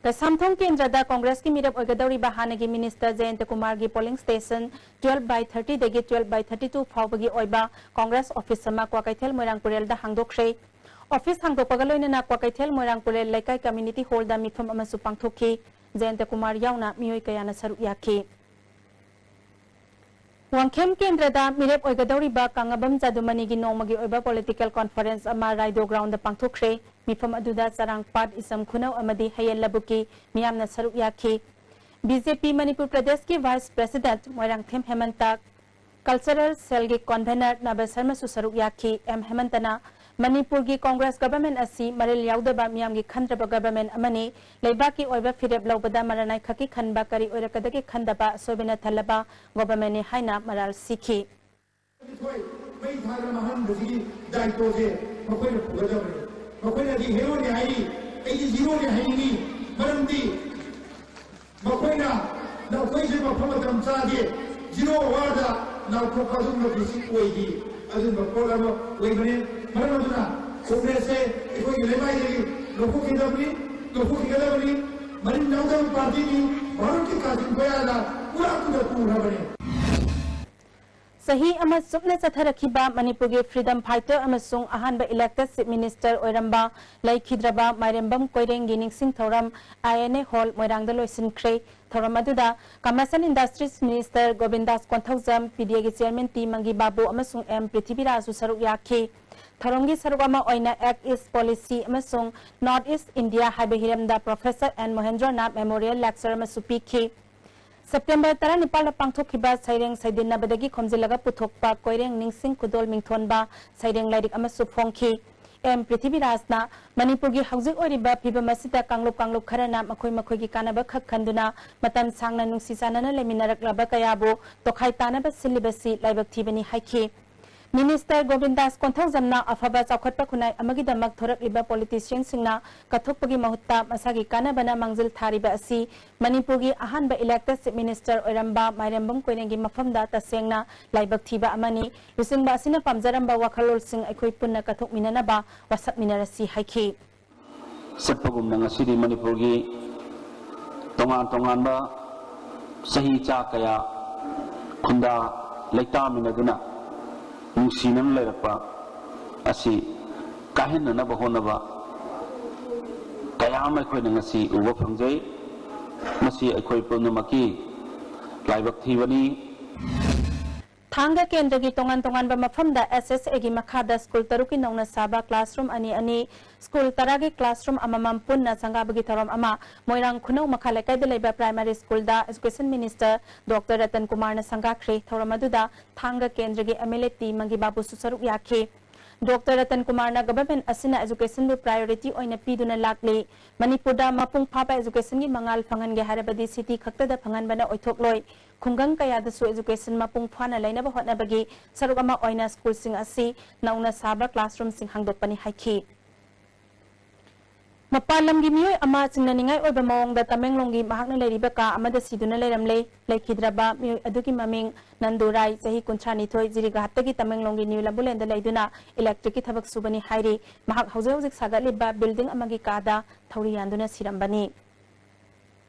ꯀꯩꯁꯥꯝꯊꯣꯡ ꯀꯦꯟꯗ꯭ꯔꯗ ꯀꯣꯡꯒ꯭ꯔꯦꯁꯀꯤ ꯃꯤꯔꯦꯞ ꯑꯣꯏꯒꯗꯧꯔꯤꯕ ꯍꯥꯟꯅꯒꯤ ꯃꯤꯅꯤꯁꯇꯔ ꯖꯌꯟꯇ ꯀꯨꯃꯥꯔꯒꯤ ꯄꯣꯂꯤꯡ ꯁ꯭ꯇꯦꯁꯟ ꯇꯨꯋꯦꯜꯐ ꯕꯥꯏ ꯊꯥꯔꯇꯤꯗꯒꯤ ꯇꯨꯋꯦꯜꯐ ꯕꯥꯏ ꯊꯥꯔꯇꯤ ꯇꯨ ꯐꯥꯎꯕꯒꯤ ꯑꯣꯏꯕ ꯀꯣꯡꯒ꯭ꯔꯦꯁ ꯑꯣꯐꯤꯁ ꯑꯃ ꯀ꯭ꯋꯥꯀꯩꯊꯦꯜ ꯃꯣꯏꯔꯥꯡ ꯄꯨꯔꯦꯜꯗ ꯍꯥꯡꯗꯣꯛꯈ꯭ꯔꯦ꯫ ꯑꯣꯐꯤꯁ ꯍꯥꯡꯗꯣꯛꯄꯒ ꯂꯣꯏꯅꯅ ꯀ꯭ꯋꯥꯀꯩꯊꯦꯜ ꯃꯣꯏꯔꯥꯡ ꯄꯨꯔꯦꯜ ꯂꯩꯀꯥꯏ ꯀꯝꯃ꯭ꯌꯨꯅꯤꯇꯤ ꯍꯣꯜꯗ ꯃꯤꯐꯝ ꯑꯃꯁꯨ ꯄꯥꯡꯊꯣꯛꯈꯤ꯫ ꯖꯌꯟꯇ ꯀꯨꯃꯥꯔ ꯌꯥꯎꯅ ꯃꯤꯑꯣꯏ ꯀꯌꯥꯅ ꯁꯔꯨꯛ ꯌꯥꯈꯤ꯫ ꯋꯥꯡꯈꯦꯝ ꯀꯦꯟꯗ꯭ꯔꯗ ꯃꯤꯔꯦꯞ ꯑꯣꯏꯒꯗꯧꯔꯤꯕ ꯀꯪꯉꯕꯝ ꯖꯥꯗꯨꯃꯅꯤꯒꯤ ꯅꯣꯡꯃꯒꯤ ꯑꯣꯏꯕ ꯄꯣꯂꯤꯇꯤꯀꯦꯜ ꯀꯣꯟꯐꯔꯦꯟꯁ ꯑꯃ ꯔꯥꯏꯗꯣ ꯒ꯭ꯔꯥꯎꯟꯗ ꯄꯥꯡꯊꯣꯛꯈ꯭ꯔꯦ꯫ ꯃꯤꯐꯝ ꯑꯗꯨꯗ ꯆꯔꯥꯡꯄꯥꯠ, ꯏꯆꯝ ꯈꯨꯅꯧ ꯑꯃꯗꯤ ꯍꯌꯦꯟ ꯂꯧꯕꯨꯛꯀꯤ ꯃꯤꯌꯥꯝꯅ ꯁꯔꯨꯛ ꯌꯥꯈꯤ꯫ ꯕꯤ ꯖꯦ ꯄꯤ ꯃꯅꯤꯄꯨꯔ ꯄ꯭ꯔꯗꯦꯁꯀꯤ ꯚꯥꯏꯁ ꯄ꯭ꯔꯦꯁꯤꯗꯦꯟꯠ ꯃꯣꯏꯔꯥꯡꯊꯦꯝ ꯍꯦꯃꯟꯇ, ꯀꯜꯆꯔꯦꯜ ꯁꯦꯜꯒꯤ ꯀꯣꯟꯚꯦꯅꯔ ꯅꯕ ꯁꯔꯃꯁꯨ ꯁꯔꯨꯛ ꯌꯥꯈꯤ꯫ ꯑꯦꯝ ꯍꯦꯃꯟꯇꯅ ꯃꯅꯤꯄꯨꯔꯒꯤ ꯀꯣꯡꯒ꯭ꯔꯦꯁ ꯒꯚꯔꯟꯃꯦꯟꯠ ꯑꯁꯤ ꯃꯔꯤꯜ ꯌꯥꯎꯗꯕ, ꯃꯤꯌꯥꯝꯒꯤ ꯈꯟꯗ꯭ꯔꯕ ꯒꯚꯔꯟꯃꯦꯟꯠ ꯑꯃꯅꯤ, ꯂꯩꯕꯥꯛꯀꯤ ꯑꯣꯏꯕ ꯐꯤꯔꯦꯞ ꯂꯧꯕꯗ ꯃꯔꯥꯅꯥꯏ ꯈꯛꯀꯤ ꯈꯟꯕ, ꯀꯔꯤ ꯑꯣꯏꯔꯛꯀꯗꯒꯦ ꯈꯟꯗꯕ, ꯑꯁꯣꯏꯕꯅ ꯊꯜꯂꯕ ꯒꯣꯚꯔꯟꯃꯦꯟꯠꯅꯤ ꯍꯥꯏꯅ ꯃꯔꯥꯜ ꯁꯤꯈꯤ꯫ ꯑꯩꯈꯣꯏ ꯃꯩ ꯊꯥꯗꯅ ꯃꯥꯡꯍꯟꯕꯁꯤꯒꯤ ꯗꯥꯏꯇꯣꯁꯦ ꯃꯈꯣꯏꯅ ꯄꯨꯒꯗꯕꯅꯤ꯫ ꯃꯈꯣꯏꯅꯗꯤ ꯍꯦꯔꯣꯅꯤ ꯍꯥꯏꯔꯤ, ꯑꯩꯗꯤ ꯖꯤꯔꯣꯅꯤ ꯍꯥꯏꯅꯤꯡꯉꯤ꯫ ꯃꯔꯝꯗꯤ ꯃꯈꯣꯏꯅ ꯅꯈꯣꯏꯁꯦ ꯃꯐꯝ ꯃꯇꯝ ꯆꯥꯗꯦ, ꯖꯤꯔꯣ ꯑꯋꯥꯔꯗ ꯂꯥꯎꯊꯣꯛꯄ ꯑꯗꯨꯒꯨꯝꯕ ꯕꯦꯁꯤꯛ ꯑꯣꯏꯈꯤ꯫ ꯑꯗꯨꯒꯨꯝꯕ ꯄꯣꯠ ꯑꯃ ꯑꯣꯏꯕꯅꯤ꯫ ꯃꯔꯝ ꯑꯗꯨꯅ ꯀꯣꯡꯒ꯭ꯔꯦꯁꯁꯦ ꯑꯩꯈꯣꯏꯒꯤ ꯂꯩꯃꯥꯏꯗꯒꯤ ꯂꯧꯊꯣꯛꯈꯤꯒꯗꯕꯅꯤ, ꯂꯧꯊꯣꯛꯈꯤꯒꯗꯕꯅꯤ꯫ ꯃꯔꯤꯜ ꯌꯥꯎꯗꯕ ꯄꯥꯔꯇꯤꯅꯤ, ꯚꯥꯔꯠꯀꯤ ꯀꯥꯆꯤꯟ ꯀꯣꯌꯥꯗ ꯄꯨꯔꯥ ꯇꯨꯗ ꯄꯨꯈ꯭ꯔꯕꯅꯤ꯫ ꯆꯍꯤ ꯑꯃ ꯆꯨꯞꯅ ꯆꯠꯊꯔꯛꯈꯤꯕ ꯃꯅꯤꯄꯨꯔꯒꯤ ꯐ꯭ꯔꯤꯗꯝ ꯐꯥꯏꯇꯔ ꯑꯃꯁꯨꯡ ꯑꯍꯥꯟꯕ ꯏꯂꯦꯛꯇꯦꯗ ꯆꯤꯐ ꯃꯤꯅꯤꯁꯇꯔ ꯑꯣꯏꯔꯝꯕ ꯂꯩꯈꯤꯗ꯭ꯔꯕ ꯃꯥꯏꯔꯦꯝꯕꯝ ꯀꯣꯏꯔꯦꯡꯒꯤ ꯅꯤꯡꯁꯤꯡ ꯊꯧꯔꯝ ꯑꯥꯏ ꯑꯦꯟ ꯑꯦ ꯍꯣꯜ ꯃꯣꯏꯔꯥꯡꯗ ꯂꯣꯏꯁꯤꯟꯈ꯭ꯔꯦ꯫ ꯊꯧꯔꯝ ꯑꯗꯨꯗ commerce and industries minister ꯒꯣꯕꯤꯟꯗꯥꯁ Konthoujam, ꯄꯤ ꯗꯤ ꯑꯦꯒꯤ ꯆꯤꯌꯔꯃꯦꯟ ꯇꯤ ꯃꯪꯒꯤ ꯕꯥꯕꯨ ꯑꯃꯁꯨꯡ ꯑꯦꯝ ꯄ꯭ꯔꯤꯊꯤꯕꯤꯔꯥꯖꯁꯨ ꯁꯔꯨꯛ ꯌꯥꯈꯤ꯫ ꯊꯧꯔꯝꯒꯤ ꯁꯔꯨꯛ ꯑꯃ ꯑꯣꯏꯅ ꯑꯦꯛ ꯏꯁ ꯄꯣꯂꯤꯁꯤ ꯑꯃꯁꯨꯡ ꯅꯣꯔꯠ ꯏꯁ ꯏꯟꯗꯤꯌꯥ ꯍꯥꯏꯕ ꯍꯤꯔꯝꯗ ꯄ꯭ꯔꯣꯐꯦꯁꯔ ꯑꯦꯟ ꯃꯣꯍꯦꯟꯗ꯭ꯔꯣꯅ ꯃꯦꯃꯣꯔꯤꯌꯦꯜ ꯂꯦꯛꯆꯔ ꯑꯃꯁꯨ ꯄꯤꯈꯤ꯫ ꯁꯦꯞꯇꯦꯝꯕꯔ ꯇꯔꯥꯅꯤꯄꯥꯜꯗ ꯄꯥꯡꯊꯣꯛꯈꯤꯕ ꯁꯩꯔꯦꯡ ꯁꯩꯗꯤꯟꯅꯕꯗꯒꯤ ꯈꯣꯝꯖꯤꯜꯂꯒ ꯄꯨꯊꯣꯛꯄ ꯀꯣꯏꯔꯦꯡ ꯅꯤꯡꯁꯤꯡ ꯈꯨꯗꯣꯜ ꯃꯤꯡꯊꯣꯟꯕ ꯁꯩꯔꯦꯡ ꯂꯥꯏꯔꯤꯛ ꯑꯃꯁꯨ ꯐꯣꯡꯈꯤ꯫ ꯑꯦꯝ ꯄ꯭ꯔꯤꯊꯤꯕꯤꯔꯥꯖꯅ ꯃꯅꯤꯄꯨꯔꯒꯤ ꯍꯧꯖꯤꯛ ꯑꯣꯏꯔꯤꯕ ꯐꯤꯕꯝ ꯑꯁꯤꯗ ꯀꯥꯡꯂꯨꯞ ꯀꯥꯡꯂꯨꯞ ꯈꯔꯅ ꯃꯈꯣꯏ ꯃꯈꯣꯏꯒꯤ ꯀꯥꯟꯅꯕ ꯈꯛ ꯈꯟꯗꯨꯅ ꯃꯇꯝ ꯁꯥꯡꯅ ꯅꯨꯡꯁꯤ ꯆꯥꯟꯅꯅ ꯂꯩꯃꯤꯟꯅꯔꯛꯂꯕ ꯀꯌꯥꯕꯨ ꯇꯣꯈꯥꯏ ꯇꯥꯅꯕ ꯁꯤꯜꯂꯤꯕꯁꯤ ꯂꯥꯏꯕꯛ ꯊꯤꯕꯅꯤ ꯍꯥꯏꯈꯤ꯫ ꯃꯤꯅꯤꯁꯇꯔ ꯒꯣꯕꯤꯟꯗꯥꯁ ꯀꯣꯟꯊꯧꯖꯝꯅ ꯑꯐꯕ ꯆꯥꯎꯈꯠꯄ ꯈꯨꯟꯅꯥꯏ ꯑꯃꯒꯤꯗꯃꯛ ꯊꯣꯔꯛꯂꯤꯕ ꯄꯣꯂꯤꯇꯤꯁꯤꯌꯟꯁꯤꯡꯅ ꯀꯠꯊꯣꯛꯄꯒꯤ ꯃꯍꯨꯠꯇ ꯃꯁꯥꯒꯤ ꯀꯥꯟꯅꯕꯅ ꯃꯥꯡꯖꯤꯜ ꯊꯥꯔꯤꯕ ꯑꯁꯤ ꯃꯅꯤꯄꯨꯔꯒꯤ ꯑꯍꯥꯟꯕ ꯏꯂꯦꯛꯇꯦꯗ ꯆꯤꯐ ꯃꯤꯅꯤꯁꯇꯔ ꯑꯣꯏꯔꯝꯕ ꯃꯥꯏꯔꯦꯝꯕꯝ ꯀꯣꯏꯔꯦꯡꯒꯤ ꯃꯐꯝꯗ ꯇꯁꯦꯡꯅ ꯂꯥꯏꯕꯛ ꯊꯤꯕ ꯑꯃꯅꯤ꯫ ꯂꯨꯆꯤꯡꯕ ꯑꯁꯤꯅ ꯄꯥꯝꯖꯔꯝꯕ ꯋꯥꯈꯜꯂꯣꯟꯁꯤꯡ ꯑꯩꯈꯣꯏ ꯄꯨꯟꯅ ꯀꯠꯊꯣꯛꯃꯤꯟꯅꯅꯕ ꯋꯥꯁꯛꯃꯤꯟꯅꯔꯁꯤ ꯍꯥꯏꯈꯤ꯫ ꯆꯠꯄꯒꯨꯝꯅ ꯉꯁꯤꯗꯤ ꯃꯅꯤꯄꯨꯔꯒꯤ ꯇꯣꯉꯥꯟ ꯇꯣꯉꯥꯟꯕ ꯆꯍꯤ ꯆꯥ ꯀꯌꯥ ꯈꯨꯟꯗꯥ ꯂꯩꯇꯥꯃꯤꯟꯅꯗꯨꯅ ꯅꯨꯡꯁꯤꯅꯅ ꯂꯩꯔꯛꯄ ꯑꯁꯤ ꯀꯥꯏꯍꯟꯅꯅꯕ ꯍꯣꯠꯅꯕ ꯀꯌꯥ ꯑꯃ ꯑꯩꯈꯣꯏꯅ ꯉꯁꯤ ꯎꯕ ꯐꯪꯖꯩ꯫ ꯃꯁꯤ ꯑꯩꯈꯣꯏ ꯄꯨꯝꯅꯃꯛꯀꯤ ꯂꯥꯏꯕꯛ ꯊꯤꯕꯅꯤ꯫ ꯊꯥꯡꯒ ꯀꯦꯟꯗ꯭ꯔꯒꯤ ꯇꯣꯉꯥꯟ ꯇꯣꯉꯥꯟꯕ ꯃꯐꯝꯗ ꯑꯦꯁ ꯑꯦꯁ ꯑꯦꯒꯤ ꯃꯈꯥꯗ ꯁ꯭ꯀꯨꯜ ꯇꯔꯨꯛꯀꯤ ꯅꯧꯅ ꯁꯥꯕ ꯀ꯭ꯂꯥꯁꯔꯨꯝ ꯑꯅꯤ ꯑꯅꯤ, ꯁ꯭ꯀꯨꯜ ꯇꯔꯥꯒꯤ ꯀ꯭ꯂꯥꯁꯔꯨꯝ ꯑꯃꯃꯝ ꯄꯨꯟꯅ ꯁꯪꯒꯥꯕꯒꯤ ꯊꯧꯔꯝ ꯑꯃ ꯃꯣꯏꯔꯥꯡ ꯈꯨꯅꯧ ꯃꯈꯥ ꯂꯩꯀꯥꯏꯗ ꯂꯩꯕ ꯄ꯭ꯔꯥꯏꯃꯥꯔꯤ ꯁ꯭ꯀꯨꯜꯗ ꯏꯖꯨꯀꯦꯁꯟ ꯃꯤꯅꯤꯁꯇꯔ ꯗꯣꯛꯇꯔ ꯔꯇꯟ ꯀꯨꯃꯥꯔꯅ ꯁꯪꯒꯥꯈ꯭ꯔꯦ꯫ ꯊꯧꯔꯝ ꯑꯗꯨꯗ ꯊꯥꯡꯒ ꯀꯦꯟꯗ꯭ꯔꯒꯤ ꯑꯦꯝ ꯑꯦꯜ ꯑꯦ ꯇꯤ ꯃꯪꯒꯤꯕꯥꯕꯨꯁꯨ ꯁꯔꯨꯛ ꯌꯥꯈꯤ꯫ ꯗꯣꯛꯇꯔ ꯔꯇꯟ ꯀꯨꯃꯥꯔꯅ ꯒꯚꯔꯟꯃꯦꯟꯠ ꯑꯁꯤꯅ ꯏꯖꯨꯀꯦꯁꯟꯕꯨ ꯄ꯭ꯔꯥꯏꯑꯣꯔꯤꯇꯤ ꯑꯣꯏꯅ ꯄꯤꯗꯨꯅ ꯂꯥꯛꯂꯤ꯫ ꯃꯅꯤꯄꯨꯔꯗ ꯃꯄꯨꯡ ꯐꯥꯕ ꯏꯖꯨꯀꯦꯁꯟꯒꯤ ꯃꯉꯥꯜ ꯐꯪꯍꯟꯒꯦ ꯍꯥꯏꯔꯕꯗꯤ ꯁꯤꯇꯤ ꯈꯛꯇꯗ ꯐꯪꯍꯟꯕꯅ ꯑꯣꯏꯊꯣꯛꯂꯣꯏ꯫ ꯈꯨꯡꯒꯪ ꯀꯌꯥꯗꯁꯨ ꯏꯖꯨꯀꯦꯁꯟ ꯃꯄꯨꯡ ꯐꯥꯅ ꯂꯩꯅꯕ ꯍꯣꯠꯅꯕꯒꯤ ꯁꯔꯨꯛ ꯑꯃ ꯑꯣꯏꯅ ꯁ꯭ꯀꯨꯜꯁꯤꯡ ꯑꯁꯤ ꯅꯧꯅ ꯁꯥꯕ ꯀ꯭ꯂꯥꯁꯔꯨꯝꯁꯤꯡ ꯍꯥꯡꯗꯣꯛꯄꯅꯤ ꯍꯥꯏꯈꯤ꯫ ꯃꯄꯥꯟ ꯂꯝꯒꯤ ꯃꯤꯑꯣꯏ ꯑꯃ ꯆꯤꯡꯅꯅꯤꯡꯉꯥꯏ ꯑꯣꯏꯕ ꯃꯑꯣꯡꯗ ꯇꯃꯦꯡꯂꯣꯡꯒꯤ ꯃꯍꯥꯛꯅ ꯂꯩꯔꯤꯕ ꯀꯥ ꯑꯃꯗ ꯁꯤꯗꯨꯅ ꯂꯩꯔꯝꯂꯦ꯫ ꯂꯩꯈꯤꯗ꯭ꯔꯕ ꯃꯤꯑꯣꯏ ꯑꯗꯨꯒꯤ ꯃꯃꯤꯡ ꯅꯟꯗꯨꯔꯥꯏ, ꯆꯍꯤ ꯀꯨꯟꯊ꯭ꯔꯥ ꯅꯤꯊꯣꯏ, ꯖꯤꯔꯤꯒꯍꯥꯠꯇꯒꯤ ꯇꯃꯦꯡꯂꯣꯡꯒꯤ ꯅ꯭ꯌꯨ ꯂꯝꯕꯨꯂꯦꯟꯗ ꯂꯩꯗꯨꯅ ꯏꯂꯦꯛꯇ꯭ꯔꯤꯛꯀꯤ ꯊꯕꯛ ꯁꯨꯕꯅꯤ ꯍꯥꯏꯔꯤ꯫ ꯃꯍꯥꯛ ꯍꯧꯖꯤꯛ ꯍꯧꯖꯤꯛ ꯁꯥꯒꯠꯂꯤꯕ ꯕꯤꯜꯗꯤꯡ ꯑꯃꯒꯤ ꯀꯥꯗ ꯊꯧꯔꯤ ꯌꯥꯟꯗꯨꯅ ꯁꯤꯔꯝꯕꯅꯤ꯫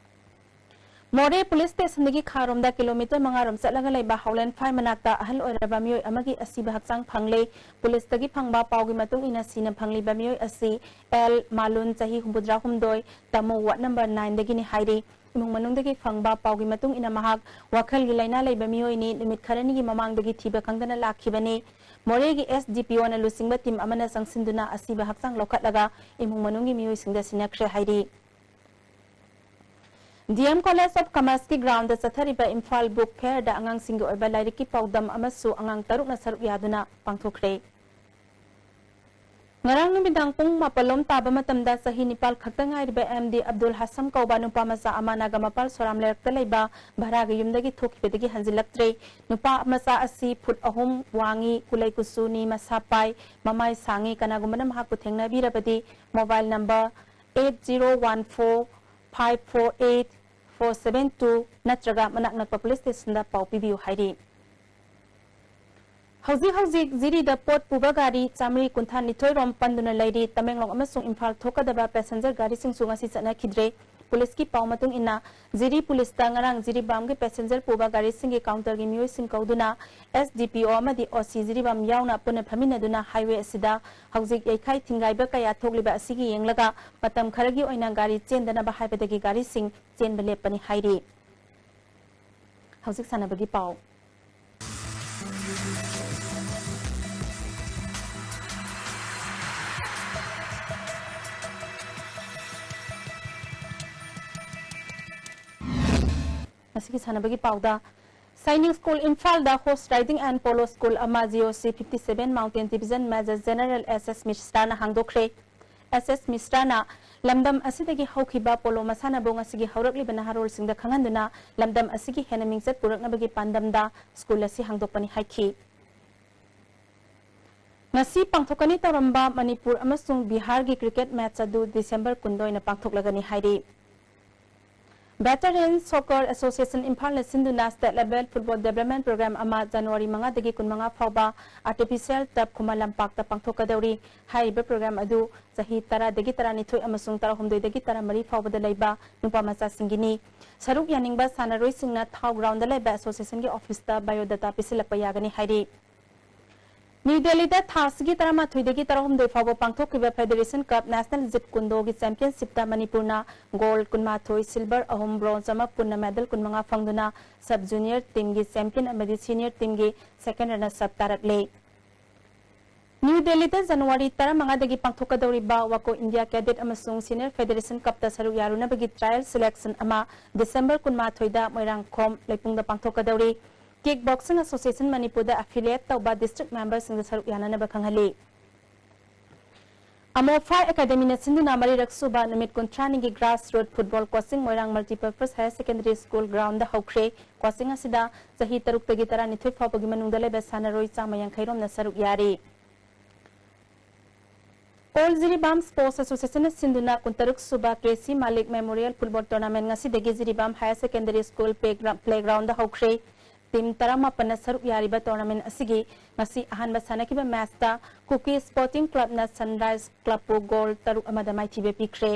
ꯃꯣꯔꯦ ꯄꯨꯂꯤꯁ ꯁ꯭ꯇꯦꯁꯟꯗꯒꯤ ꯈꯥꯔꯣꯝꯗ ꯀꯤꯂꯣꯃꯤꯇꯔ ꯃꯉꯥ ꯔꯣꯝ ꯆꯠꯂꯒ ꯂꯩꯕ ꯍꯥꯎꯂꯦꯟ ꯐꯥꯏ ꯃꯅꯥꯛꯇ ꯑꯍꯜ ꯑꯣꯏꯔꯕ ꯃꯤꯑꯣꯏ ꯑꯃꯒꯤ ꯑꯁꯤꯕ ꯍꯛꯆꯥꯡ ꯐꯪꯂꯦ꯫ ꯄꯨꯂꯤꯁꯇꯒꯤ ꯐꯪꯕ ꯄꯥꯎꯒꯤ ꯃꯇꯨꯡ ꯏꯟꯅ ꯁꯤꯅ ꯐꯪꯂꯤꯕ ꯃꯤꯑꯣꯏ ꯑꯁꯤ ꯑꯦꯜ ꯃꯥꯂꯨꯟ, ꯆꯍꯤ ꯍꯨꯝꯐꯨꯇꯔꯥꯍꯨꯝꯗꯣꯏ, ꯇꯃꯨ ꯋꯥꯔꯗ ꯅꯝꯕꯔ ꯅꯥꯏꯟꯗꯒꯤꯅꯤ ꯍꯥꯏꯔꯤ꯫ ꯏꯃꯨꯡ ꯃꯅꯨꯡꯗꯒꯤ ꯐꯪꯕ ꯄꯥꯎꯒꯤ ꯃꯇꯨꯡ ꯏꯟꯅ ꯃꯍꯥꯛ ꯋꯥꯈꯜꯒꯤ ꯂꯥꯏꯅꯥ ꯂꯩꯕ ꯃꯤꯑꯣꯏꯅꯤ, ꯅꯨꯃꯤꯠ ꯈꯔꯅꯤꯒꯤ ꯃꯃꯥꯡꯗꯒꯤ ꯊꯤꯕ ꯈꯪꯗꯅ ꯂꯥꯛꯈꯤꯕꯅꯤ꯫ ꯃꯣꯔꯦꯒꯤ ꯑꯦꯁ ꯗꯤ ꯄꯤ ꯑꯣꯅ ꯂꯨꯆꯤꯡꯕ ꯇꯤꯝ ꯑꯃꯅ ꯆꯪꯁꯤꯟꯗꯨꯅ ꯑꯁꯤꯕ ꯍꯛꯆꯥꯡ ꯂꯧꯈꯠꯂꯒ ꯏꯃꯨꯡ ꯃꯅꯨꯡꯒꯤ ꯃꯤꯑꯣꯏꯁꯤꯡꯗ ꯁꯤꯟꯅꯈ꯭ꯔꯦ ꯍꯥꯏꯔꯤ꯫ D M College of Commerceꯀꯤ groundꯗ ꯆꯠꯊꯔꯤꯕ ꯏꯝꯐꯥꯜ Book Fairꯗ ꯑꯉꯥꯡꯁꯤꯡꯒꯤ ꯑꯣꯏꯕ ꯂꯥꯏꯔꯤꯛꯀꯤ ꯄꯥꯎꯗꯝ ꯑꯃꯁꯨ ꯑꯉꯥꯡ ꯇꯔꯨꯛꯅ ꯁꯔꯨꯛ ꯌꯥꯗꯨꯅ ꯄꯥꯡꯊꯣꯛꯈ꯭ꯔꯦ꯫ ꯉꯔꯥꯡ ꯅꯨꯃꯤꯗꯥꯡ ꯄꯨꯡ ꯃꯥꯄꯜ ꯂꯣꯝ ꯇꯥꯕ ꯃꯇꯝꯗ ꯆꯍꯤ ꯅꯤꯄꯥꯜ ꯈꯛꯇ ꯉꯥꯏꯔꯤꯕ M D ꯑꯕꯗꯨꯜ ꯍꯥꯁꯝ ꯀꯧꯕ ꯅꯨꯄꯥ ꯃꯆꯥ ꯑꯃ ꯅꯥꯒꯥꯃꯄꯥꯜ ꯁꯣꯔꯥꯝ ꯂꯩꯔꯛꯇ ꯂꯩꯕ ꯚꯔꯥꯒꯤ ꯌꯨꯝꯗꯒꯤ ꯊꯣꯛꯈꯤꯕꯗꯒꯤ ꯍꯟꯖꯤꯜꯂꯛꯇ꯭ꯔꯦ꯫ ꯅꯨꯄꯥ ꯃꯆꯥ ꯑꯁꯤ ꯐꯨꯠ ꯑꯍꯨꯝ ꯋꯥꯡꯉꯤ, ꯀꯨꯂꯩ ꯀꯨꯆꯨꯅꯤ, ꯃꯁꯥ ꯄꯥꯏ, ꯃꯃꯥꯏ ꯁꯥꯡꯉꯤ꯫ ꯀꯅꯥꯒꯨꯝꯕꯅ ꯃꯍꯥꯛꯄꯨ ꯊꯦꯡꯅꯕꯤꯔꯕꯗꯤ mobile number eight zero one four five four eight four seven two ꯅꯠꯇ꯭ꯔꯒ ꯃꯅꯥꯛ ꯅꯛꯄ police stationꯗ ꯄꯥꯎ ꯄꯤꯕꯤꯌꯨ ꯍꯥꯏꯔꯤ꯫ ꯍꯧꯖꯤꯛ ꯍꯧꯖꯤꯛ ꯖꯤꯔꯤꯗ ꯄꯣꯠ ꯄꯨꯕ ꯒꯥꯔꯤ ꯆꯥꯃꯔꯤ ꯀꯨꯟꯊ꯭ꯔꯥ ꯅꯤꯊꯣꯏ ꯔꯣꯝ ꯄꯟꯗꯨꯅ ꯂꯩꯔꯤ꯫ ꯇꯃꯦꯡꯂꯣꯡ ꯑꯃꯁꯨꯡ ꯏꯝꯐꯥꯜ ꯊꯣꯛꯀꯗꯕ passenger ꯒꯥꯔꯤꯁꯤꯡꯁꯨ ꯉꯁꯤ ꯆꯠꯅꯈꯤꯗ꯭ꯔꯦ꯫ Policeꯀꯤ ꯄꯥꯎ ꯃꯇꯨꯡ ꯏꯟꯅ, ꯖꯤꯔꯤ policeꯇ ꯉꯔꯥꯡ ꯖꯤꯔꯤꯕꯥꯝꯒꯤ passenger ꯄꯨꯕ ꯒꯥꯔꯤꯁꯤꯡꯒꯤ counterꯒꯤ ꯃꯤꯑꯣꯏꯁꯤꯡ ꯀꯧꯗꯨꯅ S D P O ꯑꯃꯗꯤ O C ꯖꯤꯔꯤꯕꯥꯝ ꯌꯥꯎꯅ ꯄꯨꯟꯅ ꯐꯝꯃꯤꯟꯅꯗꯨꯅ highway ꯑꯁꯤꯗ ꯍꯧꯖꯤꯛ ꯌꯩꯈꯥꯏ ꯊꯤꯡꯒꯥꯏꯕ ꯀꯌꯥ ꯊꯣꯛꯂꯤꯕ ꯑꯁꯤꯒꯤ ꯌꯦꯡꯂꯒ ꯃꯇꯝ ꯈꯔꯒꯤ ꯑꯣꯏꯅ ꯒꯥꯔꯤ ꯆꯦꯟꯗꯅꯕ ꯍꯥꯏꯕꯗꯒꯤ ꯒꯥꯔꯤꯁꯤꯡ ꯆꯦꯟꯕ ꯂꯦꯞꯄꯅꯤ ꯍꯥꯏꯔꯤ꯫ ꯍꯧꯖꯤꯛ ꯁꯥꯟꯅꯕꯒꯤ ꯄꯥꯎ꯫ ꯉꯁꯤꯒꯤ ꯁꯥꯟꯅꯕꯒꯤ ꯄꯥꯎꯗ, Sainik School ꯏꯝꯐꯥꯜꯗ horse riding and polo school ꯑꯃ G O C fifty seven Mountain Division Major General S S ꯃꯤꯁ꯭ꯔꯥꯅ ꯍꯥꯡꯗꯣꯛꯈ꯭ꯔꯦ꯫ S S ꯃꯤꯁ꯭ꯔꯥꯅ ꯂꯝꯗꯝ ꯑꯁꯤꯗꯒꯤ ꯍꯧꯈꯤꯕ ꯄꯣꯂꯣ ꯃꯁꯥꯟꯅꯕꯨ ꯉꯁꯤꯒꯤ ꯍꯧꯔꯛꯂꯤꯕ ꯅꯍꯥꯔꯣꯜꯁꯤꯡꯗ ꯈꯪꯍꯟꯗꯨꯅ ꯂꯝꯗꯝ ꯑꯁꯤꯒꯤ ꯍꯦꯟꯅ ꯃꯤꯡꯆꯠ ꯄꯨꯔꯛꯅꯕꯒꯤ ꯄꯥꯟꯗꯝꯗ school ꯑꯁꯤ ꯍꯥꯡꯗꯣꯛꯄꯅꯤ ꯍꯥꯏꯈꯤ꯫ ꯉꯁꯤ ꯄꯥꯡꯊꯣꯛꯀꯅꯤ ꯇꯧꯔꯝꯕ ꯃꯅꯤꯄꯨꯔ ꯑꯃꯁꯨꯡ ꯕꯤꯍꯥꯔꯒꯤ cricket match ꯑꯗꯨ December ꯀꯨꯟꯗ ꯑꯣꯏꯅ ꯄꯥꯡꯊꯣꯛꯂꯒꯅꯤ ꯍꯥꯏꯔꯤ꯫ Veteran Soccer Association ꯏꯝꯐꯥꯜꯅ ꯁꯤꯟꯗꯨꯅ state level football development program ꯑꯃ January ꯃꯉꯥꯗꯒꯤ ꯀꯨꯟꯃꯉꯥ ꯐꯥꯎꯕ artificial turf ꯈꯨꯃꯟ ꯂꯝꯄꯥꯛꯇ ꯄꯥꯡꯊꯣꯛꯀꯗꯧꯔꯤ꯫ ꯍꯥꯏꯔꯤꯕ program ꯑꯗꯨ ꯆꯍꯤ ꯇꯔꯥꯗꯒꯤ ꯇꯔꯥꯅꯤꯊꯣꯏ ꯑꯃꯁꯨꯡ ꯇꯔꯥꯍꯨꯝꯗꯣꯏꯗꯒꯤ ꯇꯔꯥꯃꯔꯤ ꯐꯥꯎꯕꯗ ꯂꯩꯕ ꯅꯨꯄꯥ ꯃꯆꯥꯁꯤꯡꯒꯤꯅꯤ꯫ ꯁꯔꯨꯛ ꯌꯥꯅꯤꯡꯕ ꯁꯥꯟꯅꯔꯣꯏꯁꯤꯡꯅ ꯊꯥꯎ groundꯗ ꯂꯩꯕ associationꯒꯤ officeꯇ biodata ꯄꯤꯁꯤꯜꯂꯛꯄ ꯌꯥꯒꯅꯤ ꯍꯥꯏꯔꯤ꯫ ꯅ꯭ꯌꯨ ꯗꯦꯜꯂꯤꯗ ꯊꯥ ꯑꯁꯤꯒꯤ ꯇꯔꯥꯃꯥꯊꯣꯏꯗꯒꯤ ꯇꯔꯥꯍꯨꯝꯗꯣꯏ ꯐꯥꯎꯕ ꯄꯥꯡꯊꯣꯛꯈꯤꯕ Federation Cup National Jeet Kundoꯒꯤ championshipꯇ ꯃꯅꯤꯄꯨꯔꯅ gold ꯀꯨꯟꯃꯥꯊꯣꯏ, silver ꯑꯍꯨꯝ, bronze ꯑꯃ, ꯄꯨꯟꯅ medal ꯀꯨꯟꯃꯉꯥ ꯐꯪꯗꯨꯅ sub junior teamꯒꯤ champion ꯑꯃꯗꯤ senior teamꯒꯤ second runner-up ꯇꯥꯔꯛꯂꯦ꯫ ꯅ꯭ꯌꯨ ꯗꯦꯜꯂꯤꯗ ꯖꯅꯋꯥꯔꯤ ꯇꯔꯥꯃꯉꯥꯗꯒꯤ ꯄꯥꯡꯊꯣꯛꯀꯗꯧꯔꯤꯕ ꯋꯥꯀꯣ ꯏꯟꯗꯤꯌꯥ ꯀꯦꯗꯦꯠ ꯑꯃꯁꯨꯡ ꯁꯤꯅꯤꯌꯔ ꯐꯦꯗꯦꯔꯦꯁꯟ ꯀꯞꯇ ꯁꯔꯨꯛ ꯌꯥꯔꯨꯅꯕꯒꯤ ꯇ꯭ꯔꯥꯌꯦꯜ ꯁꯦꯂꯦꯛꯁꯟ ꯑꯃ ꯗꯤꯁꯦꯝꯕꯔ ꯀꯨꯟꯃꯥꯊꯣꯏꯗ ꯃꯣꯏꯔꯥꯡꯈꯣꯝ ꯂꯩꯄꯨꯡꯗ ꯄꯥꯡꯊꯣꯛꯀꯗꯧꯔꯤ꯫ ꯀꯤꯛ ꯕꯣꯛꯁꯤꯡ ꯑꯦꯁꯣꯁꯤꯌꯦꯁꯟ ꯃꯅꯤꯄꯨꯔꯗ ꯑꯦꯐꯤꯂꯤꯌꯦꯠ ꯇꯧꯕ ꯗꯤꯁꯇ꯭ꯔꯤꯛ ꯃꯦꯝꯕꯔꯁꯤꯡꯗ ꯁꯔꯨꯛ ꯌꯥꯅꯅꯕ ꯈꯪꯍꯜꯂꯤ꯫ ꯑꯃꯣꯐꯥ ꯑꯦꯀꯥꯗꯃꯤꯅ ꯁꯤꯟꯗꯨꯅ ꯃꯔꯤꯔꯛ ꯁꯨꯕ ꯅꯨꯃꯤꯠ ꯀꯨꯟꯊ꯭ꯔꯥꯅꯤꯒꯤ ꯒ꯭ꯔꯥꯁ ꯔꯨꯠ ꯐꯨꯠꯕꯣꯜ ꯀꯣꯆꯤꯡ ꯃꯣꯏꯔꯥꯡ multipurpose higher secondary school ground ꯍꯧꯈ꯭ꯔꯦ꯫ ꯀꯣꯆꯤꯡ ꯑꯁꯤꯗ ꯆꯍꯤ ꯇꯔꯨꯛꯇꯒꯤ ꯇꯔꯥꯅꯤꯊꯣꯏ ꯐꯥꯎꯕꯒꯤ ꯃꯅꯨꯡꯗ ꯂꯩꯕ ꯁꯥꯟꯅꯔꯣꯏ ꯆꯥꯝꯃ ꯌꯥꯡꯈꯩ ꯔꯣꯝꯅ ꯁꯔꯨꯛ ꯌꯥꯔꯤ꯫ ꯑꯣꯜ ꯖꯤꯔꯤꯕꯥꯝ ꯁ꯭ꯄꯣꯔꯠꯁ ꯑꯦꯁꯣꯁꯤꯌꯦꯁꯟꯅ ꯁꯤꯟꯗꯨꯅ ꯀꯨꯟꯇꯔꯨꯛ ꯁꯨꯕ ꯀꯦ ꯁꯤ ꯃꯥꯂꯤꯛ ꯃꯦꯃꯣꯔꯤꯌꯦꯜ ꯐꯨꯠꯕꯣꯜ ꯇꯣꯔꯅꯥꯃꯦꯟ ꯉꯁꯤꯗꯒꯤ Jiribam higher secondary school playground ꯍꯧꯈ꯭ꯔꯦ꯫ ꯇꯤꯝ ꯇꯔꯥꯃꯥꯄꯟꯅ ꯁꯔꯨꯛ ꯌꯥꯔꯤꯕ ꯇꯣꯔꯅꯥꯃꯦꯟ ꯑꯁꯤꯒꯤ ꯉꯁꯤ ꯑꯍꯥꯟꯕ ꯁꯥꯟꯅꯈꯤꯕ ꯃꯦꯆꯇ ꯀꯨꯀꯤ ꯁ꯭ꯄꯣꯔꯇꯤꯡ ꯀ꯭ꯂꯕꯅ ꯁꯟꯔꯥꯏꯖ ꯀ꯭ꯂꯕꯄꯨ ꯒꯣꯜ ꯇꯔꯨꯛ ꯑꯃꯗ ꯃꯥꯏꯊꯤꯕ ꯄꯤꯈ꯭ꯔꯦ꯫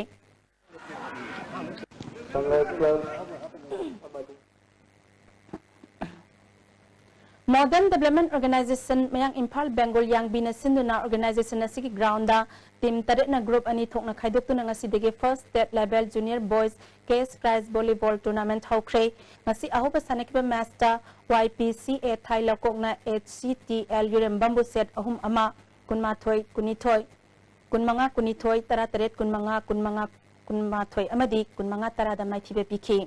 ꯃꯣꯗꯔꯟ ꯗꯦꯕꯂꯞꯃꯦꯟ ꯑꯣꯔꯒꯅꯥꯏꯖꯦꯁꯟ ꯃꯌꯥꯡ ꯏꯝꯐꯥꯜ ꯕꯦꯡꯒꯣꯜ ꯌꯥꯡꯕꯤꯅ ꯁꯤꯟꯗꯨꯅ ꯑꯣꯔꯒꯅꯥꯏꯖꯦꯁꯟ ꯑꯁꯤꯒꯤ ꯒ꯭ꯔꯥꯎꯟꯗ ꯇꯤꯝ ꯇꯔꯦꯠꯅ ꯒ꯭ꯔꯨꯞ ꯑꯅꯤ ꯊꯣꯛꯅ ꯈꯥꯏꯗꯣꯛꯇꯨꯅ ꯉꯁꯤꯗꯒꯤ first state level junior boys cash prize volleyball tournament ꯍꯧꯈ꯭ꯔꯦ꯫ ꯉꯁꯤ ꯑꯍꯧꯕ ꯁꯥꯟꯅꯈꯤꯕ ꯃꯦꯆꯇ ꯋꯥꯏ ꯄꯤ ꯁꯤ ꯑꯦ ꯊꯥꯏ ꯂꯧꯀꯣꯛꯅ ꯑꯦꯆ ꯁꯤ ꯇꯤ ꯑꯦꯜ ꯌꯨꯔꯦꯝꯕꯝꯕꯨ ꯁꯦꯠ ꯑꯍꯨꯝ ꯑꯃ, ꯀꯨꯟꯃꯥꯊꯣꯏ ꯀꯨꯟꯅꯤꯊꯣꯏ, ꯀꯨꯟꯃꯉꯥ ꯀꯨꯟꯅꯤꯊꯣꯏ, ꯇꯔꯥꯇꯔꯦꯠ ꯀꯨꯟꯃꯉꯥ, ꯀꯨꯟꯃꯉꯥ ꯀꯨꯟꯃꯥꯊꯣꯏ ꯑꯃꯗꯤ ꯀꯨꯟꯃꯉꯥ ꯇꯔꯥꯗ ꯃꯥꯏꯊꯤꯕ ꯄꯤꯈꯤ꯫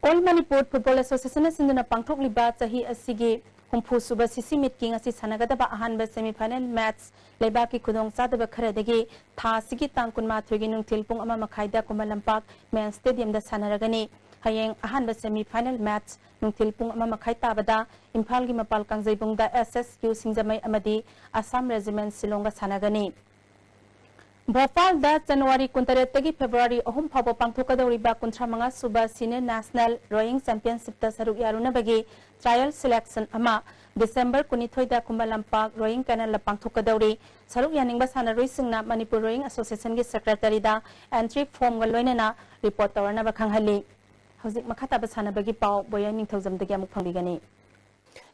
ꯑꯣꯜ ꯃꯅꯤꯄꯨꯔ ꯐꯨꯠꯕꯣꯜ ꯑꯦꯁꯣꯁꯤꯌꯦꯁꯟꯅ ꯁꯤꯟꯗꯨꯅ ꯄꯥꯡꯊꯣꯛꯂꯤꯕ ꯆꯍꯤ ꯑꯁꯤꯒꯤ ꯍꯨꯝꯐꯨ ꯁꯨꯕ ꯁꯤꯁꯤ ꯃꯤꯠꯀꯤ ꯉꯁꯤ ꯁꯥꯟꯅꯒꯗꯕ ꯑꯍꯥꯟꯕ ꯁꯦꯃꯤꯐꯥꯏꯅꯦꯜ ꯃꯦꯆ ꯂꯩꯕꯥꯛꯀꯤ ꯈꯨꯗꯣꯡꯆꯥꯗꯕ ꯈꯔꯗꯒꯤ ꯊꯥ ꯑꯁꯤꯒꯤ ꯇꯥꯡ ꯀꯨꯟꯃꯥꯊꯣꯏꯒꯤ ꯅꯨꯡꯊꯤꯜ ꯄꯨꯡ ꯑꯃ ꯃꯈꯥꯏꯗ ꯈꯨꯃꯟ ꯂꯝꯄꯥꯛ ꯃꯦꯟ ꯁ꯭ꯇꯦꯗꯤꯌꯝꯗ ꯁꯥꯟꯅꯔꯒꯅꯤ꯫ ꯍꯌꯦꯡ ꯑꯍꯥꯟꯕ ꯁꯦꯃꯤꯐꯥꯏꯅꯦꯜ ꯃꯦꯆ ꯅꯨꯡꯊꯤꯜ ꯄꯨꯡ ꯑꯃ ꯃꯈꯥꯏ ꯇꯥꯕꯗ ꯏꯝꯐꯥꯜꯒꯤ ꯃꯄꯥꯜ ꯀꯥꯡꯖꯩꯕꯨꯡꯗ ꯑꯦꯁ ꯑꯦꯁ ꯌꯨ ꯁꯤꯡꯖꯃꯩ ꯑꯃꯗꯤ ꯑꯁꯥꯝ ꯔꯦꯖꯤꯃꯦꯟ ꯁꯤꯂꯣꯡꯒ ꯁꯥꯟꯅꯒꯅꯤ꯫ ꯚꯣꯄꯥꯜꯗ ꯖꯅꯋꯥꯔꯤ ꯀꯨꯟꯇꯔꯦꯠꯇꯒꯤ ꯐꯦꯕ꯭ꯔꯨꯋꯥꯔꯤ ꯑꯍꯨꯝ ꯐꯥꯎꯕ ꯄꯥꯡꯊꯣꯛꯀꯗꯧꯔꯤꯕ ꯀꯨꯟꯊ꯭ꯔꯥ ꯃꯉꯥ ꯁꯨꯕ ꯁꯤꯅꯤꯌꯔ ꯅꯦꯁꯅꯦꯜ ꯔꯣꯌꯤꯡ ꯆꯦꯝꯄꯤꯌꯟꯁꯤꯞꯇ ꯁꯔꯨꯛ ꯌꯥꯔꯨꯅꯕꯒꯤ ꯇ꯭ꯔꯥꯌꯦꯜ ꯁꯦꯂꯦꯛꯁꯟ ꯑꯃ ꯗꯤꯁꯦꯝꯕꯔ ꯀꯨꯟꯅꯤꯊꯣꯏꯗ ꯈꯨꯃꯟ ꯂꯝꯄꯥꯛ ꯔꯣꯌꯤꯡ ꯀꯦꯅꯦꯜꯗ ꯄꯥꯡꯊꯣꯛꯀꯗꯧꯔꯤ꯫ ꯁꯔꯨꯛ ꯌꯥꯅꯤꯡꯕ ꯁꯥꯟꯅꯔꯣꯏꯁꯤꯡꯅ ꯃꯅꯤꯄꯨꯔ ꯔꯣꯌꯤꯡ ꯑꯦꯁꯣꯁꯤꯌꯦꯁꯟꯒꯤ ꯁꯦꯀ꯭ꯔꯦꯇꯔꯤꯗ ꯑꯦꯟꯇ꯭ꯔꯤ ꯐꯣꯔꯝꯒ ꯂꯣꯏꯅꯅ ꯔꯤꯄꯣꯔꯠ ꯇꯧꯔꯅꯕ ꯈꯪꯍꯜꯂꯤ꯫ ꯍꯧꯖꯤꯛ ꯃꯈꯥ ꯇꯥꯕ ꯁꯥꯟꯅꯕꯒꯤ ꯄꯥꯎ ꯕꯣꯌꯥꯏ ꯅꯤꯡꯊꯧꯖꯝꯗꯒꯤ ꯑꯃꯨꯛ ꯐꯪꯕꯤꯒꯅꯤ꯫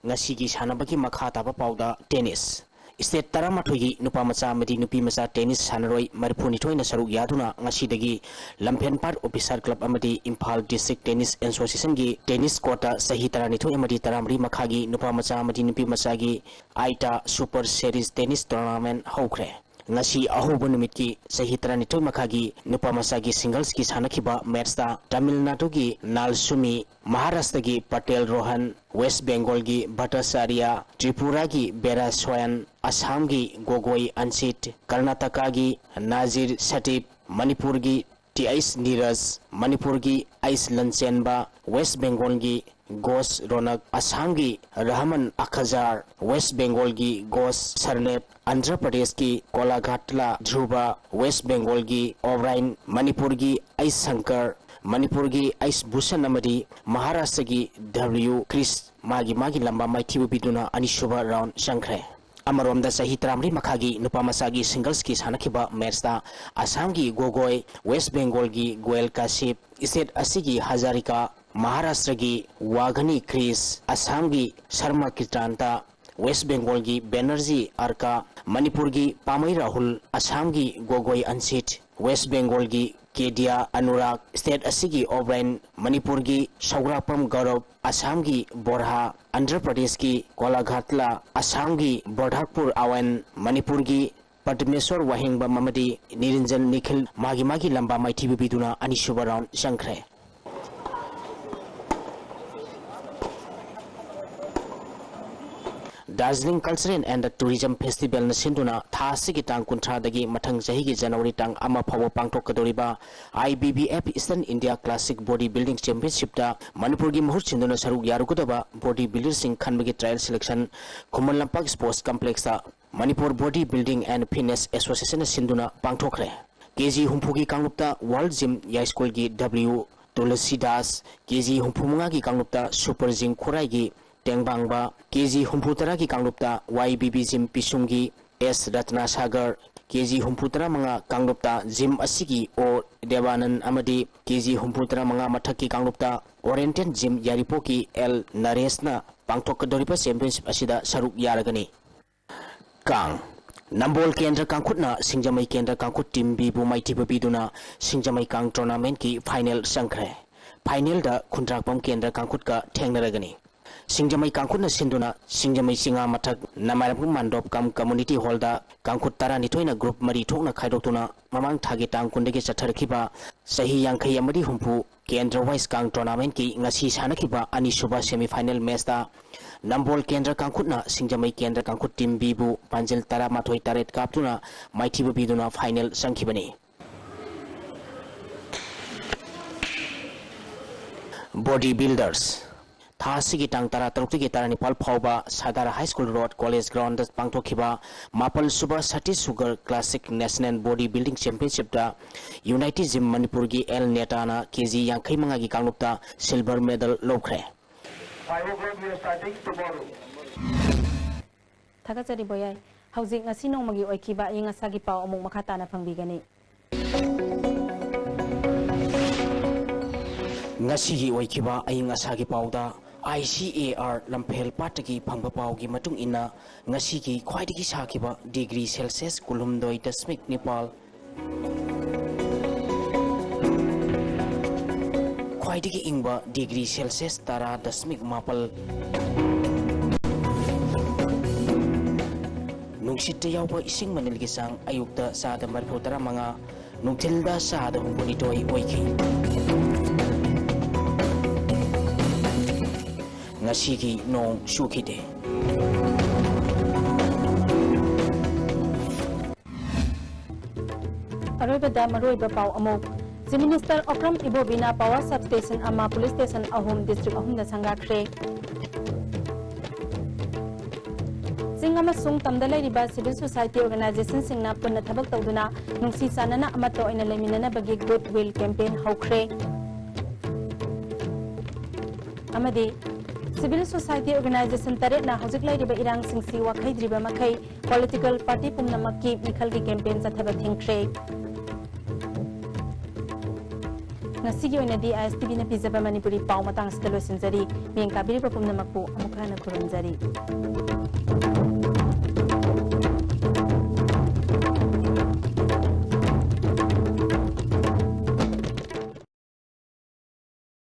ꯉꯁꯤꯒꯤ ꯁꯥꯟꯅꯕꯒꯤ ꯃꯈꯥ ꯇꯥꯕ ꯄꯥꯎꯗ ꯇꯦꯅꯤꯁ꯫ ꯁ꯭ꯇꯦꯠ ꯇꯔꯥꯃꯥꯊꯣꯏꯒꯤ ꯅꯨꯄꯥ ꯃꯆꯥ ꯑꯃꯗꯤ ꯅꯨꯄꯤ ꯃꯆꯥ ꯇꯦꯅꯤꯁ ꯁꯥꯟꯅꯔꯣꯏ ꯃꯔꯤꯐꯨꯅꯤꯊꯣꯏꯅ ꯁꯔꯨꯛ ꯌꯥꯗꯨꯅ ꯉꯁꯤꯗꯒꯤ ꯂꯝꯐꯦꯟꯄꯥꯠ ꯑꯣꯐꯤꯁꯥꯔ ꯀ꯭ꯂꯕ ꯑꯃꯗꯤ ꯏꯝꯐꯥꯜ ꯗꯤꯁꯇ꯭ꯔꯤꯛ ꯇꯦꯅꯤꯁ ꯑꯦꯁꯣꯁꯤꯌꯦꯁꯟꯒꯤ ꯇꯦꯅꯤꯁ ꯀꯣꯔꯠꯇ ꯆꯍꯤ ꯇꯔꯥꯅꯤꯊꯣꯏ ꯑꯃꯗꯤ ꯇꯔꯥꯃꯔꯤ ꯃꯈꯥꯒꯤ ꯅꯨꯄꯥ ꯃꯆꯥ ꯑꯃꯗꯤ ꯅꯨꯄꯤ ꯃꯆꯥꯒꯤ ꯑꯥꯏꯇꯥ ꯁꯨꯄꯔ ꯁꯦꯔꯤꯁ ꯇꯦꯅꯤꯁ ꯇꯣꯔꯅꯥꯃꯦꯟ ꯍꯧꯈ꯭ꯔꯦ꯫ ꯉꯁꯤ ꯑꯍꯧꯕ ꯅꯨꯃꯤꯠꯀꯤ ꯆꯍꯤ ꯇꯔꯥꯅꯤꯊꯣꯏ ꯃꯈꯥꯒꯤ ꯅꯨꯄꯥ ꯃꯆꯥꯒꯤ ꯁꯤꯡꯒꯜꯁꯀꯤ ꯁꯥꯟꯅꯈꯤꯕ ꯃꯦꯠꯁꯇ ꯇꯥꯃꯤꯜ ꯅꯥꯗꯨꯒꯤ ꯅꯥꯜꯁꯨꯃꯤ, ꯃꯍꯥꯔꯥꯁꯇ꯭ꯔꯒꯤ ꯄꯇꯦꯜ ꯔꯣꯍꯟ, ꯋꯦꯁ ꯕꯦꯡꯒꯣꯜꯒꯤ ꯚꯠꯇꯥꯆꯥꯔꯌ, ꯇ꯭ꯔꯤꯄꯨꯔꯥꯒꯤ ꯕꯦꯔꯥ ꯁꯣꯌꯟ, ꯑꯁꯥꯝꯒꯤ ꯒꯣꯒꯣꯏ ꯑꯟꯁꯤꯠ, ꯀꯔꯅꯥꯇꯀꯥꯒꯤ ꯅꯥꯖꯤꯔ ꯁꯇꯤꯞ, ꯃꯅꯤꯄꯨꯔꯒꯤ ꯇꯤ ꯑꯩꯆ ꯅꯤꯔꯖ, ꯃꯅꯤꯄꯨꯔꯒꯤ ꯑꯩꯆ ꯂꯟꯆꯦꯟꯕ, ꯋꯦꯁ ꯕꯦꯡꯒꯣꯜꯒꯤ ꯒꯣꯁ ꯔꯣꯅꯛ, ꯑꯁꯥꯝꯒꯤ ꯔꯍꯃꯟ ꯑꯈꯖꯥꯔ, ꯋꯦꯁ ꯕꯦꯡꯒꯣꯜꯒꯤ ꯒꯣꯁ ꯁꯔꯅꯦꯞ, ꯑꯟꯙ꯭ꯔ ꯄ꯭ꯔꯗꯦꯁꯀꯤ ꯀꯣꯂꯥꯘꯥꯠꯂꯥ ꯙ꯭ꯔꯨꯕ, ꯋꯦꯁ ꯕꯦꯡꯒꯣꯜꯒꯤ ꯑꯣꯕ꯭ꯔꯥꯏꯟ, ꯃꯅꯤꯄꯨꯔꯒꯤ ꯑꯩꯆ ꯁꯪꯀꯔ, ꯃꯅꯤꯄꯨꯔꯒꯤ ꯑꯩꯆ ꯚꯨꯁꯟ ꯑꯃꯗꯤ ꯃꯍꯥꯔꯥꯁꯇ꯭ꯔꯒꯤ ꯗꯕ꯭ꯂꯤꯌꯨ ꯀ꯭ꯔꯤꯁ ꯃꯥꯒꯤ ꯃꯥꯒꯤ ꯂꯝꯕꯥ ꯃꯥꯏꯊꯤꯕ ꯄꯤꯗꯨꯅ ꯑꯅꯤꯁꯨꯕ ꯔꯥꯎꯟ ꯆꯪꯈ꯭ꯔꯦ꯫ ꯑꯃꯔꯣꯝꯗ ꯆꯍꯤ ꯇꯔꯥꯃꯔꯤ ꯃꯈꯥꯒꯤ ꯅꯨꯄꯥ ꯃꯆꯥꯒꯤ ꯁꯤꯡꯒꯜꯁꯀꯤ ꯁꯥꯟꯅꯈꯤꯕ ꯃꯦꯠꯁꯇ ꯑꯁꯥꯝꯒꯤ ꯒꯣꯒꯣꯏ, ꯋꯦꯁ ꯕꯦꯡꯒꯣꯜꯒꯤ ꯒꯣꯌꯦꯜ ꯀꯥꯁꯤꯞ, ꯁ꯭ꯇꯦꯠ ꯑꯁꯤꯒꯤ ꯍꯖꯥꯔꯤꯀꯥ, ꯃꯍꯥꯔꯥꯁꯇ꯭ꯔꯒꯤ ꯋꯥꯘꯅꯤ ꯀ꯭ꯔꯤꯁ, ꯑꯁꯥꯝꯒꯤ ꯁꯔꯃ ꯀꯤꯇ꯭ꯔꯥꯟꯇ, ꯋꯦꯁ ꯕꯦꯡꯒꯣꯜꯒꯤ ꯕꯦꯅꯔꯖꯤ ꯑꯔꯀꯥ, ꯃꯅꯤꯄꯨꯔꯒꯤ ꯄꯥꯃꯩ ꯔꯥꯍꯨꯜ, ꯑꯁꯥꯝꯒꯤ ꯒꯣꯒꯣꯏ ꯑꯟꯁꯤꯠ, ꯋꯦꯁ ꯕꯦꯡꯒꯣꯜꯒꯤ ꯀꯦꯗꯤꯌꯥ ꯑꯅꯨꯔꯥꯒ, ꯁ꯭ꯇꯦꯠ ꯑꯁꯤꯒꯤ ꯑꯣꯕ꯭ꯔꯥꯏꯟ, ꯃꯅꯤꯄꯨꯔꯒꯤ ꯁꯧꯒ꯭ꯔꯥꯛꯄꯝ ꯒꯧꯔꯕ, ꯑꯁꯥꯝꯒꯤ ꯕꯣꯔꯍꯥ, ꯑꯟꯙ꯭ꯔ ꯄ꯭ꯔꯗꯦꯁꯀꯤ ꯀꯣꯂꯥꯘꯥꯠꯂꯥ, ꯑꯁꯥꯝꯒꯤ ꯕꯣꯔꯙꯥꯛꯄꯨꯔ ꯑꯋꯦꯟ, ꯃꯅꯤꯄꯨꯔꯒꯤ ꯄꯗꯃꯦꯁꯣꯔ ꯋꯥꯍꯦꯡꯕꯝ ꯑꯃꯗꯤ ꯅꯤꯔꯟꯖꯟ ꯅꯤꯈꯤꯜ ꯃꯥꯒꯤ ꯃꯥꯒꯤ ꯂꯝꯕꯥ ꯃꯥꯏꯊꯤꯕ ꯄꯤꯗꯨꯅ ꯑꯅꯤꯁꯨꯕ ꯔꯥꯎꯟ ꯆꯪꯈ꯭ꯔꯦ꯫ ꯗꯥꯔꯖꯤꯂꯤꯡ Cultural and Tourism Festivalꯅ ꯁꯤꯟꯗꯨꯅ ꯊꯥ ꯑꯁꯤꯒꯤ ꯇꯥꯡ ꯀꯨꯟꯊ꯭ꯔꯥꯗꯒꯤ ꯃꯊꯪ ꯆꯍꯤꯒꯤ ꯖꯅꯋꯥꯔꯤ ꯇꯥꯡ ꯑꯃ ꯐꯥꯎꯕ ꯄꯥꯡꯊꯣꯛꯀꯗꯧꯔꯤꯕ I B B F Eastern India Classic Body Building Championshipꯇ ꯃꯅꯤꯄꯨꯔꯒꯤ ꯃꯍꯨꯠ ꯁꯤꯟꯗꯨꯅ ꯁꯔꯨꯛ ꯌꯥꯔꯨꯒꯗꯕ body builderꯁꯤꯡ ꯈꯟꯕꯒꯤ trial selection Khuman Lampak Sports Complexꯇ Manipur Body Building and Fitness Associationꯅ ꯁꯤꯟꯗꯨꯅ ꯄꯥꯡꯊꯣꯛꯈ꯭ꯔꯦ꯫ ꯀꯦ ꯖꯤ ꯍꯨꯝꯐꯨꯒꯤ ꯀꯥꯡꯂꯨꯞꯇ World Gym ꯌꯥꯏꯁ꯭ꯀꯨꯜꯒꯤ W ꯇꯨꯂꯁꯤꯗꯥꯁ, ꯀꯦ ꯖꯤ ꯍꯨꯝꯐꯨ ꯃꯉꯥꯒꯤ ꯀꯥꯡꯂꯨꯞꯇ Super Gym ꯈꯨꯔꯥꯏꯒꯤ ꯇꯦꯡꯕꯥꯡꯕ, ꯀꯦ ꯖꯤ ꯍꯨꯝꯐꯨ ꯇꯔꯥꯒꯤ ꯀꯥꯡꯂꯨꯞꯇ Y B B Gym ꯄꯤꯁꯨꯝꯒꯤ S ꯔꯠꯅꯥꯁꯥꯒꯔ, ꯀꯦ ꯖꯤ ꯍꯨꯝꯐꯨ ꯇꯔꯥ ꯃꯉꯥ ꯀꯥꯡꯂꯨꯞꯇ gym ꯑꯁꯤꯒꯤ O ꯗꯦꯕꯥꯅꯟ ꯑꯃꯗꯤ ꯀꯦ ꯖꯤ ꯍꯨꯝꯐꯨ ꯇꯔꯥ ꯃꯉꯥ ꯃꯊꯛꯀꯤ ꯀꯥꯡꯂꯨꯞꯇ Oriental Gym ꯌꯥꯏꯔꯤꯄꯣꯛꯀꯤ L ꯅꯔꯦꯁꯅ ꯄꯥꯡꯊꯣꯛꯀꯗꯧꯔꯤꯕ championship ꯑꯁꯤꯗ ꯁꯔꯨꯛ ꯌꯥꯔꯒꯅꯤ꯫ ꯀꯥꯡ꯫ ꯅꯝꯕꯣꯜ ꯀꯦꯟꯗ꯭ꯔ ꯀꯥꯡꯈꯨꯠꯅ ꯁꯤꯡꯖꯃꯩ ꯀꯦꯟꯗ꯭ꯔ ꯀꯥꯡꯈꯨꯠ ꯇꯤꯝ ꯕꯤꯕꯨ ꯃꯥꯏꯊꯤꯕ ꯄꯤꯗꯨꯅ ꯁꯤꯡꯖꯃꯩ ꯀꯥꯡ ꯇꯣꯔꯅꯥꯃꯦꯟꯠꯀꯤ ꯐꯥꯏꯅꯦꯜ ꯆꯪꯈ꯭ꯔꯦ꯫ ꯐꯥꯏꯅꯦꯜꯗ ꯈꯨꯟꯗ꯭ꯔꯥꯛꯄꯝ ꯀꯦꯟꯗ꯭ꯔ ꯀꯥꯡꯈꯨꯠꯀ ꯊꯦꯡꯅꯔꯒꯅꯤ꯫ ꯁꯤꯡꯖꯃꯩ ꯀꯥꯡꯈꯨꯠꯅ ꯁꯤꯟꯗꯨꯅ ꯁꯤꯡꯖꯃꯩ ꯆꯤꯉꯥ ꯃꯊꯛ ꯅꯃꯥꯏꯔꯝꯕꯝ ꯃꯥꯟꯗꯣꯞ ꯀꯝ ꯀꯝꯃꯨꯅꯤꯇꯤ ꯍꯣꯜꯗ ꯀꯥꯡꯈꯨꯠ ꯇꯔꯥꯅꯤꯊꯣꯏꯅ ꯒ꯭ꯔꯨꯞ ꯃꯔꯤ ꯊꯣꯛꯅ ꯈꯥꯏꯗꯣꯛꯇꯨꯅ ꯃꯃꯥꯡ ꯊꯥꯒꯤ ꯇꯥꯡ ꯀꯨꯟꯗꯒꯤ ꯆꯠꯊꯔꯛꯈꯤꯕ ꯆꯍꯤ ꯌꯥꯡꯈꯩ ꯑꯃꯗꯤ ꯍꯨꯝꯐꯨ ꯀꯦꯟꯗ꯭ꯔ ꯋꯥꯏꯁ ꯀꯥꯡ ꯇꯣꯔꯅꯥꯃꯦꯟꯠꯀꯤ ꯉꯁꯤ ꯁꯥꯟꯅꯈꯤꯕ ꯑꯅꯤꯁꯨꯕ ꯁꯦꯃꯤ ꯐꯥꯏꯅꯦꯜ ꯃꯦꯆꯇ ꯅꯝꯕꯣꯜ ꯀꯦꯟꯗ꯭ꯔ ꯀꯥꯡꯈꯨꯠꯅ ꯁꯤꯡꯖꯃꯩ ꯀꯦꯟꯗ꯭ꯔ ꯀꯥꯡꯈꯨꯠ ꯇꯤꯝ ꯕꯤꯕꯨ ꯄꯥꯟꯖꯤꯜ ꯇꯔꯥꯃꯥꯊꯣꯏ ꯇꯔꯦꯠ ꯀꯥꯞꯇꯨꯅ ꯃꯥꯏꯊꯤꯕ ꯄꯤꯗꯨꯅ ꯐꯥꯏꯅꯦꯜ ꯆꯪꯈꯤꯕꯅꯤ꯫ ꯕꯣꯗꯤ ꯕꯤꯜꯗꯔꯁ꯫ ꯊꯥ ꯑꯁꯤꯒꯤ ꯇꯥꯡ ꯇꯔꯥꯇꯔꯨꯛꯇꯒꯤ ꯇꯔꯥꯅꯤꯄꯥꯜ ꯐꯥꯎꯕ Sadar high school road college ground ꯄꯥꯡꯊꯣꯛꯈꯤꯕ ꯃꯥꯄꯜ ꯁꯨꯕ ꯁꯇꯤꯁꯒꯔ ꯀ꯭ꯂꯥꯁꯤꯛ ꯅꯦꯁꯅꯦꯜ ꯕꯣꯗꯤ ꯕꯤꯜꯗꯤꯡ ꯆꯦꯝꯄꯤꯌꯟꯁꯤꯞꯇ ꯌꯨꯅꯥꯏꯇꯦꯗ ꯖꯤꯝ ꯃꯅꯤꯄꯨꯔꯒꯤ ꯑꯦꯜ ꯅꯦꯇꯥꯅ ꯀꯦ ꯖꯤ ꯌꯥꯡꯈꯩ ꯃꯉꯥꯒꯤ ꯀꯥꯡꯂꯨꯞꯇ ꯁꯤꯜꯚꯔ ꯃꯦꯗꯜ ꯂꯧꯈ꯭ꯔꯦ꯫ Five o'clock we are starting tomorrow. ꯊꯥꯒꯠꯆꯔꯤ ꯕꯣꯌꯥꯏ꯫ ꯍꯧꯖꯤꯛ ꯉꯁꯤ ꯅꯣꯡꯃꯒꯤ ꯑꯣꯏꯈꯤꯕ ꯑꯏꯪ ꯑꯁꯥꯒꯤ ꯄꯥꯎ ꯑꯃꯨꯛ ꯃꯈꯥ ꯇꯥꯅ ꯐꯪꯕꯤꯒꯅꯤ꯫ ꯉꯁꯤꯒꯤ ꯑꯣꯏꯈꯤꯕ ꯑꯏꯪ ꯑꯁꯥꯒꯤ ꯄꯥꯎꯗ, ꯑꯥꯏ ꯁꯤ ꯑꯦ ꯑꯥꯔ ꯂꯝꯐꯦꯜ ꯄꯥꯠꯇꯒꯤ ꯐꯪꯕ ꯄꯥꯎꯒꯤ ꯃꯇꯨꯡ ꯏꯟꯅ, ꯉꯁꯤꯒꯤ ꯈ꯭ꯋꯥꯏꯗꯒꯤ ꯁꯥꯈꯤꯕ ꯗꯤꯒ꯭ꯔꯤ ꯁꯦꯜꯁꯤꯌꯁ ꯀꯨꯟꯍꯨꯝꯗꯣꯏ ꯗꯁꯃꯤꯛ ꯅꯤꯄꯥꯜ, ꯈ꯭ꯋꯥꯏꯗꯒꯤ ꯏꯪꯕ ꯗꯤꯒ꯭ꯔꯤ ꯁꯦꯜꯁꯤꯌꯁ ꯇꯔꯥ ꯗꯁꯃꯤꯛ ꯃꯥꯄꯜ꯫ ꯅꯨꯡꯁꯤꯠꯇ ꯌꯥꯎꯕ ꯏꯁꯤꯡ ꯃꯅꯤꯜꯒꯤ ꯆꯥꯡ ꯑꯌꯨꯛꯇ ꯆꯥꯗ ꯃꯔꯤꯐꯨ ꯇꯔꯥꯃꯉꯥ, ꯅꯨꯡꯊꯤꯜꯗ ꯆꯥꯗ ꯍꯨꯝꯐꯨꯅꯤꯊꯣꯏ ꯑꯣꯏꯈꯤ꯫ ꯉꯁꯤꯒꯤ ꯅꯣꯡ ꯆꯨꯈꯤꯗꯦ꯫ ꯑꯔꯣꯏꯕꯗ ꯃꯔꯨꯑꯣꯏꯕ ꯄꯥꯎ ꯑꯃꯨꯛ꯫ Chief Minister Okram ꯏꯕꯣꯕꯤꯅ power substation ꯑꯃ, police station ꯑꯍꯨꯝ, district ꯑꯍꯨꯝꯗ ꯁꯪꯒꯥꯈ꯭ꯔꯦ꯫ ꯆꯤꯡ ꯑꯃꯁꯨꯡ ꯇꯝꯗ ꯂꯩꯔꯤꯕ civil society organizationꯁꯤꯡꯅ ꯄꯨꯟꯅ ꯊꯕꯛ ꯇꯧꯗꯨꯅ ꯅꯨꯡꯁꯤ ꯆꯥꯟꯅꯅ ꯑꯃꯠꯇ ꯑꯣꯏꯅ ꯂꯩꯃꯤꯟꯅꯅꯕꯒꯤ Good Will campaign ꯍꯧꯈ꯭ꯔꯦ꯫ ꯑꯃꯗꯤ civil society organization ꯇꯔꯦꯠꯅ ꯍꯧꯖꯤꯛ ꯂꯩꯔꯤꯕ ꯏꯔꯥꯡꯁꯤꯡꯁꯤ ꯋꯥꯈꯩꯗ꯭ꯔꯤꯕ ꯃꯈꯩ political party ꯄꯨꯝꯅꯃꯛꯀꯤ ꯃꯤꯈꯜꯒꯤ campaign ꯆꯠꯊꯕ ꯊꯤꯡꯈ꯭ꯔꯦ꯫ ꯉꯁꯤꯒꯤ ꯑꯣꯏꯅꯗꯤ ꯑꯥꯏ ꯑꯦꯁ ꯇꯤ ꯚꯤꯅ ꯄꯤꯖꯕ ꯃꯅꯤꯄꯨꯔꯤ ꯄꯥꯎ ꯃꯇꯥꯡ ꯑꯁꯤꯗ ꯂꯣꯏꯁꯤꯟꯖꯔꯤ꯫ ꯃꯤꯠꯌꯦꯡ ꯇꯥꯕꯤꯔꯤꯕ ꯄꯨꯝꯅꯃꯛꯄꯨ ꯑꯃꯨꯛ ꯍꯟꯅ ꯈꯨꯔꯨꯝꯖꯔꯤ꯫